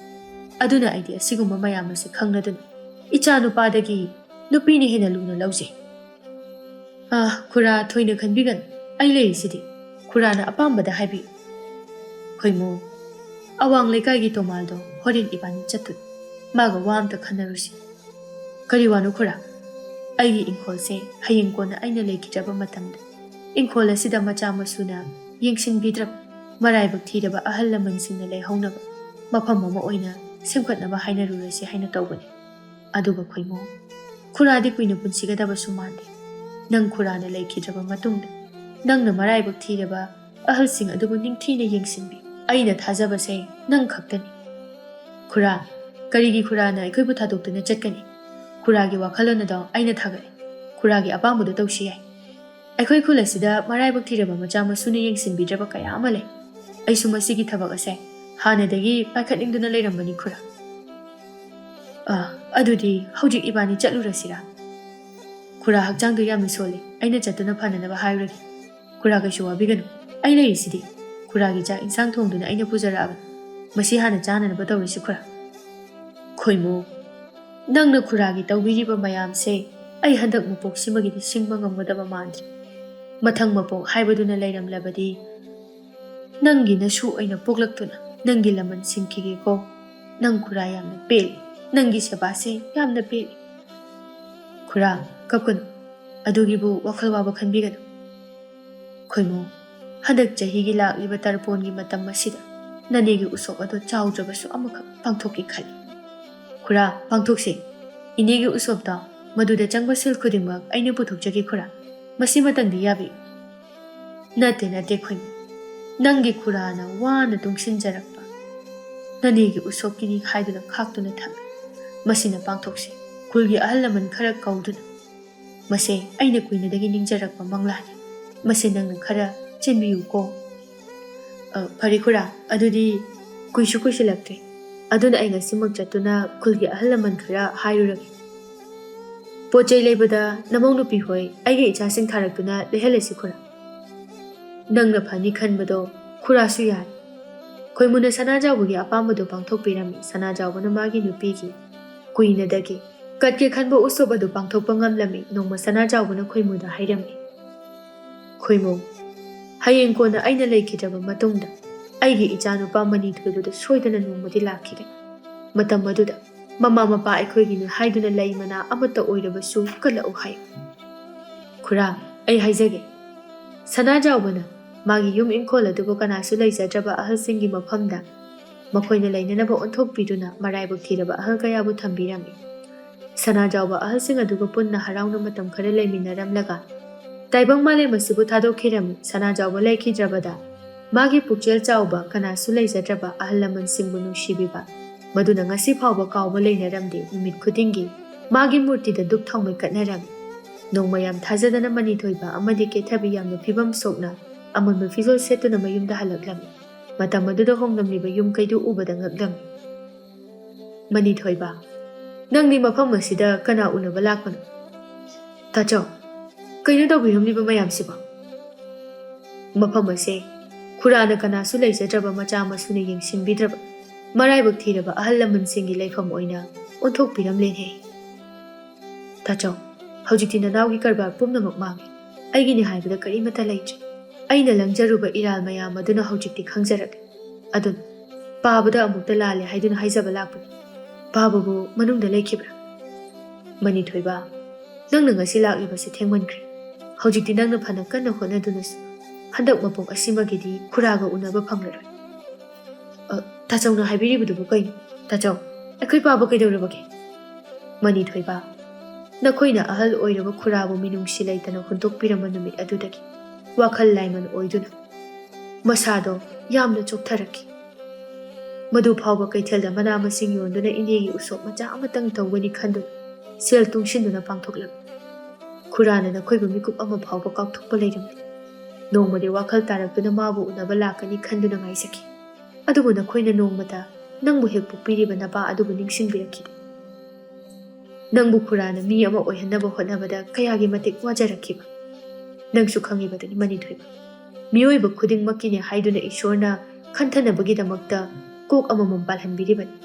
ꯑꯗꯨꯅ ꯑꯩꯗꯤ ꯑꯁꯤꯒꯨꯝꯕ ꯃꯌꯥꯝ ꯑꯁꯤ ꯈꯪꯂꯗꯨꯅ ꯏꯆꯥ ꯅꯨꯄꯥꯗꯒꯤ ꯅꯨꯄꯤꯅ ꯍꯦꯟꯅ ꯂꯨꯅ ꯂꯧꯖꯩ꯫ ꯑꯥ, ꯈꯨꯔꯥ, ꯊꯣꯏꯅ ꯈꯟꯕꯤꯒꯅꯨ, ꯑꯩ ꯂꯩꯔꯤꯁꯤꯗꯤ꯫ ꯈꯨꯔꯥꯅ ꯑꯄꯥꯝꯕꯗ ꯍꯥꯏꯕꯤꯌꯨ꯫ ꯈꯣꯏꯃꯨ, ꯑꯋꯥꯡ ꯂꯩꯀꯥꯏꯒꯤ ꯇꯣꯃꯥꯜꯗꯣ ꯍꯣꯔꯦꯟ ꯏꯕꯥꯅꯤ ꯆꯠꯇꯨꯅ ꯃꯥꯒ ꯋꯥ ꯑꯝꯇ ꯈꯟꯅꯔꯨꯁꯤ꯫ ꯀꯔꯤ ꯋꯥꯅꯣ ꯈꯨꯔꯥ? ꯑꯩꯒꯤ ꯏꯪꯈꯣꯜꯁꯦ ꯍꯌꯦꯡ ꯀꯣꯟꯅ ꯑꯩꯅ ꯂꯩꯈꯤꯗ꯭ꯔꯕ ꯃꯇꯝꯗ ꯏꯪꯈꯣꯜ ꯑꯁꯤꯗ ꯃꯆꯥ ꯃꯁꯨꯅ ꯌꯦꯡꯁꯤꯟꯕꯤꯗ꯭ꯔꯕ ꯃꯔꯥꯏꯕꯛ ꯊꯤꯔꯕ ꯑꯍꯜ ꯂꯃꯟꯁꯤꯡꯅ ꯂꯩꯍꯧꯅꯕ ꯃꯐꯝ ꯑꯃ ꯑꯣꯏꯅ ꯁꯦꯝꯒꯠꯅꯕ ꯍꯥꯏꯅꯔꯨꯔꯁꯤ ꯍꯥꯏꯅ ꯇꯧꯕꯅꯤ꯫ ꯑꯗꯨꯒ ꯈꯣꯏꯃꯨ, ꯈꯨꯔꯥꯗꯤ ꯀꯨꯏꯅ ꯄꯨꯟꯁꯤꯒꯗꯕꯁꯨ ꯃꯥꯟꯗꯦ꯫ ꯅꯪ ꯈꯨꯔꯥꯅ ꯂꯩꯈꯤꯗ꯭ꯔꯕ ꯃꯇꯨꯡꯗ ꯅꯪꯅ ꯃꯔꯥꯏꯕꯛ ꯊꯤꯔꯕ ꯑꯍꯜꯁꯤꯡ ꯑꯗꯨꯕꯨ ꯅꯤꯡꯊꯤꯅ ꯌꯦꯡꯁꯤꯟꯕꯤ꯫ ꯑꯩꯅ ꯊꯥꯖꯕꯁꯦ ꯅꯪ ꯈꯛꯇꯅꯤ꯫ ꯈꯨꯔꯥ, ꯀꯔꯤꯒꯤ ꯈꯨꯔꯥꯅ ꯑꯩꯈꯣꯏꯕꯨ ꯊꯥꯗꯣꯛꯇꯨꯅ ꯆꯠꯀꯅꯤ? ꯈꯨꯔꯥꯒꯤ ꯋꯥꯈꯜꯂꯣꯟ ꯑꯗꯣ ꯑꯩꯅ ꯊꯥꯒꯠꯂꯤ꯫ ꯈꯨꯔꯥꯒꯤ ꯑꯄꯥꯝꯕꯗꯣ ꯇꯧꯁꯤ ꯌꯥꯏ꯫ ꯑꯩꯈꯣꯏ ꯈꯨꯜ ꯑꯁꯤꯗ ꯃꯔꯥꯏꯕꯛ ꯊꯤꯔꯕ ꯃꯆꯥ ꯃꯁꯨꯅ ꯌꯦꯡꯁꯤꯟꯕꯤꯗ꯭ꯔꯕ ꯀꯌꯥ ꯑꯃ ꯂꯩ꯫ ꯑꯩꯁꯨ ꯃꯁꯤꯒꯤ ꯊꯕꯛ ꯑꯁꯦ ꯍꯥꯟꯅꯗꯒꯤ ꯄꯥꯏꯈꯠꯅꯤꯡꯗꯨꯅ ꯂꯩꯔꯝꯕꯅꯤ ꯈꯨꯔꯥ꯫ ꯑꯥ, ꯑꯗꯨꯗꯤ ꯍꯧꯖꯤꯛ ꯏꯕꯥꯅꯤ ꯆꯠꯂꯨꯔꯁꯤꯔꯥ? ꯈꯨꯔꯥ ꯍꯛꯆꯥꯡꯗꯨ ꯌꯥꯝꯅ ꯁꯣꯜꯂꯤ, ꯑꯩꯅ ꯆꯠꯇꯨꯅ ꯐꯅꯅꯕ ꯍꯥꯏꯔꯨꯔꯒꯦ꯫ ꯈꯨꯔꯥ ꯀꯩꯁꯨ ꯋꯥꯕꯤꯒꯅꯨ, ꯑꯩ ꯂꯩꯔꯤꯁꯤꯗꯤ꯫ ꯈꯨꯔꯥꯒꯤ ꯆꯥꯛ ꯏꯟꯁꯥꯡ ꯊꯣꯡꯗꯨꯅ ꯑꯩꯅ ꯄꯨꯖꯔꯛꯑꯕꯅꯤ꯫ ꯃꯁꯤ ꯍꯥꯟꯅ ꯆꯥꯅꯅꯕ ꯇꯧꯔꯁꯤ ꯈꯨꯔꯥ꯫ ꯈꯣꯏꯃꯨ, ꯅꯪꯅ ꯈꯨꯔꯥꯒꯤ ꯇꯧꯕꯤꯔꯤꯕ ꯃꯌꯥꯝꯁꯦ ꯑꯩ ꯍꯟꯗꯛ ꯃꯄꯣꯛꯁꯤꯃꯒꯤꯗꯤ ꯁꯤꯡꯕ ꯉꯝꯒꯗꯕ ꯃꯥꯟꯗ꯭ꯔꯦ꯫ ꯃꯊꯪ ꯃꯄꯣꯛ ꯍꯥꯏꯕꯗꯨꯅ ꯂꯩꯔꯝꯂꯕꯗꯤ ꯅꯪꯒꯤ ꯅꯁꯨ ꯑꯣꯏꯅ ꯄꯣꯛꯂꯛꯇꯨꯅ ꯅꯪꯒꯤ ꯂꯃꯟ ꯁꯤꯡꯈꯤꯒꯦꯀꯣ꯫ ꯅꯪ ꯈꯨꯔꯥ ꯌꯥꯝꯅ ꯄꯦꯜꯂꯤ꯫ ꯅꯪꯒꯤ ꯁꯦꯕꯥꯁꯦ ꯌꯥꯝꯅ ꯄꯦꯜꯂꯤ꯫ ꯈꯨꯔꯥ, ꯀꯞꯀꯅꯨ꯫ ꯑꯗꯨꯒꯤꯕꯨ ꯋꯥꯈꯜ ꯋꯥꯕ ꯈꯟꯕꯤꯒꯅꯨ꯫ ꯈꯣꯏꯃꯨ, ꯍꯟꯗꯛ ꯆꯍꯤꯒꯤ ꯂꯥꯛꯂꯤꯕ ꯇꯔꯄꯣꯟꯒꯤ ꯃꯇꯝ ꯑꯁꯤꯗ ꯅꯅꯦꯒꯤ ꯎꯁꯣꯞ ꯑꯗꯨ ꯆꯥꯎꯗ꯭ꯔꯕꯁꯨ ꯑꯃꯈꯛ ꯄꯥꯡꯊꯣꯛꯀꯦ ꯈꯜꯂꯤ꯫ ꯈꯨꯔꯥ, ꯄꯥꯡꯊꯣꯛꯁꯦ꯫ ꯏꯅꯦꯒꯤ ꯎꯁꯣꯞꯇ ꯃꯗꯨꯗ ꯆꯪꯕ ꯁꯤꯜ ꯈꯨꯗꯤꯡꯃꯛ ꯑꯩꯅ ꯄꯨꯊꯣꯛꯆꯒꯦ ꯈꯨꯔꯥ꯫ ꯃꯁꯤꯃꯇꯪꯗꯤ ꯌꯥꯕꯤꯌꯨ꯫ ꯅꯠꯇꯦ, ꯅꯠꯇꯦ ꯈꯣꯏꯃꯨ꯫ ꯅꯪꯒꯤ ꯈꯨꯔꯥꯅ ꯋꯥꯅ ꯇꯨꯡꯁꯤꯟꯖꯔꯛꯄ ꯅꯅꯦꯒꯤ ꯎꯁꯣꯞꯀꯤꯅꯤ ꯍꯥꯏꯗꯨꯅ ꯈꯥꯛꯇꯨꯅ ꯊꯝꯃꯤ꯫ ꯃꯁꯤꯅ ꯄꯥꯡꯊꯣꯛꯁꯤ꯫ ꯈꯨꯜꯒꯤ ꯑꯍꯜ ꯂꯃꯟ ꯈꯔ ꯀꯧꯗꯨꯅ꯫ ꯃꯁꯦ ꯑꯩꯅ ꯀꯨꯏꯅꯗꯒꯤ ꯅꯤꯡꯖꯔꯛꯄ ꯃꯪꯂꯥꯟꯅꯤ꯫ ꯃꯁꯦ ꯅꯪꯅ ꯈꯔ ꯆꯦꯟꯕꯤꯌꯨꯀꯣ꯫ ꯑ, ꯐꯔꯦ ꯈꯨꯔꯥ, ꯑꯗꯨꯗꯤ ꯀꯨꯏꯁꯨ ꯀꯨꯏꯁꯤꯜꯂꯛꯇ꯭ꯔꯦ꯫ ꯑꯗꯨꯅ ꯑꯩ ꯉꯁꯤꯃꯛ ꯆꯠꯇꯨꯅ ꯈꯨꯜꯒꯤ ꯑꯍꯜ ꯂꯃꯟ ꯈꯔ ꯍꯥꯏꯔꯨꯔꯒꯦ꯫ ꯄꯣꯠ ꯆꯩ ꯂꯩꯕꯗ ꯅꯃꯧ ꯅꯨꯄꯤ ꯍꯣꯏ ꯑꯩꯒꯤ ꯏꯆꯥꯁꯤꯡ ꯊꯥꯔꯛꯇꯨꯅ ꯂꯩꯍꯜꯂꯁꯤ ꯈꯨꯔꯥ꯫ ꯅꯪꯅ ꯐꯅꯤ ꯈꯟꯕꯗꯣ ꯈꯨꯔꯥꯁꯨ ꯌꯥꯏ꯫ ꯈꯣꯏꯃꯨꯅ ꯁꯅꯥꯖꯥꯎꯕꯒꯤ ꯑꯄꯥꯝꯕꯗꯨ ꯄꯥꯡꯊꯣꯛꯄꯤꯔꯝꯃꯤ꯫ ꯁꯅꯥꯖꯥꯎꯕꯅ ꯃꯥꯒꯤ ꯅꯨꯄꯤꯒꯤ ꯀꯨꯏꯅꯗꯒꯤ ꯀꯠꯀꯦ ꯈꯟꯕ ꯎꯁꯣꯞ ꯑꯗꯨ ꯄꯥꯡꯊꯣꯛꯄ ꯉꯝꯂꯝꯃꯤ꯫ ꯅꯣꯡꯃ ꯁꯅꯥꯖꯥꯎꯕꯅ ꯈꯣꯏꯃꯨꯗ ꯍꯥꯏꯔꯝꯃꯤ, "ꯈꯣꯏꯃꯨ, ꯍꯌꯦꯡ ꯀꯣꯟꯅ ꯑꯩꯅ ꯂꯩꯈꯤꯗ꯭ꯔꯕ ꯃꯇꯨꯡꯗ ꯑꯩꯒꯤ ꯏꯆꯥꯅꯨꯄꯥ ꯃꯅꯤꯊꯣꯏꯕꯗꯨ ꯁꯣꯏꯗꯅ ꯅꯣꯡꯃꯗꯤ ꯂꯥꯛꯈꯤꯒꯅꯤ꯫ ꯃꯇꯝ ꯑꯗꯨꯗ ꯃꯃꯥ ꯃꯄꯥ ꯑꯩꯈꯣꯏꯒꯤꯅꯤ ꯍꯥꯏꯗꯨꯅ ꯂꯩ ꯃꯅꯥ ꯑꯃꯠꯇ ꯑꯣꯏꯔꯕꯁꯨ ꯀꯜꯂꯛꯎ ꯍꯥꯏꯌꯨ꯫ ꯈꯨꯔꯥ, ꯑꯩ ꯍꯥꯏꯖꯒꯦ, ꯁꯅꯥꯖꯥꯎꯕꯅ ꯃꯥꯒꯤ ꯌꯨꯝ ꯏꯪꯈꯣꯜ ꯑꯗꯨꯕꯨ ꯀꯅꯥꯁꯨ ꯂꯩꯖꯗ꯭ꯔꯕ ꯑꯍꯜꯁꯤꯡꯒꯤ ꯃꯐꯝꯗ ꯃꯈꯣꯏꯅ ꯂꯩꯅꯅꯕ ꯑꯣꯟꯊꯣꯛꯄꯤꯗꯨꯅ ꯃꯔꯥꯏꯕꯛ ꯊꯤꯔꯕ ꯑꯍꯜ ꯀꯌꯥꯕꯨ ꯊꯝꯕꯤꯔꯝꯃꯤ꯫ ꯁꯅꯥꯖꯥꯎꯕ ꯑꯍꯜꯁꯤꯡ ꯑꯗꯨꯒ ꯄꯨꯟꯅ ꯍꯔꯥꯎꯅ ꯃꯇꯝ ꯈꯔ ꯂꯩꯃꯤꯟꯅꯔꯝꯂꯒ ꯇꯥꯏꯕꯪ ꯃꯥꯂꯦꯝ ꯑꯁꯤꯕꯨ ꯊꯥꯗꯣꯛꯈꯤꯔꯝꯃꯤ꯫ ꯁꯅꯥꯖꯥꯎꯕ ꯂꯩꯈꯤꯗ꯭ꯔꯕꯗ ꯃꯥꯒꯤ ꯄꯨꯛꯆꯦꯜ ꯆꯥꯎꯕ ꯀꯅꯥꯁꯨ ꯂꯩꯖꯗ꯭ꯔꯕ ꯑꯍꯜ ꯂꯃꯟꯁꯤꯡꯕꯨ ꯅꯨꯡꯁꯤꯕꯤꯕ ꯃꯗꯨꯅ ꯉꯁꯤ ꯐꯥꯎꯕ ꯀꯥꯎꯕ ꯂꯩꯅꯔꯝꯗꯦ꯫ ꯅꯨꯃꯤꯠ ꯈꯨꯗꯤꯡꯒꯤ ꯃꯥꯒꯤ ꯃꯨꯔꯇꯤꯗ ꯙꯨꯞ ꯊꯥꯎꯃꯩ ꯀꯠꯅꯔꯝꯃꯤ꯫ ꯅꯣꯡꯃ ꯌꯥꯝ ꯊꯥꯖꯗꯅ ꯃꯅꯤꯊꯣꯏꯕ ꯑꯃꯗꯤ ꯀꯦꯊꯕꯤ ꯌꯥꯝꯅ ꯐꯤꯕꯝ ꯁꯣꯛꯅ ꯑꯃꯨꯟꯕ ꯐꯤꯖꯣꯜ ꯁꯦꯠꯇꯨꯅ ꯃꯌꯨꯝꯗ ꯍꯜꯂꯛꯂꯝꯃꯤ꯫ ꯃꯇꯝ ꯑꯗꯨꯗ ꯍꯣꯡꯂꯝꯂꯤꯕ ꯌꯨꯝ ꯀꯩꯗꯨ ꯎꯕꯗ ꯉꯛꯂꯝꯃꯤ꯫ "ꯃꯅꯤꯊꯣꯏꯕ, ꯅꯪꯗꯤ ꯃꯐꯝ ꯑꯁꯤꯗ ꯀꯅꯥ ꯎꯅꯕ ꯂꯥꯛꯄꯅꯣ?" "ꯇꯥꯆꯧ, ꯀꯩꯅꯣ ꯇꯧꯕꯤꯔꯝꯂꯤꯕ ꯃꯌꯥꯝꯁꯤꯕꯣ?" "ꯃꯐꯝ ꯑꯁꯦ ꯈꯨꯔꯥꯅ ꯀꯅꯥꯁꯨ ꯂꯩꯖꯗ꯭ꯔꯕ ꯃꯆꯥ ꯃꯁꯨꯅ ꯌꯦꯡꯁꯤꯟꯕꯤꯗ꯭ꯔꯕ ꯃꯔꯥꯏꯕꯛ ꯊꯤꯔꯕ ꯑꯍꯜ ꯂꯃꯟꯁꯤꯡꯒꯤ ꯂꯩꯐꯝ ꯑꯣꯏꯅ ꯑꯣꯟꯊꯣꯛꯄꯤꯔꯝꯂꯦꯅꯦ꯫" "ꯇꯥꯆꯧ, ꯍꯧꯖꯤꯛꯇꯤ ꯅꯅꯥꯎꯒꯤ ꯀꯔꯕꯥꯔ ꯄꯨꯝꯅꯃꯛ ꯃꯥꯡꯉꯦ꯫ ꯑꯩꯒꯤꯅꯤ ꯍꯥꯏꯕꯗ ꯀꯔꯤꯃꯠꯇ ꯂꯩꯇ꯭ꯔꯦ꯫ ꯑꯩꯅ ꯂꯪꯖꯔꯨꯕ ꯏꯔꯥꯜ ꯃꯌꯥꯝ ꯑꯗꯨꯅ ꯍꯧꯖꯤꯛꯇꯤ ꯈꯪꯖꯔꯛꯂꯦ꯫ ꯑꯗꯨꯅ ꯄꯥꯕꯗ ꯑꯃꯨꯛꯇ ꯂꯥꯜꯂꯦ ꯍꯥꯏꯗꯨꯅ ꯍꯥꯏꯖꯕ ꯂꯥꯛꯄꯅꯤ꯫ ꯄꯥꯕꯕꯨ ꯃꯅꯨꯡꯗ ꯂꯩꯈꯤꯕ꯭ꯔꯥ?" "ꯃꯅꯤꯊꯣꯏꯕ, ꯅꯪꯅ ꯉꯁꯤ ꯂꯥꯛꯂꯤꯕꯁꯤ ꯊꯦꯡꯃꯟꯈ꯭ꯔꯦ꯫ ꯍꯧꯖꯤꯛꯇꯤ ꯅꯪꯅ ꯐꯅ ꯀꯟꯅ ꯍꯣꯠꯅꯗꯨꯅꯁꯨ ꯍꯟꯗꯛ ꯃꯄꯣꯛ ꯑꯁꯤꯃꯒꯤꯗꯤ ꯈꯨꯔꯥꯒ ꯎꯅꯕ ꯐꯪꯂꯔꯣꯏ꯫" "ꯑ, ꯇꯥꯆꯧꯅ ꯍꯥꯏꯕꯤꯔꯤꯕꯗꯨꯕꯨ ꯀꯩꯅꯣ? ꯇꯥꯆꯧ, ꯑꯩꯈꯣꯏ ꯄꯥꯕ ꯀꯩꯗꯧꯔꯕꯒꯦ?" "ꯃꯅꯤꯊꯣꯏꯕ, ꯅꯈꯣꯏꯅ ꯑꯍꯜ ꯑꯣꯏꯔꯕ ꯈꯨꯔꯥꯕꯨ ꯃꯤꯅꯨꯡꯁꯤ ꯂꯩꯇꯅ ꯍꯨꯟꯗꯣꯛꯄꯤꯔꯝꯕ ꯅꯨꯃꯤꯠ ꯑꯗꯨꯗꯒꯤ ꯋꯥꯈꯜ ꯂꯥꯏꯃꯟ ꯑꯣꯏꯗꯨꯅ ꯃꯁꯥꯗꯣ ꯌꯥꯝꯅ ꯆꯣꯛꯊꯔꯛꯈꯤ꯫ ꯃꯗꯨ ꯐꯥꯎꯕ ꯀꯩꯊꯦꯜꯗ ꯃꯅꯥ ꯃꯁꯤꯡ ꯌꯣꯟꯗꯨꯅ ꯏꯅꯦꯒꯤ ꯎꯁꯣꯞ ꯃꯆꯥ ꯑꯃꯇꯪ ꯇꯧꯒꯅꯤ ꯈꯟꯗꯨꯅ ꯁꯦꯜ ꯇꯨꯡꯁꯤꯟꯗꯨꯅ ꯄꯥꯡꯊꯣꯛꯂꯝꯃꯤ꯫ ꯈꯨꯔꯥꯅ ꯅꯈꯣꯏꯕꯨ ꯃꯤꯀꯨꯞ ꯑꯃ ꯐꯥꯎꯕ ꯀꯥꯎꯊꯣꯛꯄ ꯂꯩꯔꯝꯗꯦ꯫ ꯅꯣꯡꯃꯗꯤ ꯋꯥꯈꯜ ꯇꯥꯔꯛꯇꯨꯅ ꯃꯥꯕꯨ ꯎꯅꯕ ꯂꯥꯛꯀꯅꯤ ꯈꯟꯗꯨꯅ ꯉꯥꯏꯖꯈꯤ꯫ ꯑꯗꯨꯕꯨ ꯅꯈꯣꯏꯅ ꯅꯣꯡꯃꯇ ꯅꯪꯕꯨ ꯍꯦꯛ ꯄꯣꯛꯄꯤꯔꯤꯕ ꯅꯄꯥ ꯑꯗꯨꯕꯨ ꯅꯤꯡꯁꯤꯡꯕꯤꯔꯛꯈꯤꯗꯦ꯫ ꯅꯪꯕꯨ ꯈꯨꯔꯥꯅ ꯃꯤ ꯑꯃ ꯑꯣꯏꯍꯟꯅꯕ ꯍꯣꯠꯅꯕꯗ ꯀꯌꯥꯒꯤ ꯃꯇꯤꯛ ꯋꯥꯖꯔꯛꯈꯤꯕ ꯅꯪꯁꯨ ꯈꯪꯉꯤꯕꯗꯨꯅꯤ ꯃꯅꯤꯊꯣꯏꯕ꯫ ꯃꯤꯑꯣꯏꯕ ꯈꯨꯗꯤꯡꯃꯛꯀꯤꯅꯦ ꯍꯥꯏꯗꯨꯅ ꯏꯁꯣꯔꯅ ꯈꯟꯊꯅꯕꯒꯤꯗꯃꯛꯇ ꯀꯣꯛ ꯑꯃꯃꯝ ꯄꯥꯜꯍꯟꯕꯤꯔꯤꯕꯅꯤ꯫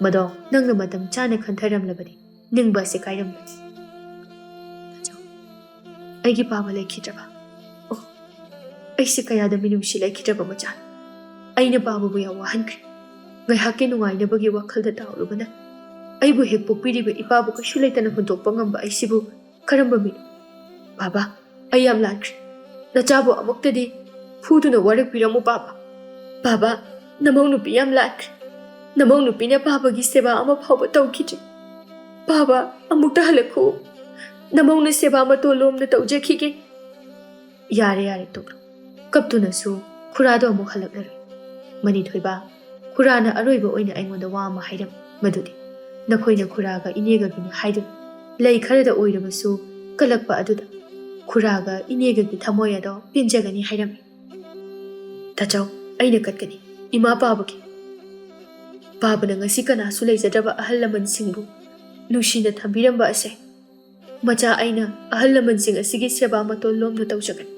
ꯃꯗꯣ ꯅꯪꯅ ꯃꯇꯝ ꯆꯥꯅ ꯈꯟꯊꯔꯝꯂꯕꯗꯤ ꯅꯤꯡꯕ ꯑꯁꯤ ꯀꯥꯏꯔꯝꯂꯣꯏ꯫ ꯇꯥꯆꯧ, ꯑꯩꯒꯤ ꯄꯥꯕ ꯂꯩꯈꯤꯗ꯭ꯔꯕ? ꯑꯣ, ꯑꯩꯁꯦ ꯀꯌꯥꯗ ꯃꯤꯅꯨꯡꯁꯤ ꯂꯩꯈꯤꯗ꯭ꯔꯕ ꯃꯆꯥꯅꯤ꯫ ꯑꯩꯅ ꯄꯥꯕꯕꯨ ꯌꯥꯝ ꯋꯥꯍꯟꯈ꯭ꯔꯦ꯫ ꯉꯥꯏꯍꯥꯛꯀꯤ ꯅꯨꯡꯉꯥꯏꯅꯕꯒꯤ ꯋꯥꯈꯜꯗ ꯇꯥꯎꯔꯨꯕꯅ ꯑꯩꯕꯨ ꯍꯦꯛ ꯄꯣꯛꯄꯤꯔꯤꯕ ꯏꯄꯥꯕꯨ ꯀꯩꯁꯨ ꯂꯩꯇꯅ ꯍꯨꯟꯗꯣꯛꯄ ꯉꯝꯕ ꯑꯩꯁꯤꯕꯨ ꯀꯔꯝꯕ ꯃꯤꯅꯣ? ꯕꯥꯕꯥ, ꯑꯩ ꯌꯥꯝ ꯂꯥꯟꯈ꯭ꯔꯦ꯫ ꯅꯆꯥꯕꯨ ꯑꯃꯨꯛꯇꯗꯤ ꯐꯨꯗꯨꯅ ꯋꯥꯔꯛꯄꯤꯔꯝꯃꯨ ꯕꯥꯕꯥ꯫ ꯕꯥꯕꯥ, ꯅꯃꯧ ꯅꯨꯄꯤ ꯌꯥꯝ ꯂꯥꯟꯈ꯭ꯔꯦ꯫ ꯅꯃꯧ ꯅꯨꯄꯤꯅ ꯕꯥꯕꯥꯒꯤ ꯁꯦꯕꯥ ꯑꯃ ꯐꯥꯎꯕ ꯇꯧꯈꯤꯗ꯭ꯔꯤ꯫ ꯕꯥꯕꯥ, ꯑꯃꯨꯛꯇ ꯍꯜꯂꯛꯈꯣ꯫ ꯅꯃꯧꯅ ꯁꯦꯕꯥ ꯃꯇꯣꯜ ꯂꯣꯝꯅ ꯇꯧꯖꯈꯤꯒꯦ꯫ ꯌꯥꯔꯦ, ꯌꯥꯔꯦ, ꯇꯣꯛꯂꯣ꯫ ꯀꯞꯇꯨꯅꯁꯨ ꯈꯨꯔꯥꯗꯣ ꯑꯃꯨꯛ ꯍꯜꯂꯛꯂꯔꯣꯏ꯫ ꯃꯅꯤꯊꯣꯏꯕ, ꯈꯨꯔꯥꯅ ꯑꯔꯣꯏꯕ ꯑꯣꯏꯅ ꯑꯩꯉꯣꯟꯗ ꯋꯥ ꯑꯃ ꯍꯥꯏꯔꯝꯃꯤ, ꯃꯗꯨꯗꯤ ꯅꯈꯣꯏꯅ ꯈꯨꯔꯥꯒ ꯏꯅꯦꯒꯒꯤꯅꯤ ꯍꯥꯏꯗꯨꯅ ꯂꯩ ꯈꯔꯗ ꯑꯣꯏꯔꯕꯁꯨ ꯀꯜꯂꯛꯄ ꯑꯗꯨꯗ ꯈꯨꯔꯥꯒ ꯏꯅꯦꯒꯒꯤ ꯊꯃꯣꯏ ꯑꯗꯣ ꯄꯦꯟꯖꯒꯅꯤ ꯍꯥꯏꯔꯝꯃꯤ꯫ ꯇꯥꯆꯧ, ꯑꯩꯅ ꯀꯠꯀꯅꯤ꯫ ꯏꯃꯥ ꯄꯥꯕꯒꯤ꯫ ꯄꯥꯕꯅ ꯉꯁꯤ ꯀꯅꯥꯁꯨ ꯂꯩꯖꯗ꯭ꯔꯕ ꯑꯍꯜ ꯂꯃꯟꯁꯤꯡꯕꯨ ꯅꯨꯡꯁꯤꯅ ꯊꯝꯕꯤꯔꯝꯕ ꯑꯁꯦ ꯃꯆꯥ ꯑꯩꯅ ꯑꯍꯜ ꯂꯃꯟꯁꯤꯡ ꯑꯁꯤꯒꯤ ꯁꯦꯕꯥ ꯃꯇꯣꯜ ꯂꯣꯝꯅ ꯇꯧꯖꯒꯅꯤ꯫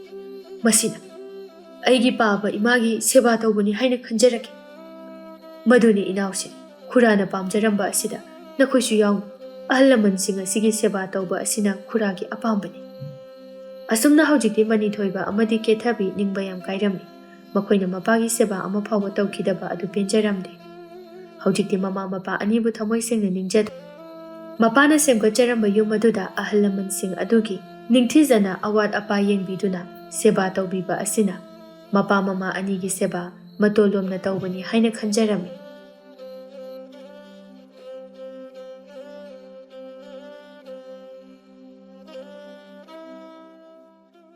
ꯃꯁꯤꯅ ꯑꯩꯒꯤ ꯄꯥꯕ ꯏꯃꯥꯒꯤ ꯁꯦꯕꯥ ꯇꯧꯕꯅꯤ ꯍꯥꯏꯅ ꯈꯟꯖꯔꯒꯦ꯫ ꯃꯗꯨꯅꯤ ꯏꯅꯥꯎꯁꯦ, ꯈꯨꯔꯥꯅ ꯄꯥꯝꯖꯔꯝꯕ ꯑꯁꯤꯗ ꯅꯈꯣꯏꯁꯨ ꯌꯥꯎꯅ꯫ ꯑꯍꯜ ꯂꯃꯟꯁꯤꯡ ꯑꯁꯤꯒꯤ ꯁꯦꯕꯥ ꯇꯧꯕ ꯑꯁꯤꯅ ꯈꯨꯔꯥꯒꯤ ꯑꯄꯥꯝꯕꯅꯤ꯫ ꯑꯁꯨꯝꯅ ꯍꯧꯖꯤꯛꯇꯤ ꯃꯅꯤꯊꯣꯏꯕ ꯑꯃꯗꯤ ꯀꯦꯊꯕꯤ ꯅꯤꯡꯕ ꯌꯥꯝ ꯀꯥꯏꯔꯝꯃꯤ꯫ ꯃꯈꯣꯏꯅ ꯃꯄꯥꯒꯤ ꯁꯦꯕꯥ ꯑꯃ ꯐꯥꯎꯕ ꯇꯧꯈꯤꯗꯕ ꯑꯗꯨ ꯄꯦꯟꯖꯔꯝꯗꯦ꯫ ꯍꯧꯖꯤꯛꯇꯤ ꯃꯃꯥ ꯃꯄꯥ ꯑꯅꯤꯕꯨ ꯊꯃꯣꯏ ꯁꯦꯡꯅ ꯅꯤꯡꯖꯗꯨꯅ ꯃꯄꯥꯅ ꯁꯦꯝꯒꯠꯆꯔꯝꯕ ꯌꯨꯝ ꯑꯗꯨꯗ ꯑꯍꯜ ꯂꯃꯟꯁꯤꯡ ꯑꯗꯨꯒꯤ ꯅꯤꯡꯊꯤꯖꯅ ꯑꯋꯥꯠ ꯑꯄꯥ ꯌꯦꯡꯕꯤꯗꯨꯅ ꯁꯦꯕꯥ ꯇꯧꯕꯤꯕ ꯑꯁꯤꯅ ꯃꯄꯥ ꯃꯃꯥ ꯑꯅꯤꯒꯤ ꯁꯦꯕꯥ ꯃꯇꯣꯜ ꯂꯣꯝꯅ ꯇꯧꯕꯅꯤ ꯍꯥꯏꯅ ꯈꯟꯖꯔꯝꯃꯤ꯫